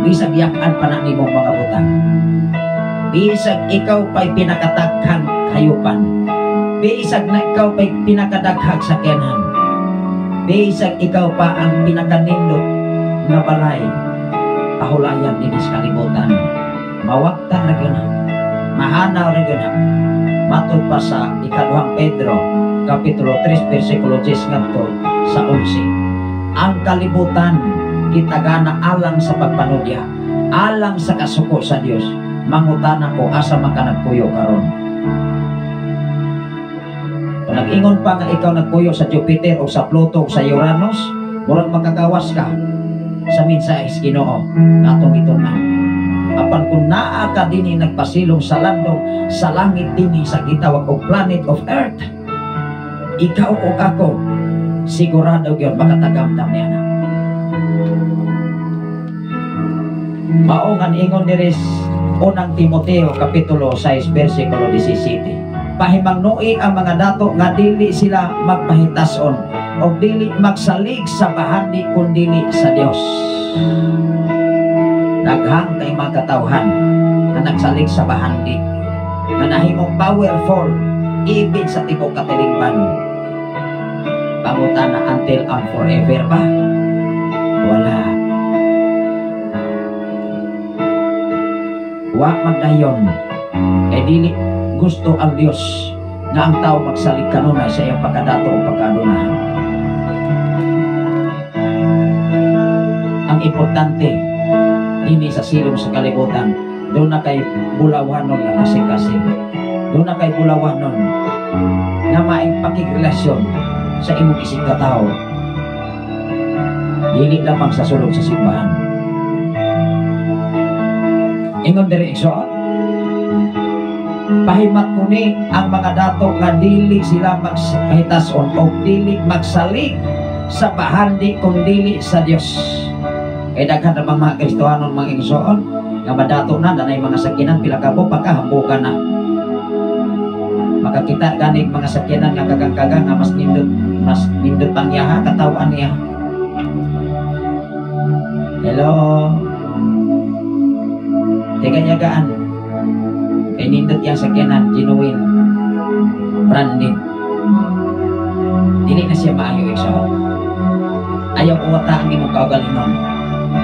Bisag yak-an pa na nimong mga butang. Bisag ikaw pa'y pinakataghang kayupan. Bisag na ikaw pa'y pinakadaghag sa kenan. Bisag ikaw pa ang pinakanindot nga balay. Pahulayan dinhi sa kalibutan. Mawagtan ra gyud na. Mahanaw ra gyud na. Matud pa sa ikaduhang Pedro, Kapitulo 3, versikulo 10 ngadto sa 11. Ang kalibutan kitagana alang sa pagpanudya, alang sa kasuko sa Dios. Mangutana ko asa man ka nagpuyo karon. Kung nag-ingon pa nga ikaw nagpuyo sa Jupiter o sa Pluto o sa Uranus, murag makagawas ka sa mensahe sa Ginoo nga atong gitun-an. Apan kung naa ka dinhi nagpasilong sa landong sa langit dinhi sa gitawag og planet of Earth, ikaw o ako sigurado gyud makatagamtam niya na. Mao nga niingon diri unang Timoteo kapitulo 6 bersikulo 17. Pahimangnui ang mga dato nga dili sila magpahitason o dili magsalig sa bahandi kun dili sa Dios. Daghang kay mga katawhan nga nagsalig sa bahandi nga nahimong powerful even sa tibok katilingban. Pangutana until and forever ba? Wala. Wa magdayon kay dili gusto ang Dios nga ang tao magsalig kanunay sa iyang pagkadato o pagkadunahan. Ang importante ini sa silong sa kalibutan, doon na kay bulawanon nga kasing-kasing, doon na kay bulawanon na maing pakigrelasyon sa imong isip ka tao, dili lamang sa sulod sa simbahan. Ingon diri igsoon, pahimat kuni ang mga dato nga dili sila magpahitason o dili magsalig sa bahandi kung dili sa Dios. Kay daghan ra mga Kristohanon mga igsoon nga madato na danay mga sakyanan pila ka buok pagkahambukan na. Makakita gani mga sakyanan nga kagang-kagang nga mas nindot pang yaha katawan niya. Hello. Tiga-yagaan. Kay nindot yang sakyanan, genuine, branded. Dili na siya maayo igsoon. Ayaw uwata ang imong kaugalingon.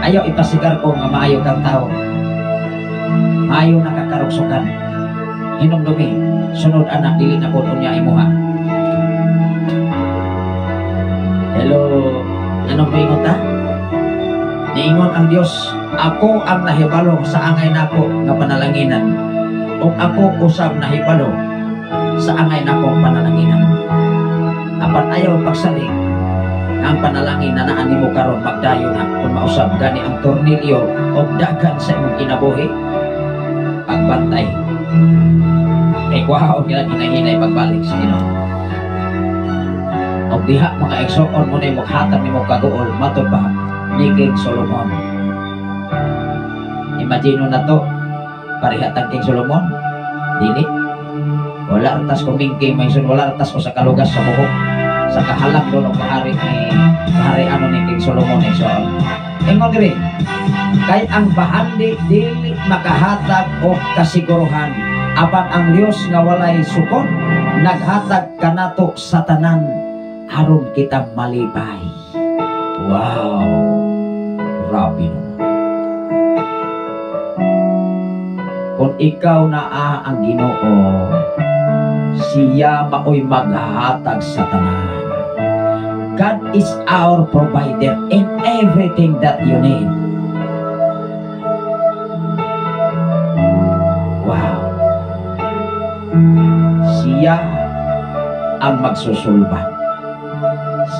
Ayaw ipasigar ko nga maayo kang tao. Maayo nakakarugsukan. Hinumdumi, sunod anak dili na po niya imuha. Hello, anong moingon ta? Niingon ang Dios, ako ang nahibalo sa angay nako nga panalanginan, ug ako usab nahibalo sa angay nakong panalanginan. Apan ayaw pagsalig ang panalangin na naan nimo karon magdayon na kung mausab gani ang tornilyo og dagan sa imong kinabuhi. Pagbantay kay kuhaon nila hinahinay pagbalik sa Ginoo. Og diha mga igsoon mo na imong hatag nimo kaguol matod pa ni King Solomon. Imagine na to, pareha tang King Solomon dili wala tas kumingking may sun, wala tas ko sa kalugas sa buhok sa kahalak doon og kahari ni kahari ano ni King Solomon eh. So ingon diri, kay ang bahandi dili makahatag og kasiguruhan, apan ang Dios nga walay sukod naghatag kanato sa tanan aron kita malipay. Wow, grabe naman. Kung ikaw naa ang Ginoo, siya maoy maghatag sa tanan. God is our provider in everything that you need. Wow. Siya ang magsusulba.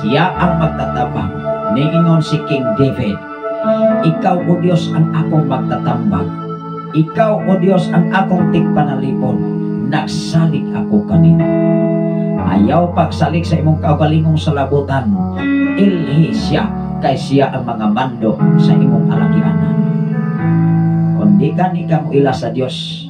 Siya ang magtatabang. Niingon si King David, ikaw o Diyos ang akong magtatambag. Ikaw o Diyos ang akong tigpanalipon. Nagsalig ako kanino. Ayaw pagsalig sa imong kaugalingong salabutan. Ilhi siya kay siya ang mga mando sa imong alagianan. Kung di ka ni ka mo ila sa Dios,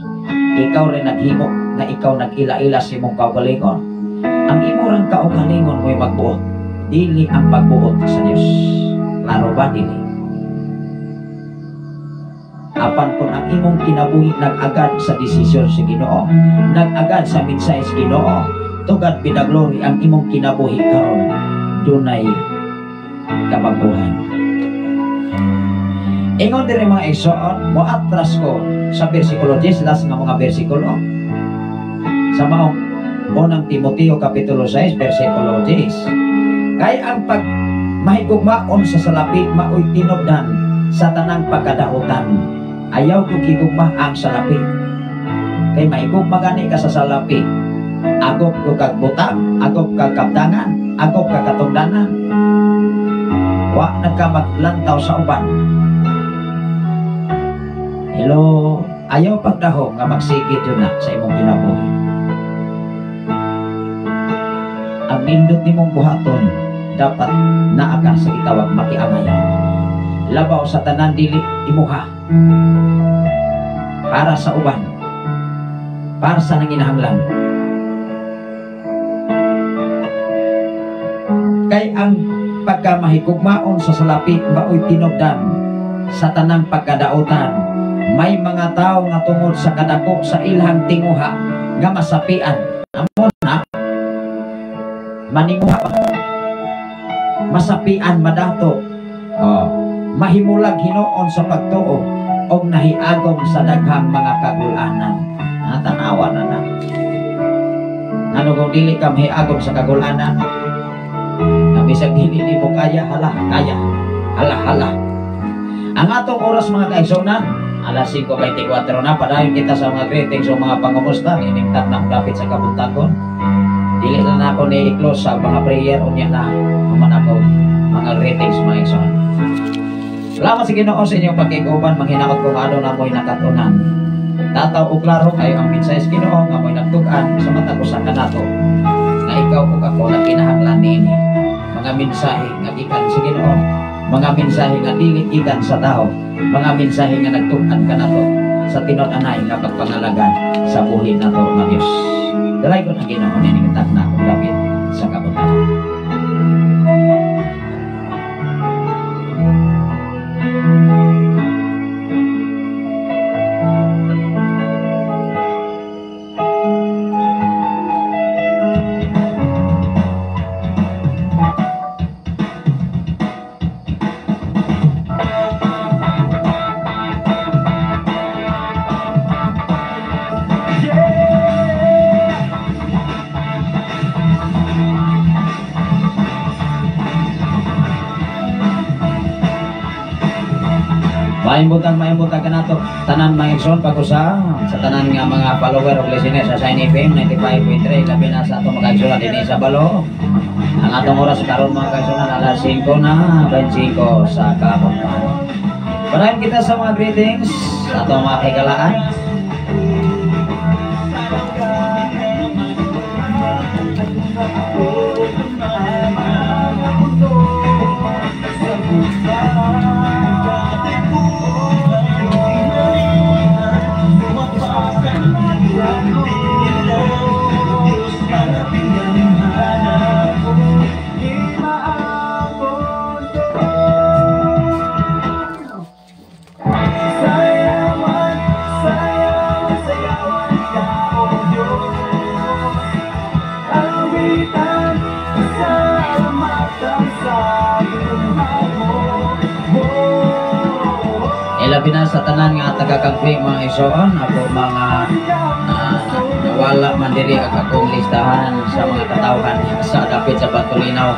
ikaw rin naghimo na ikaw nag-ila-ila sa imong kaugalingon. Ang imong kaugalingon mo'y magbuot, dili ang pagbuot sa Dios. Klaro ba dili? Apan kung ang imong kinabuhi nag-agad sa desisyon sa Ginoo, nag-agad sa mensahe sa Ginoo, to God be the glory, ang imong kinabuhi karon dunay kabaguhan. Ingon diri mga igsoon, moatras ko sa bersikulo 10, last nga mga bersikulo sa maong unang Timoteo kapitulo 6 bersikulo 10. Kay ang pag mahigugmaon sa salapi maoy tinubdan sa tanang pagkadaotan. Ayaw ko higugma ang salapi. Kay mahigugma gani ka sa salapi, agop ko kag butang, agop kag kabdangan, agop kag katungdanan. Wa nagkamaglantaw sa uban. Hello, ayaw pagdahom nga magsigit yun na sa imong kinabuhi. Ang nindot nimong buhaton dapat naa ka sa gitawag makiangay. Labaw sa tanan dili imuha. Para sa uban, para sa nanginahanglan. Kay ang pagkamahigugmaon sa salapi maoy tinubdan sa tanang pagkadaotan. May mga tao nga tungod sa kadako sa ilhang tinguha nga masapian. Amo na maninguha pa. Masapian madato. Oh, mahimulag hinuon sa pagtuo og nahiagom sa daghang mga kagulanan. Tanawa na na. Ano kung dili ka mahiagom sa kagulanan? Bisag dili nimo kaya, hala, kaya. Hala, hala. Ang atong oras mga kaigsuonan, alas 5:24 na, padayon kita sa mga greetings o mga pangumusta, ining taknang dapit sa kabuntagon. Dili na nako ni i-close sa mga prayer, unya na human ako mga greetings mga igsoon. Salamat sa Ginoo sa inyong pagkiguban, manghinakot kung ano na mo'y nakatunan. Tataw o klaro kayo ang mensahe sa Ginoo nga mo'y nagtug-an sa matag usa kanato nga ikaw ug ako nagkinahanglan niini. Mga mensahe nga gikan sa Ginoo, mga mensahe nga dili gikan sa tao, mga mensahe nga nagtug-an kanato sa tinud-anay nga pagpangalagan sa buhi nato nga Dios. Dalay ko ang Ginoo nining takna kung dapit sa kabuntagon. Maayong buntag kanato tanan, mga igsoon, pag-usa sa tanan nga mga follower o listener sa Shine FM 95.3, labi na sa atong mga kaigsoon dinhi sa Balo. Ang atong oras karon, mga kaigsoon, alas 5 na 25 sa kapuntahan. Padayon kita sa mga greetings sa atong mga kahigalaan. Sayawan, sayawan, sayawan ka, O Diyos. Awitan, pasalamatan sa ginawa mo. Oh. Ilabi na sa tanan nga taga-Kagwi, mga igsoon, ako mga nawala man diri ang akong listahan sa mga katawhan sa dapit sa Batulinaw.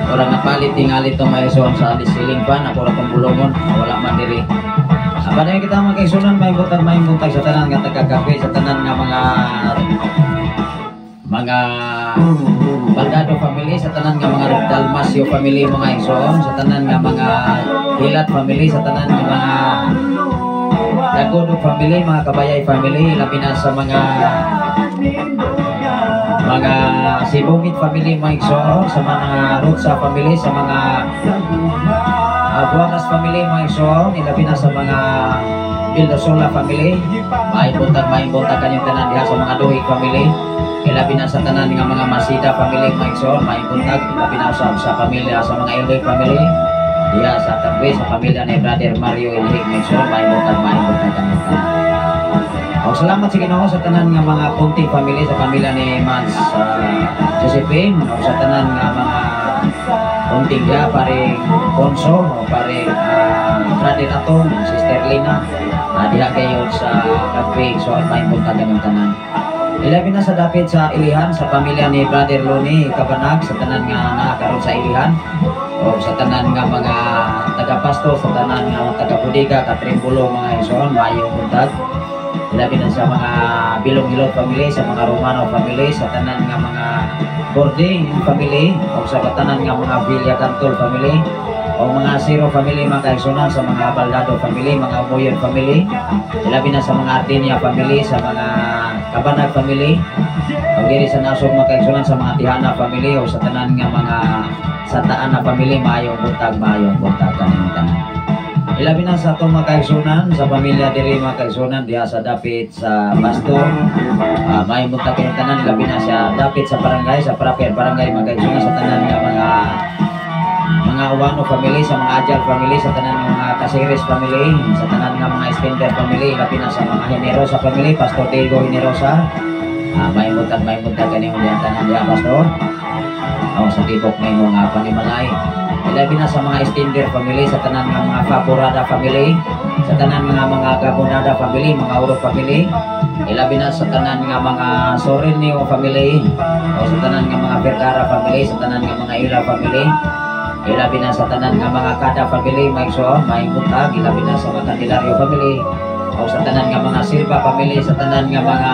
Ora napalit tingali itong mga igsoon sa ceiling fan, ako ra kong bulungon, wala man diri. Aba na kita, mga kaigsunan, may buntag sa tanan nga taga-Kagwi, sa tanan nga mga Baldado family, sa tanan nga mga Dalmasio family, mga igsoon, sa tanan nga mga Hilat family, sa tanan nga mga Dagodo family, mga Kabayay family, labi na sa mga Sibungit family, mga igsoon, sa mga Rutsa family, sa mga Buakas family, mga igsoon, ilabi na sa mga Vildosola family, maayong buntag kanyang tanan diha sa mga Duhig family, ilabi na sa tanan nga mga Masida family, mga igsoon, maayong buntag, ilabi na sa pamilya sa mga Ilhig family, diha sa Tagwe, sa pamilya ni Brother Mario Ilhig, mga igsoon, maayong buntag kanyang tanan. O, salamat sa Ginoo sa tanan nga mga Punting family, sa pamilya ni Mans Josephine, o sa tanan nga mga Punting diha, paring Ponso, o paring Brother Atong, Sister Lina, diha kayo sa Kagwe, so maayong buntag kanyang tanan. Ilabi na sa dapit sa Ilihan, sa pamilya ni Brother Loni Kabanag, sa tanan nga naa karon sa Ilihan, o sa tanan nga mga taga-pasto, sa tanan nga mga taga-bodega, Katrimbulo, mga igsoon, maayong buntag. Ilabi na sa mga Bilong Hilot family, sa mga Romano family, sa tanan nga mga Boarding family, o sa tanan nga mga Villa Cantol family, o mga Zero family, mga kaigsunan, sa mga Baldado family, mga Umoyon family, ilabi na sa mga Artinia family, sa mga Kabanag family, o diri sa Nasog, mga kaigsunan, sa mga Tihana family, o sa tanan nga mga Santa Ana family, maayong buntag kaning tanan. Ilabi na sa atong mga kaigsunan, sa pamilya diri, mga kaigsunan, diha sa dapit sa Basto, maayong buntag kanyang tanan, ilabi na sa dapit sa barangay, sa proper barangay, mga kaigsunan, sa tanan nga mga Uwano family, sa mga Ajal family, sa tanan nga mga Casiris family, sa tanan nga mga Spender family, ilabi na sa mga Generosa family, Pastor Diego Generosa. Maayong buntag kaniyong diha tanan diha, Pastor. O, sa tibok na imong panimalay. Ilabi na sa mga Stender family, sa tanan nga mga Faborada family, sa tanan nga mga Gabonada family, mga Uro family, ilabi na sa tanan nga mga Sorinio family, o sa tanan nga mga Vergara family, sa tanan nga mga Ila family, ilabi na sa tanan nga mga Kada family, mga igsoon, maayong buntag, ilabi na sa mga Candelario family, o sa tanan nga mga Silva family, sa tanan nga mga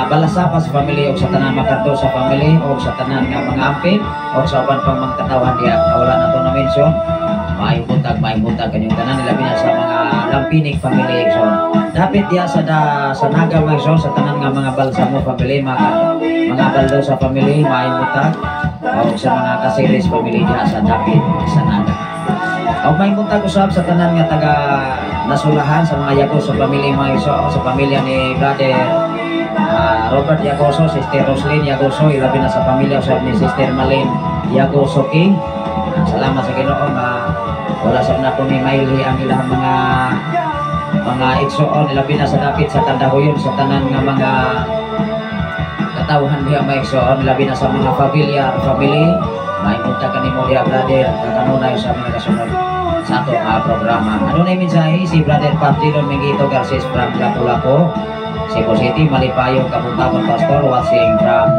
Balasapas family, o sa tanan mga Cardosa family, o sa tanan nga mga Ampin, o sa uban pang mga katawhan diha nga wala na to na mention. Maayong buntag kanyong tanan, ilabi na sa mga Lampinig family, igsoon. Dapit diha sa Naga, mga igsoon, sa tanan nga mga Balsamo family, mga Baldosa family, maayong buntag, o sa mga Casiris family diha sa dapit sa Naga. O maayong buntag usab sa tanan nga taga Nasulahan, sa mga Yagoso family, mga igsoon, sa pamilya ni Brother Robert Yagoso, Sister Roslyn Yagoso, ilabi na sa pamilya usab ni Sister Malin Yagoso King. Salamat sa Ginoo nga wala sa nako ni mailhi ang ilang mga igsoon, ilabi na sa dapit sa Kandahuyon, sa tanan nga mga katawhan diha, mga igsoon, labi na sa mga pamilya family. Maayong buntag kanimo diha, brother, kakanunay sa mga kasunod sa atong programa. Ano na yung mensahe si Brother Pabdilon Mingito Garces from Lapu-Lapu, Cebu City. Malipayong kabuntagon, Pastor, watching from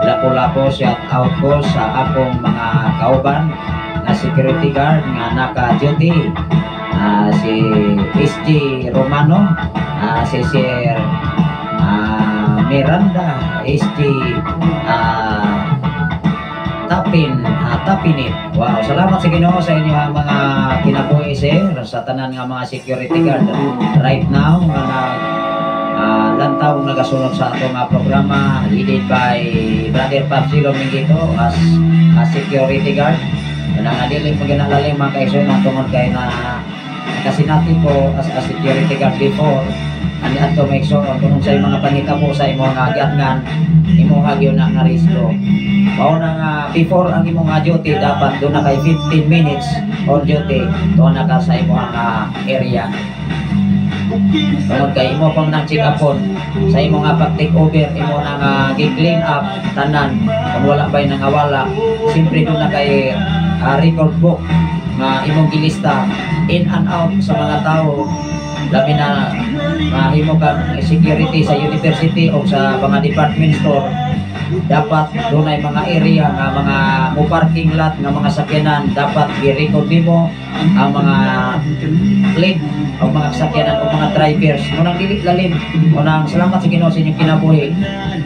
Lapu-Lapu. Shout out ko sa akong mga kauban na security guard nga naka-duty. Si SG Romano, si Sir Miranda, SG Tapinit. Wow, salamat sa Ginoo sa inyong mga kinabuhi, sir, sa tanan nga mga security guard right now nga nag lantaw nagasunod sa ato nga programa headed by Brother Papsilo Mingito as a security guard. Wala nga dili mo ginalalim, mga kaigsoon, tungod kay na kasinati ko as a security guard before ani adto, mga igsoon, kung sa mga panghitabo sa imong nga giatngan, imong gyud na nga risgo. Mao na nga before ang imong nga duty, dapat duna kay 15 minutes on duty, doon na ka sa imong nga area. Tungod kay imo pang nang check upon sa imong nga pag take over, imo na nga gi-clean up tanan kung wala ba'y nangawala. Siyempre duna kay record book nga imong gilista in and out sa mga tao, labi na mahimo kang security sa university o sa mga department store. Dapat dunay mga area nga mga mo parking lot nga mga sakyanan, dapat gi-record nimo ang mga plate o mga sakyanan o mga drivers. Munang dili lalim, munang salamat sa Ginoo sa inyong kinabuhi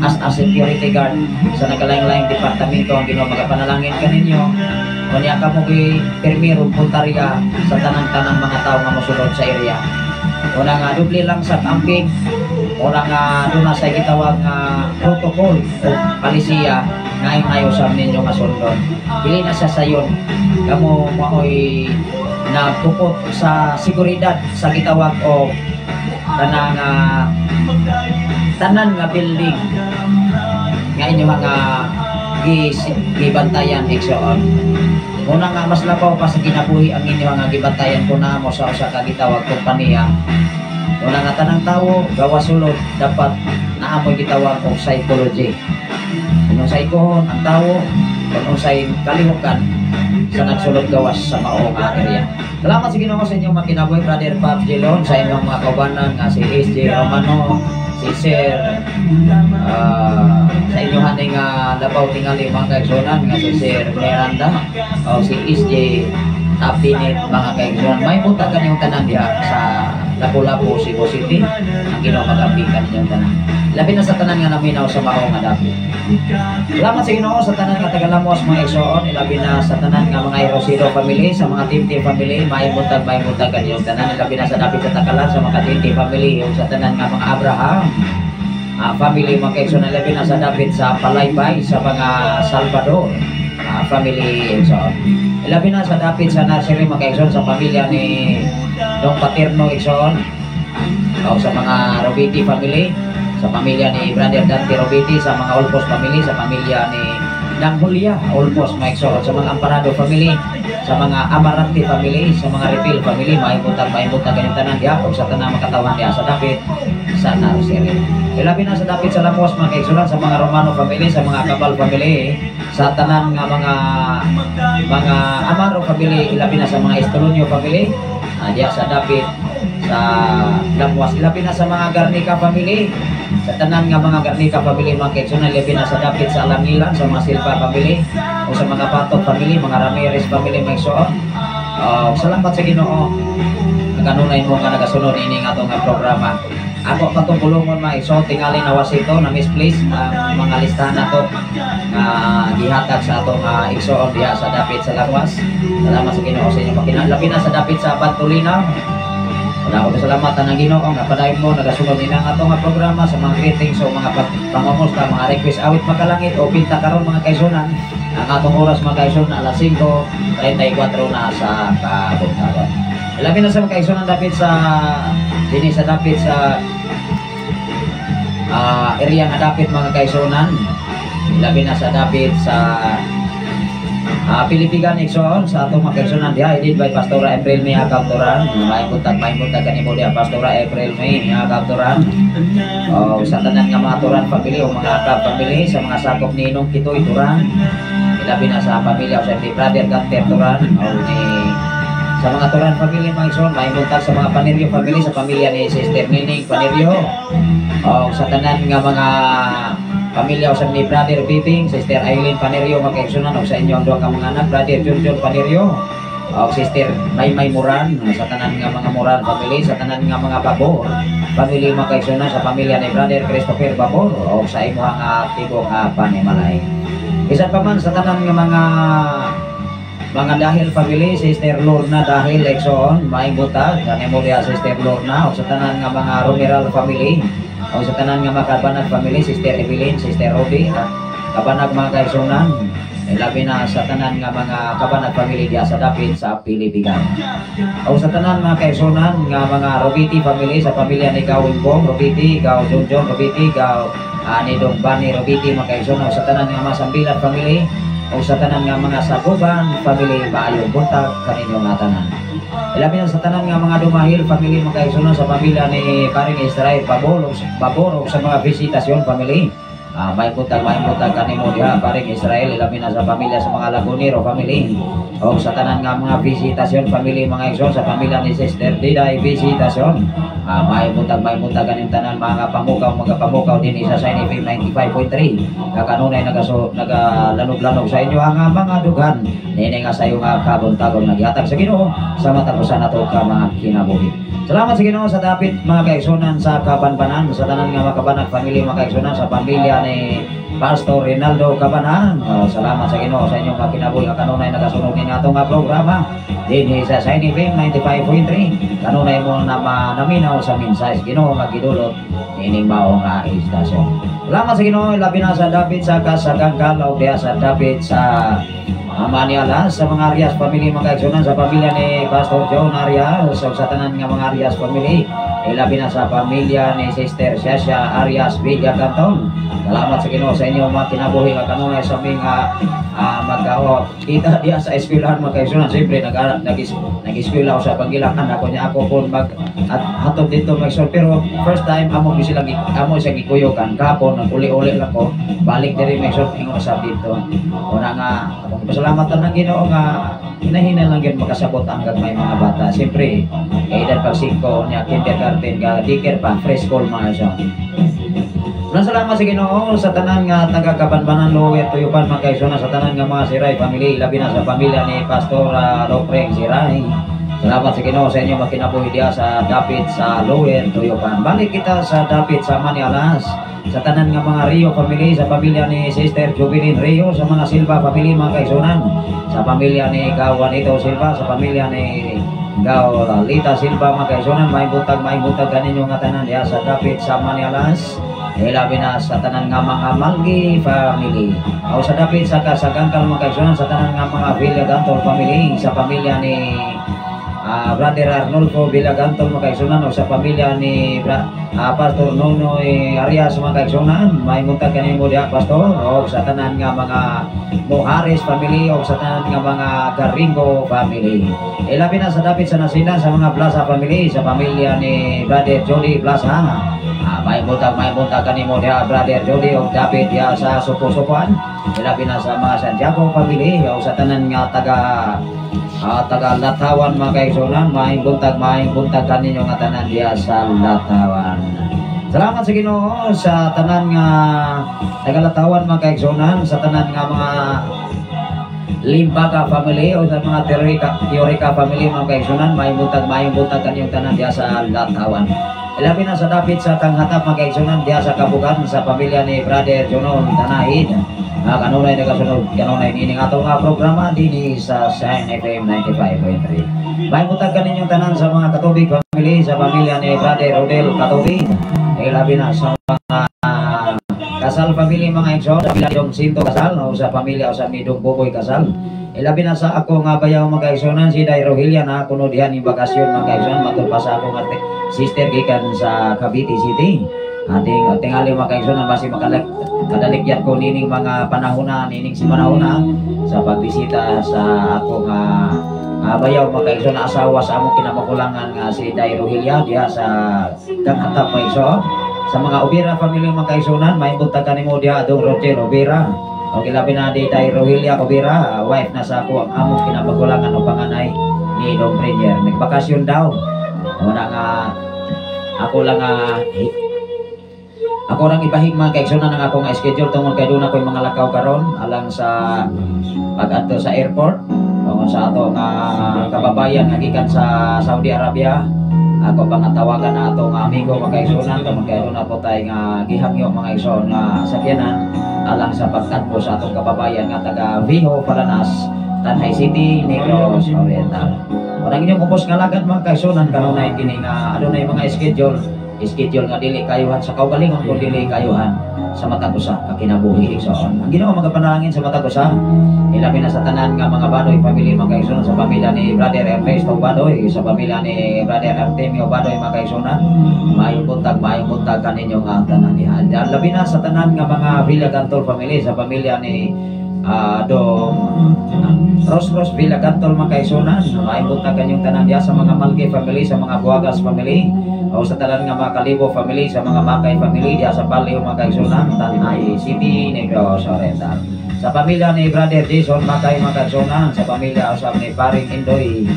as a security guard sa nagkalaing-laing departamento. Ang Ginoo magapanalangin kaninyo. Unya kamo gi pirmiro puntarya sa tanang-tanang mga tao nga mosulod sa area. Una nga doble lang sa camping, una nga duna sa gitawag nga protocol o palisiya nga ayo sa ninyo nga sundon. Dili na siya sayon kamo maoy nagtupot sa seguridad sa gitawag o kanang tanan nga building nga inyo mga gibantayan, igsoon. Una nga mas labaw pa sa kinabuhi ang inyo nga gibantayan kung naa mo sa usa ka gitawag kompanya. Una nga tanang tawo gawa sulod, dapat naa mo'y gitawag og psychology. Kung psychohon ang tawo, kung unsay kalihukan sa nagsulod gawas sa mao nga area. Salamat sa Ginoo sa inyong mga kinabuhi, Brother Pap Jelon, sa inyong mga kaubanan nga si SJ Romano, si Sir sa inyong haning labaw tingali, mga kaigsunan, nga si Sir Miranda o si SJ Tapinit, mga kaigsunan. May punta kanyong tanan diha sa Lapu-Lapu, Cebu City. Ang Ginoo mag-ambi kaninyong tanan. Labi na sa tanan nga naminaw sa mao nga dapit. Salamat sa Ginoo sa tanan nga taga-Lamwas, mga igsoon, ilabi na sa tanan nga mga Rosero family, sa mga Team family, maayong buntag kaninyong tanan, ilabi na sa dapit sa Takalar, sa mga Team family, ug sa tanan nga mga Abraham family, mga kaigsoon, ilabi na sa dapit sa Palaypay, sa mga Salvador family, igsoon. Ilabi na sa dapit sa nursery, mga kaigsoon, sa pamilya ni Dong Paterno, igsoon, o sa mga Robiti family, sa pamilya ni Brother Dante Robiti, sa mga Olpos family, sa pamilya ni Nang Julia Olpos, mga igsoon, sa mga Amparado family, sa mga Amarante family, sa mga Repil family, maayong buntag kanyang tanan diha, o sa tanang makatawan diha sa dapit sa nursery. Ilabi na sa dapit sa Lamwas, mga kaigsunan, sa mga Romano family, sa mga Cabal family, sa tanan nga mga Amaro family, ilabi na sa mga Estolonio family, diha sa dapit sa Lamwas, ilabi na sa mga Garnica family, sa tanan nga mga Garnica family, mga kaigsunan, ilabi na sa dapit sa Alangilan, sa mga Silva family, o sa mga Patok family, mga Ramirez family, mga igsoon. Salamat sa Ginoo kanunay mo nga nagasunod ini nga atong nga programa. Ako pa itong bulungon, mga igsoon, tingali na wasito na misplace ang mga listahan nato nga gihatag sa atong igsoon diha sa dapit sa Lamwas. Salamat sa Ginoo sa inyong makina. Labi na sa dapit sa Bantulinaw. Wala ko salamat ang Ginoo nga padayon mo nagasunod nila ang atong nga programa sa mga greetings o mga pangamusta, mga request awit makalangit o pinta karon, mga kaigsunan. Ang atong oras, mga kaigsunan, alas 5:34 na sa kabuntagon. Labi na sa mga kaigsunan dapit sa dinhi sa dapit sa area nga dapit, mga kaigsunan. Labi na sa dapit sa Pilipigan, igsoon, sa atong mga kaigsunan diha headed by Pastora April May Akapturan. Maayong buntag kanimo diha, Pastora April May Akapturan. O sa tanan nga mga Turan family o mga Akap family, sa mga sakop ni Inong Kitoy Turan. Ilabi na sa pamilya o sa ni Brother Ganter Turan o ni sa mga Turan family, mga igsoon, maayong buntag sa mga Paneryo family, sa pamilya ni Sister Nining Paneryo. O sa tanan nga mga pamilya usab ni Brother Bibing, Sister Eileen Paneryo, mga kaigsunan, o sa inyong duha ka mga anak, Brother Junjun Paneryo. O Sister Maymay Moran, sa tanan nga mga Moran family, sa tanan nga mga Babor family, mga kaigsunan, sa pamilya ni Brother Christopher Babor o sa imuhang tibok panimalay. Bisan pa man sa tanan nga mga Dahil family, Sister Lorna Dahil Exon, maayong buntag kanimo diha, Sister Lorna, o sa tanan nga mga Romeral family, o sa tanan nga mga Kabanag family, Sister Evelyn, Sister Rodi, Kabanag, mga kaigsunan, labi na sa tanan nga mga Kabanag family diha sa dapit sa Pilipinas. O sa tanan, mga kaigsunan, nga mga Robiti family, sa pamilya ni Gaw Imbong Robiti, Gaw Junjun Robiti, Gaw ni Dong Bani Robiti, mga kaigsunan, o sa tanan nga mga Sambilan family, o sa tanan nga mga Saguban family, maayong buntag kaninyo nga tanan. Ilabi na sa tanan nga mga Dumahil family, mga kaigsunan, sa pamilya ni Paring Israel Babor, Babor o sa mga Visitasyon family. Maayong buntag kanimo diha, Paring Israel, ilabi na sa pamilya sa mga Lagunero family. O sa tanan nga mga Visitasyon family, mga igsoon, sa pamilya ni Sister Diday Visitasyon. Maayong buntag kaning tanan mga pamukaw din sa Shine FM 95.3. Nga kanunay nagalanog-lanog sa inyo ang mga dughan. Nini nga sayo nga kabuntagon naghatag sa Ginoo sa matag usa nato ka mga kinabuhi. Salamat sa Ginoo sa dapit, mga kaigsunan, sa Kabanbanan, sa tanan nga mga Kabanag family, mga kaigsunan, sa pamilya ni Pastor Rinaldo Kabanang. Oh, salamat sa Ginoo sa inyong mga kinabuhi nga kanunay nagasunod ning atong nga programa dinhi sa Shine FM 95.3. Kanunay mo na naminaw sa mensahe sa Ginoo nga gidulot nining mao nga istasyon. Salamat sa Ginoo, labi na sa dapit sa Kasagangkal o diha sa dapit sa Maniala, sa mga Arias family, mga kaigsunan, sa pamilya ni Pastor John Arias sa tanan nga mga Arias family, ilabi na sa pamilya ni Sister Shasha Arias Villa Canton. Salamat sa Ginoo sa inyong mga kinabuhi nga kanunay sa mga magkao kita diya sa eskwelahan, mga kaigsunan. Siyempre nag nag nag-eskwela ako sa Panggilakan ako niya, ako po mag at hatod dito mag, pero first time amo gyud silang amo siya gikuyokan kahapon, naguli-uli lang ko balik diri may ingon sa dito. Una nga akong pasalamatan ng Ginoo nga hinahina lang yun makasabot ang gagmay mga bata. Siyempre, kay edad pag 5 niya, kindergarten ka, daycare pa, preschool, mga siya. Maraming salamat sa Ginoo sa tanan nga taga Kabanbanan, Lower Tuyupan, mga kaigsunan, sa tanan nga mga Siray family, labi na sa pamilya ni Pastor Lopreng Siray. Salamat sa Ginoo sa inyo mga kinabuhi diha sa dapit sa Lower Tuyupan. Balik kita sa dapit sa Manialas. Sa tanan nga mga Rio family, sa pamilya ni Sister Jubilin Rio, sa mga Silva family, mga kaigsunan, sa pamilya ni Gaw Juanito Silva, sa pamilya ni Gaw Lita Silva, mga kaigsunan, maayong buntag kaninyo nga tanan diha sa dapit sa Manialas. Ilabi na sa tanan nga mga Malgi family. O sa dapit sa Kasagangkal, mga kaigsunan, sa tanan nga mga Villagantol family, sa pamilya ni Brother Arnulfo Villagantol, mga kaigsunan, o sa pamilya ni Pastor Nonoy Arias, mga kaigsunan, maayong buntag kanimo diha, Pastor, o sa tanan nga mga Mohares family o sa tanan nga mga Garingo family. Ilabi na sa dapit sa Nasinan, sa mga Plaza family, sa pamilya ni Brother Jody Plaza. Maayong buntag kanimo diha, Brother Jody, o dapit diha sa Supo-Supuan. Ilabi na sa mga Santiago family o sa tanan nga taga Latawan, mga kaigsunan, maayong buntag kaninyo nga tanan diha sa Latawan. Salamat sa Ginoo sa tanan nga taga Latawan, mga kaigsunan, sa tanan nga mga Limbaka family o sa mga Teorica family, mga kaigsunan, maayong buntag kaninyong tanan diha sa Latawan. Ilabi na sa dapit sa Kanghatap, mga kaigsunan, diha sa Kabugan, sa pamilya ni Brother Jonon Tanahid. Kanunay nagasunod kanunay nining ato nga programa dinhi sa Shine FM 95.3. Maayong buntag kaninyong tanan sa mga Katubig family, sa pamilya ni Brother Rodel Katubig. Ilabi na sa mga Kasal family, mga igsoon, sa pamilya ni Dong Sinto Kasal o sa pamilya o sa ni Dong Boboy Kasal. Ilabi na sa ako nga bayaw, mga kaigsunan, si Day Rohilia na kuno diha ni bakasyon, mga kaigsunan, matud pa sa ako nga sister gikan sa Cavite City. Ating tingali, mga kaigsunan, basi makalak kadalikyat ko nining mga panahona, nining si panahona sa pagbisita sa ako nga bayaw, mga kaigsoon, asawa sa among kinamakulangan nga si Day Rohilia diha sa Kanghatap, mga igsoon. Sa mga Obira family, mga kaigsunan, maayong buntag kanimo diha, Dong Roger Obira. O gilabi na di Day Rohilia Obira, wife na sa ako ang among kinamakulangan o panganay ni Dong Premier. Nagbakasyon daw. Una nga ako lang nga ako rang ibahing, mga kaigsunan, ang akong schedule tungod kay doon ako'y mga lakaw karon alang sa pag-adto sa airport. O Sa ato nga kababayan nga gikan sa Saudi Arabia, ako pangatawagan na ato nga amigo, mga kaigsuonan, tungod kay aduna po tay nga gihangyo, mga igsoon, nga sakyanan alang sa pagtagpo sa atong kababayan nga taga Viho, Palanas, Tanjay City, Negros Oriental. Unang inyong kubos nga lagad, mga kaigsuonan, kanunay kini nga adunay mga schedule schedule nga dili kayuhan sa kaugalingon kun dili kayuhan sa matag usa ka kinabuhi, igsoon. Ang Ginoo magapanalangin sa matag usa, ilabi na sa tanan nga mga Badoy family, mga kaigsuonan, sa pamilya ni Brother Ernesto Badoy, sa pamilya ni Brother Artemio Badoy, mga kaigsuonan. Maayong buntag kaninyo nga tanan diha. Labi na sa tanan nga mga Villa Cantol family, sa pamilya ni Dong Ros Ros Villa Cantol, mga kaigsuonan. Maayong buntag kanyong tanan diha, sa mga Malge family, sa mga Buagas family, o sa tanan nga mga Kalibo family, sa mga Makay family diha sa Palio, mga kaigsuonan, Tanjay City, Negros Oriental. Sa pamilya ni Brother Jason Makay, mga kaigsuonan, sa pamilya usab ni Paring Indoy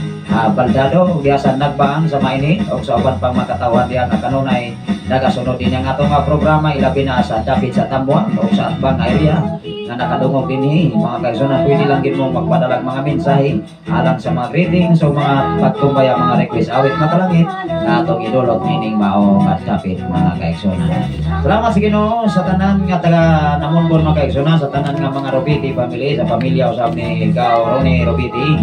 Baldado diha sa Nagbaan sa Mainit, o sa uban pang mga diha nga kanunay nagasunod din ang atong nga programa, ilabi na sa dapit sa Tambuan o sa Atbang area nga nakadungog dinhi, mga kaigsuonan. Pwede lang gid mo magpadalag mga mensahe alang sa mga greetings o mga pagtumbaya, mga request awit makalangit nga atong idulot nining mao nga dapit, mga kaigsuonan. Salamat sa Ginoo sa tanan nga taga Namonbon, mga kaigsuonan, sa tanan nga mga Robiti family, sa pamilya usab ni Gaw Ronnie Robiti.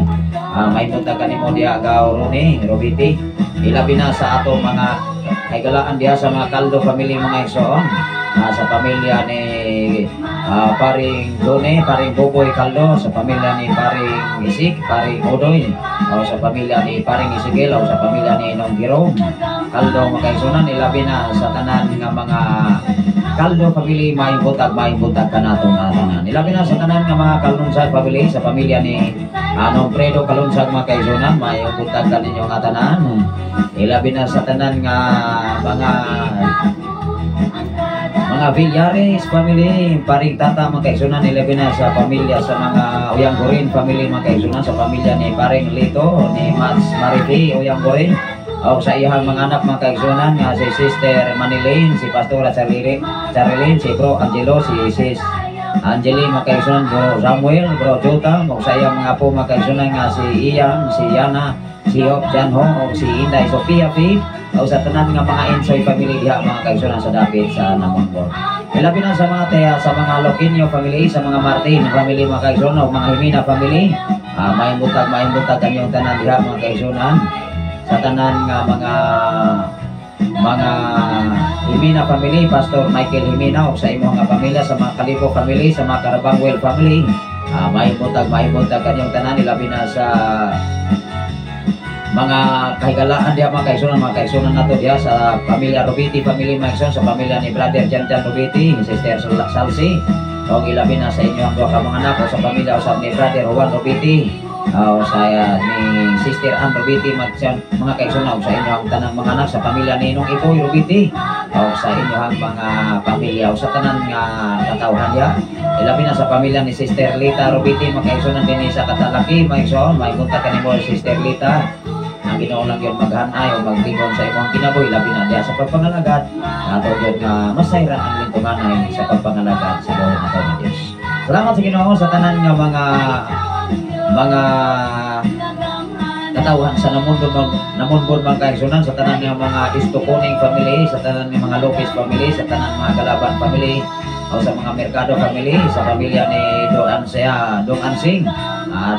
May buntag kanimo diha, Gaw Ronnie Robiti. Ilabi na sa atong mga higalaan diha sa mga Caldo family, mga igsoon. Sa pamilya ni Paring Done, Paring Boboy Caldo, sa pamilya ni Paring Isik, Paring Odoy, o sa pamilya ni Paring Isigil, o sa pamilya ni Nong Jerome Caldo, mga kaigsuonan, ilabi na sa tanan nga mga Caldo family, maayong buntag kanato nga tanan. Ilabi na sa tanan nga mga Kalunsag family, sa pamilya ni Anong Fredo Kalunsag, mga kaigsuonan, maayong buntag kaninyo nga tanan. Ilabi na sa tanan nga mga Villares family, Paring Tata, mga kaigsuonan, ilabi na sa pamilya sa mga Uyanggorin family, mga kaigsuonan, sa pamilya ni Paring Lito, ni Mats Marifi Uyanggorin, o sa iyang mga anak, mga kaigsuonan, nga si Sister Manilyn, si Pastora Charilyn, Charilyn, si Bro Angelo, si Sis Angeli, mga kaigsuonan, Bro Samuel, Bro Jota, o sa iyang mga apo, mga kaigsuonan, nga si Ian, si Yana, si Hop Janho, o si Inday Sofia Faith, o sa tanan nga mga Ensoy family diha, mga kaigsuonan, sa dapit sa Namonbon. Ilabi na sa mga teya, sa mga Loquinio family, sa mga Martin family, mga kaigsuonan, o mga Himina family, maayong buntag kanyong tanan diha, mga kaigsuonan. Sa tanan nga mga Himina family, Pastor Michael Himina o sa imong nga pamilya, sa mga Kalibo family, sa mga Carabangwell family, maayong buntag kanyong tanan, ilabi na sa mga kahigalaan diha, mga kaigsuonan nato diha sa pamilya Robiti family, mga kaigsuonan, sa pamilya ni Brother Jan Jan Robiti, Sister Salsi, o ilabi na sa inyo ang duha ka mga anak, o sa pamilya usab ni Brother Juan Robiti, o sa ni Sister Ann Robiti, mga kaigsuonan, o sa inyo ang tanang mga anak, sa pamilya ni Nong Iboy Robiti, o sa inyo ang mga pamilya, o sa tanan nga katawhan diha, ilabi na sa pamilya ni Sister Lita Robiti, mga kaigsuonan, dinhi sa Katalaki, mga igsoon. Maayong buntag kanimo, Sister Lita. Ang Ginoo lang yun maghanay o magtingon sa imong kinabuhi, labi na diha sa pagpangalagad ato yun nga masayran ang lintunganay sa pagpangalagad sa buhay nato nga Dios. Salamat sa Ginoo sa tanan nga mga katawhan sa Namunbon, Namunbon, mga kaigsuonan, sa tanan nga mga Istukuning family, sa tanan nga mga Lopez family, sa tanan mga Galaban family, o sa mga Mercado family, sa pamilya ni Dong Ansea, Dong Ansing,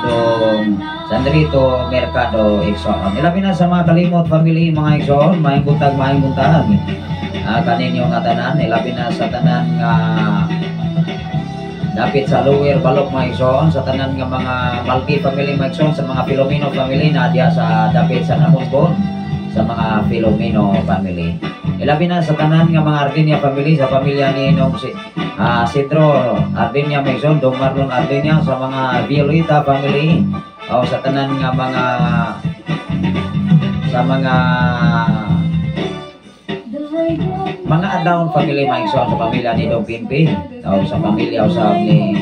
Dong Sandrito Mercado igsoon. Ilabi na sa mga Kalimot family, mga igsoon, maayong buntag, maayong buntag kaninyo nga tanan, ilabi na sa tanan nga dapit sa Lower Balok, mga igsoon, sa tanan nga mga Malki family, mga igsoon, sa mga Filomeno family na diha sa dapit sa Namunbon, sa mga Filomeno family. Ilabi na sa tanan nga mga Ardinia family, sa pamilya ni Nong si Sidro Ardinia, mga igsoon, Dong Marlon Ardinia, sa mga Violeta family, o sa tanan nga mga sa mga Adlaon family, mga igsoon, sa pamilya ni Dong Pimpin, o sa pamilya usab ni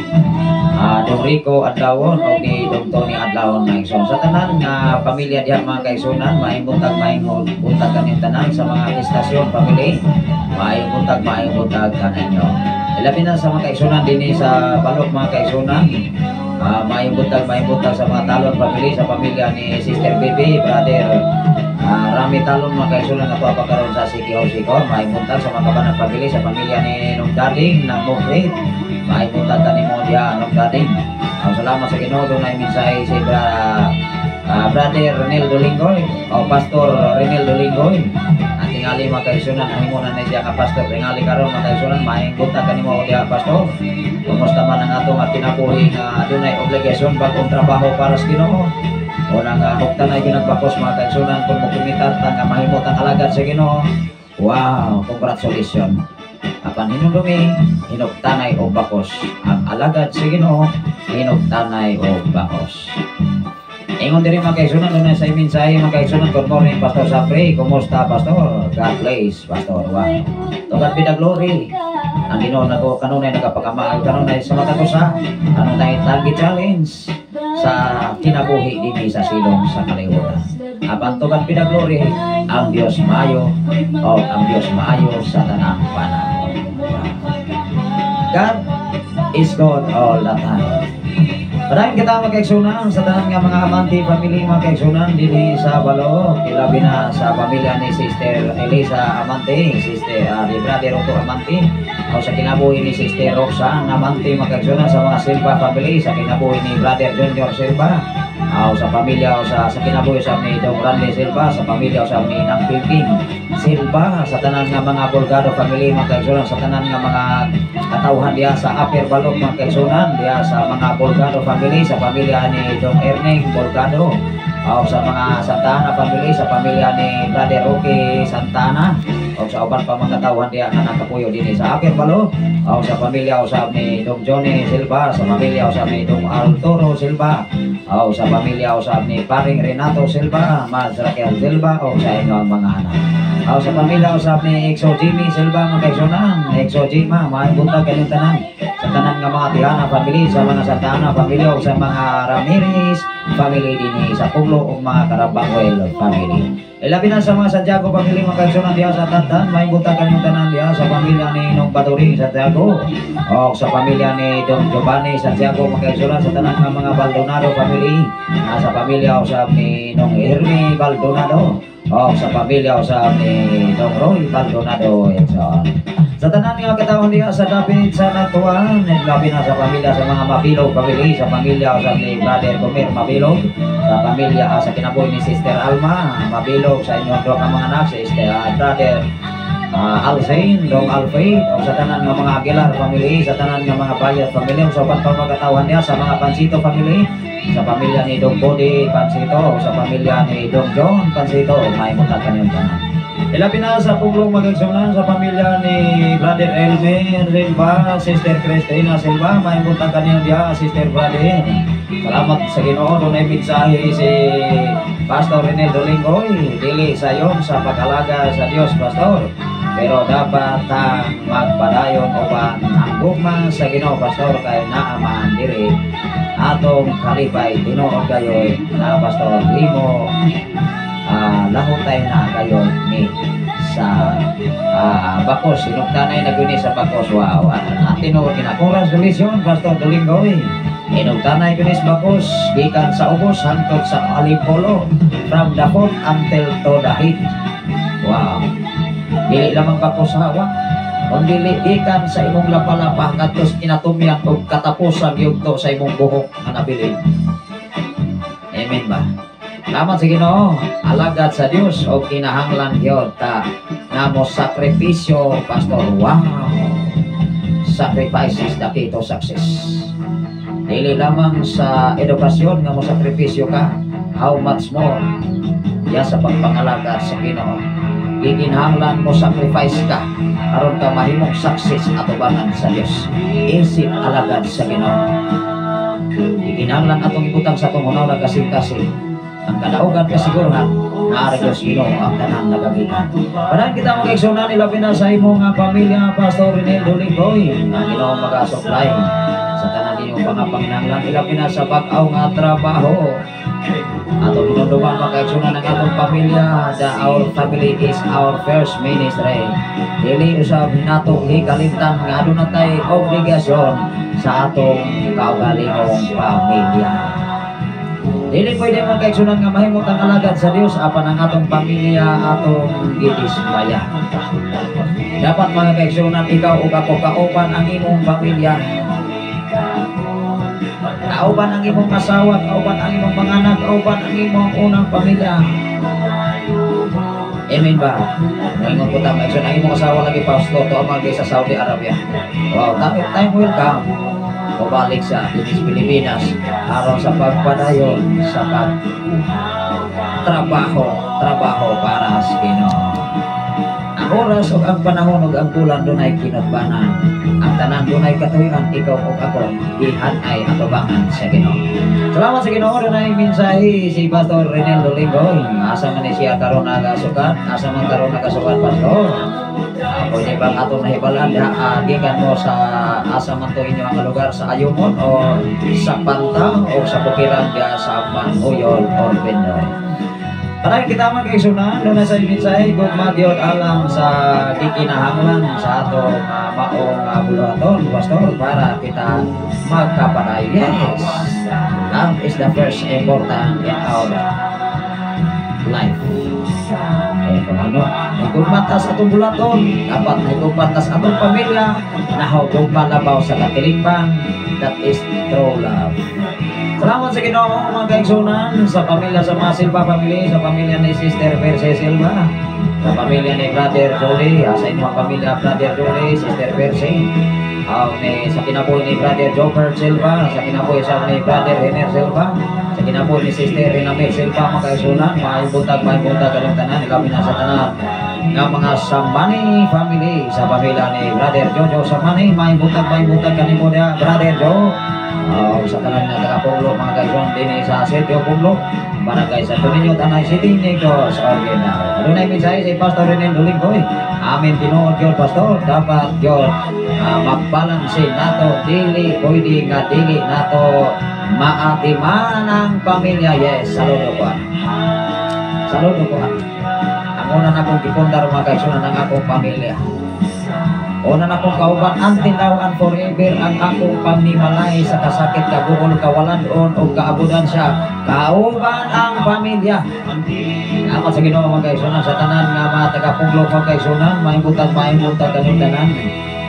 Dong Rico Adlawon o ni Dong Tony Adlawon, mga igsoon. Sa tanan nga pamilya diha, mga kaigsuonan, maayong buntag kaning tanan. Sa mga Istasyon family, maayong buntag kaninyo. Ilabi na sa mga kaigsuonan dinhi sa Balok, mga kaigsuonan. Maayong buntag sa mga Talon family, sa pamilya ni Sister Bibi, Brother Rami Talon, mga kaigsunan nga tuwa pa karon sa Siquijor Siquijor. Maayong buntag sa mga Kabanan family, sa pamilya ni Nong Dading ng Mokrit. Maayong buntag kanimo diha, Nong Dading. Salamat sa Ginoo, dunay mensahe si Brother Renel Dolingoy o Pastor Renel Dolingoy. Ang tingali, mga kaigsunan, nahimo na ni siya nga pastor. Tingali karon, mga kaigsunan, maayong buntag kanimo diha, Pastor. Kumusta man ang atong kinabuhi nga dunay obligasyon, bag-ong trabaho para sa Ginoo? O nang huktan ay ginagbakos, mga kaigsunan, kung mokumitar ta nga mahimot ang alagad sa Ginoo. Wow, congratulations. Apan hinumdumi, hinugtanay og bakos. Ang alagad sa Ginoo, hinugtanay og bakos. Ingon diri, mga kaigsunan, dunay sa mensahe, mga kaigsunan. Good morning, Pastor Sapre. Kumusta, Pastor? God bless, Pastor. Wow. To God be the glory. Ang Ginoo nako kanunay nagapakamaay kanunay sa matag usa. Kanunay tagi challenge sa kinabuhi dinhi sa silong sa kalibutan. Apan to God be the glory, ang Dios maayo o ang Dios maayo sa tanang panahon. Wow. God is good all the time. Maraming kita, mga kaigsunan, sa tanan nga mga Amante family, mga kaigsunan, dinhi sa Balo, ilabi na sa pamilya ni Sister Elisa Amante, Sister ni Brother Otto Amante, o sa kinabuhi ni Sister Roxanne Amante, mga kaigsunan, sa mga Silva family, sa kinabuhi ni Brother Junior Silva, o sa pamilya o sa kinabuhi sa ni Dong Randy Silva, sa pamilya sa ni Nang Piping Silva, sa tanan nga mga Bolgado family, mga kaigsunan, sa tanan nga mga katawhan diha sa Upper Balok, mga kaigsunan, diha sa mga Bolgado family, sa pamilya ni Dong Erning Bolgado, o sa mga Santana family, sa pamilya ni Brother Rocky Santana, o sa uban pa mga katawhan diha nga nakapuyo dinhi sa Upper Balok, o sa pamilya usab ni Dong Johnny Silva, sa pamilya usab ni Dong Arturo Silva, o sa pamilya usab ni Paring Renato Silva, Mas Raquel Silva, o sa inyong mga anak. O sa pamilya usab ni Exo Jimmy Silva, mga kaigsunan, Exo Jima, maayong buntag kanyong tanan. Sa tanan nga mga Tihana family, sa mga Santana family, o sa mga Ramirez family dinhi sa Puglo o mga Carabanguel family. Ilabi na sa mga Santiago family, mga kaigsunan diha sa Tantan, maayong buntag kanyong tanan diha sa pamilya ni Nong Baduring Santiago, o sa pamilya ni Don Giovanni Santiago, mga kaigsunan, sa tanan nga mga Baldonado family, sa pamilya usab ni Nong Hermie Baldonado, o sa pamilya usab ni Dong Roy Baldonado, and so on. Sa tanan nga katawhan diha sa dapit sa Natuan, labi na sa pamilya sa mga Mabilog family, sa pamilya usab ni Brother Gomer Mabilog, sa pamilya sa kinabuhi ni Sister Alma Mabilog, sa inyong duha ka mga anak, si Sister Brother Alzain, Dong Alfred, o sa tanan nga mga Aguilar family, sa tanan nga mga Bayat family, o sa uban pa mga katawhan niya, sa mga Pansito family, sa pamilya ni Dong Bodi Pansito, o sa pamilya ni Dong John Pansito, maayong buntag kanyong tanan. Ilabi na sa Puglong, mga kaigsunan, sa pamilya ni Brother Elmer Silva, Sister Christina Silva, maayong buntag kaniyong diha, Sister Brother. Salamat sa Ginoo, dunay mensahe si Pastor Renel Dolingoy, dili sayon sa pag-alaga sa Dios, Pastor. Pero dapat tang magpadayon uban ang gugma sa Ginoo, Pastor, kay naa man diri atong kalipay. Tinuod kayo na, Pastor, himo lahutay na kayo ni sa Bakos, hinugtanay na guni sa Bakos. Wow, tinuod kina. Congratulations, Pastor Dolingoy. Hinugtanay guni sa Bakos gikan sa ubos hangtod sa Alipolo, from the foot until to the head. Wow, dili lamang bakos sa hawa kundi gikan sa imong lapalapa ngadto sa kinatumyan ug katapusan yugto sa imong buhok nga nabilin. Amen ba? Salamat sa Ginoo, alagad sa Dios o kinahanglan gyud ta nga mo sakripisyo, Pastor. Wow. Sacrifice is the key to success. Dili lamang sa edukasyon nga mo sakripisyo ka, how much more ya sa pagpangalaga sa Ginoo. Gikinahanglan mo sacrifice ka aron ka mahimong success atubangan sa Dios. Isip alagad sa Ginoo. Gikinahanglan atong ibutang sa atong hunaw kasing-kasing ang kadaugan kasiguruhan na ari Diyos Ginoo ang tanang nagagikan. Padayon kita, mga kaigsunan, ilabi na sa imong nga pamilya, Pastor Renel Dulingoy, ang Ginoo magasupply sa tanan. inyong mga panginahanglan, ilabi na sa bag-aw nga trabaho. Ato hinumduman, mga kaigsunan, ang atong pamilya. Our family is our first ministry. Dili usab nato hikalimtan nga aduna tay obligasyon sa atong kaugalingong pamilya. Dili pwede, mga kaigsunan, nga mahimot ang alagad sa Dios apan ang atong pamilya atong gidismaya. Dapat, mga kaigsunan, ikaw ug ako, kauban ang imong pamilya. Kauban ang imong asawa, kauban ang imong mga anak, kauban ang imong unang pamilya. Amen ba? Ngayon ko tama, ang imong asawa lagi, pastor, to ang sa Saudi Arabia. Wow, time, time will come. Pabalik sa dinis Pilipinas aron sa pagpadayon sa pag trabaho, trabaho para sa Ginoo. Ang oras ug ang panahon ug ang bulan dunay kinutbanan. Ang tanan dunay katuyoan, ikaw ug ako gihan-ay atubangan sa Ginoo. Salamat sa Ginoo, dunay mensahe si Pastor Renel Dolingoy. Asa man ni siya karon nagasukat? Asa man karon nagasukat, Pastor? Pwede bang atong nahibalan gikan mo sa asa man to inyo ang lugar, sa Ayumon o sa Panta o sa Bukiran diya sa Manuyol or Bendoy? Parang kita man kay sunan doon sa mensahe gugma gyud alang sa gikinahanglan sa atong maong buluhaton, Pastor, para kita magkapadayon. Yes. Love is the first important in our life. Eh, kung ano, nahigugma ta sa atong buluhaton, dapat nahigugma ta sa atong pamilya, nahugugma labaw sa katilingban, that is true love. Salamat sa Ginoo, mga kaigsunan, sa pamilya sa mga Silva family, sa pamilya ni Sister Percy Silva, sa pamilya ni Brother Jolie, sa inyong pamilya, Brother Jolie, Sister Percy, ni, sa kinabuhi ni Brother Jobert Silva, sa kinabuhi sa ni Brother Rener Silva, sa kinabuhi ni Sister Renamel Silva, mga kaigsunan, maayong buntag kanyong tanan, ilabi na sa tanan nga mga Samani family, sa pamilya ni Brother Jojo Samani, maayong buntag kanimo diha, Brother Joe. Sa tanan nga taga-Puglo, mga kaigsunan, dinhi sa Sitio Puglo, Barangay Santo Niño, Tanay City, Negros Oriental. Adunay mensahe si Pastor Renel Dulinggoy. Amin, tinuod gyud, Pastor, dapat gyud magbalanse nato, dili pwede nga dili nato maatiman ang pamilya. Yes, saludo ko. Saludo ko. Ang una na akong gipundar, mga kaigsunan, ang akong pamilya. Una na akong kauban until now and forever ang akong pamnimalay sa kasakit, kaguol, kawalan-on o kaabudansya. Kauban ang pamilya. Salamat sa Ginoo, mga kaigsunan, sa tanan nga mga taga-Puglo, mga kaigsunan, maayong buntag kanyong tanan.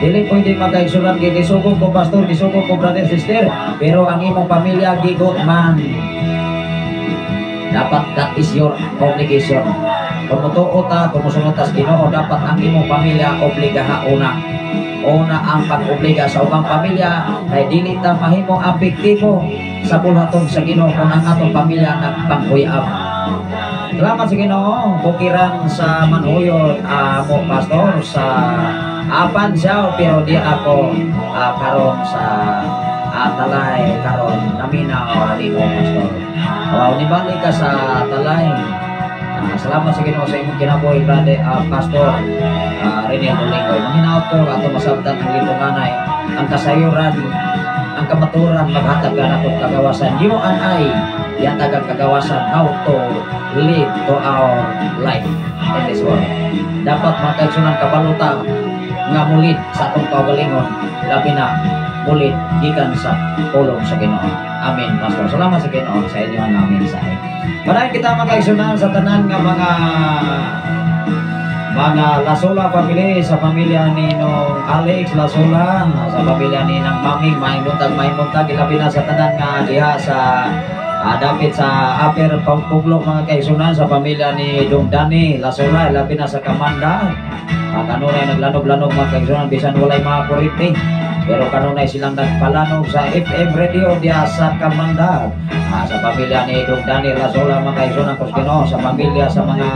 Dili pwede, mga kaigsunan, gisugo ko, pastor, gisugo ko, brother, sister, pero ang imong pamilya gigot man. Dapat that is your obligation. Kung mutuo ta, kung musunod ta sa Ginoo, dapat ang imong pamilya obligaha una. Una ang pag-obliga sa ubang pamilya kay dili ta mahimo apektibo sa buluhaton sa Ginoo kung ang atong pamilya nagpanguyab. Salamat sa Ginoo, bukiran sa Manuyot amo, pastor, sa apan siya, pero di ako karon sa Talay karon, naminaw nimo, pastor. Wow, nibalik ka sa Talay. Salamat sa Ginoo sa imong kinabuhi, brother, pastor Rene Dolingoy. Manghinaot ko ato masabtan ang litunganay, ang kasayuran, ang kamaturan maghatag ka natong kagawasan. You and I, yatag ang kagawasan how to live to our life in this world. Dapat, mga kaigsunan, kabalo ta nga mulid sa atong kaugalingon, labi na mulid gikan sa pulong sa Ginoo. Amen, Pastor. Salamat sa Ginoo sa inyo ang mensahe. Maraming kita, mga kaigsunan, sa tanan nga mga Lasola family, sa pamilya ni Nong Alex Lasola, sa pamilya ni Nang Maming, maayong buntag, ilabi na sa tanan nga diha sa dapit sa Upper Puglo, mga kaigsunan, sa pamilya ni Dong Dani Lasola, ilabi na sa Kamanda. Kanunay naglanog-lanog, mga kaigsunan, bisan walay mga kuryente. Pero kanunay silang nagpalanog sa FM radio diha sa Kamanda. Sa pamilya ni Dong Dani Lasola, mga kaigsunan ko sa Ginoo, sa pamilya sa mga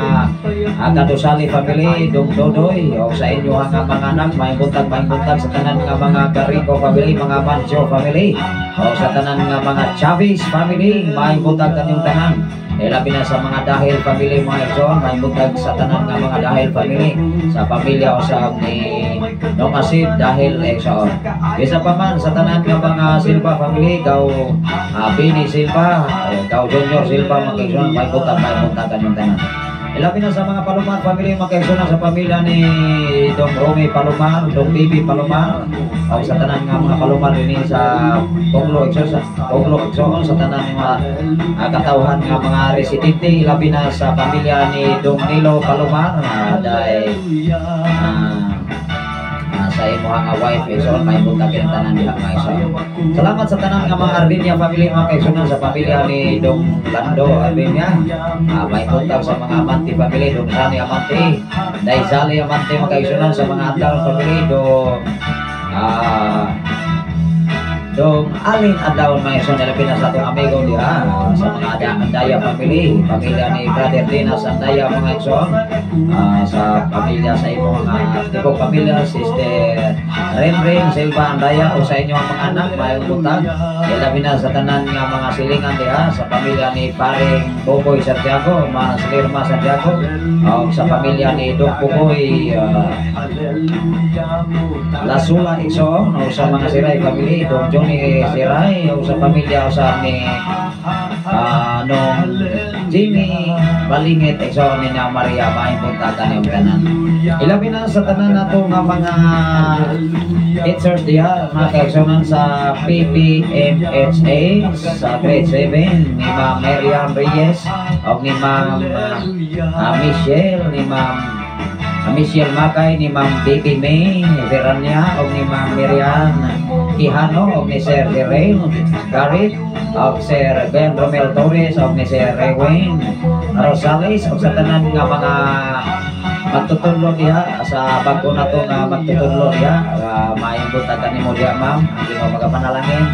Kadusali family, Dong Dodoy, o sa inyo ang mga anak, maayong buntag sa tanan nga mga Carico family, mga Mancho family, o sa tanan nga mga Chavez family, maayong buntag kanyong tanan. Labi na sa mga Dahil family, mga igsoon, may buntag sa tanan nga mga Dahil family, sa pamilya usab ni Nong Asid Dahil, igsoon. Bisa pa man sa tanan nga mga Silva family, gaw Bini Silva, gaw Junior Silva, mga igsoon, may buntag kanyang tanan. Ilabi na sa mga Palomar family, mga kaigsunan, sa pamilya ni Dong Romy Palomar, Dong Bibi Palomar, o sa tanan nga mga Palomar dinhi sa Tonglo, igsoon, sa Tonglo, igsoon, sa tanan nga katawhan nga mga residente, ilabi na sa pamilya ni Dong Nilo Palomar, dahil sa imo nga wife, igsoon, may buntag ang tanan diha, mga igsoon. Salamat sa tanan nga mga Ardinia family, mga kaigsunan, sa pamilya ni Dong Lando Ardinia. May buntag sa mga Amante family, Dong Sani Amante, Daisali Amante, mga kaigsunan, sa mga Andal family, Dong Alin Adlaw, mga igsoon, labi na sa atong amigo diha sa mga Andaya family, pamilya ni Brother Dinas Andaya, mga igsoon, sa pamilya sa imong tibok pamilya, Sister Renren Silva Andaya, o sa inyong mga anak, mayong buntag. Ilabi na sa tanan nga mga silingan diha sa pamilya ni Paring Boboy Santiago, Mas Lirma Santiago, o sa pamilya ni Dong Pugoy Lasula, igsoon, o sa mga Siray family, Dong Johnny Siray, o sa pamilya usab ni nung Jimmy Balingit, igsoon, ni na Maria, maayong buntag kanyong tanan. Ilabi na sa tanan nato nga mga teachers diha, mga kaigsunan, sa PPMHA sa grade 7 ni Ma'am Miriam Reyes o ni Ma'am Michelle, ni Ma'am Michelle Makay, ni Ma'am Baby May Verania, o ni Ma'am Miriam Quijano, o ni Sir Derail Garrett, o Sir Ben Romel Torres, o ni Sir Rewayne Rosales, o sa tanan nga mga magtutudlo diha sa bago na to nga magtutudlo diha, maayong buntag kanimo diha, ma'am. Ang Ginoo magapanalangin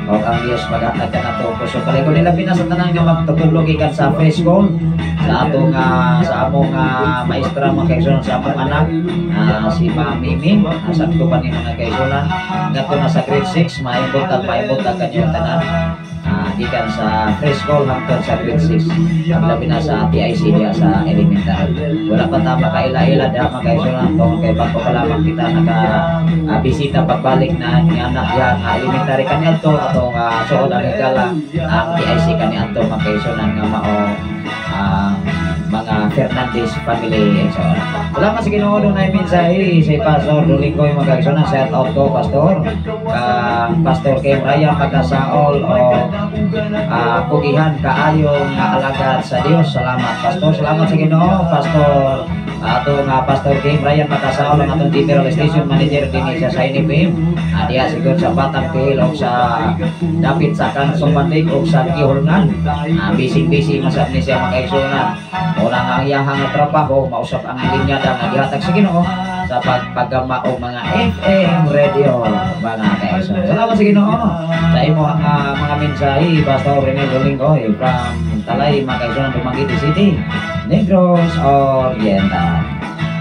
o ang Dios maghatag kanato kusog kalig. Labi na sa tanan nga magtutudlo gikan sa preschool, sa atong sa among maestra, mga kaigsunan, sa among anak si Ma'am Mimi, sakto pa ni, mga kaigsunan, ngadto na sa grade 6. Maayong buntag kanyong tanan gikan sa preschool hangtod sa grade 6, ang labi na sa TIC diha sa elementary. Wala pa ta makaila-ila diha, mga kaigsunan, tungod kay bago pa lamang kita naka bisita pagbalik na ni anak diha nga elementary kaniadto atong suod ang higala ang TIC kaniadto, mga kaigsunan, nga mao mga Fernandez family and so on. Salamat sa Ginoo, dunay mensahe si Pastor Dulingoy, mga kaigsunan. Shout out ko, Pastor. Kang Pastor Kim Raya Pagkasaol o kugihan kaayong nga alagad sa Dios. Salamat, Pastor. Salamat sa Ginoo, Pastor ato nga Pastor Kim Ryan Pagkasaol, ang atong General Station Manager dinhi sa Shiny FM. Diha siguro sa Batang Pihil o sa dapit sa Kansong Bandig o sa Kihulngan. Busy-busy masab ni siya, mga kaigsunan. Una nga ang iyang nga trabaho mausap ang linya nga gihatag sa Ginoo sa pagpagama og mga FM radio, mga kaigsunan. Salamat sa Ginoo sa imo ang mga mensahe, Pastor Rene Dolingo from Talay, mga kaigsunan, Dumaguete City, Negros Oriental.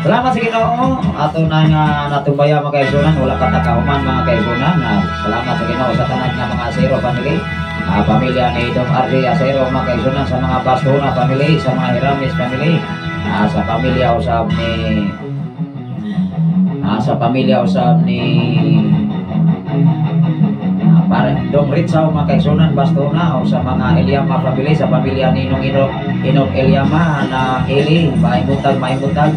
Salamat sa Ginoo. Ato na nga natumbaya, mga kaigsunan, wala pa ta kahuman, mga kaigsunan. Salamat sa Ginoo sa tanan nga mga Asero family. Pamilya ni Dong RJ Asero, mga kaigsunan, sa mga Bastona family, sa mga Hiramis family, sa pamilya usab ni para Dong Ritsaw, mga kaigsunan, Bastona, o sa mga Eliama family, sa pamilya ni Nong Inok Inok Eliama na Eli, maayong buntag, maayong buntag.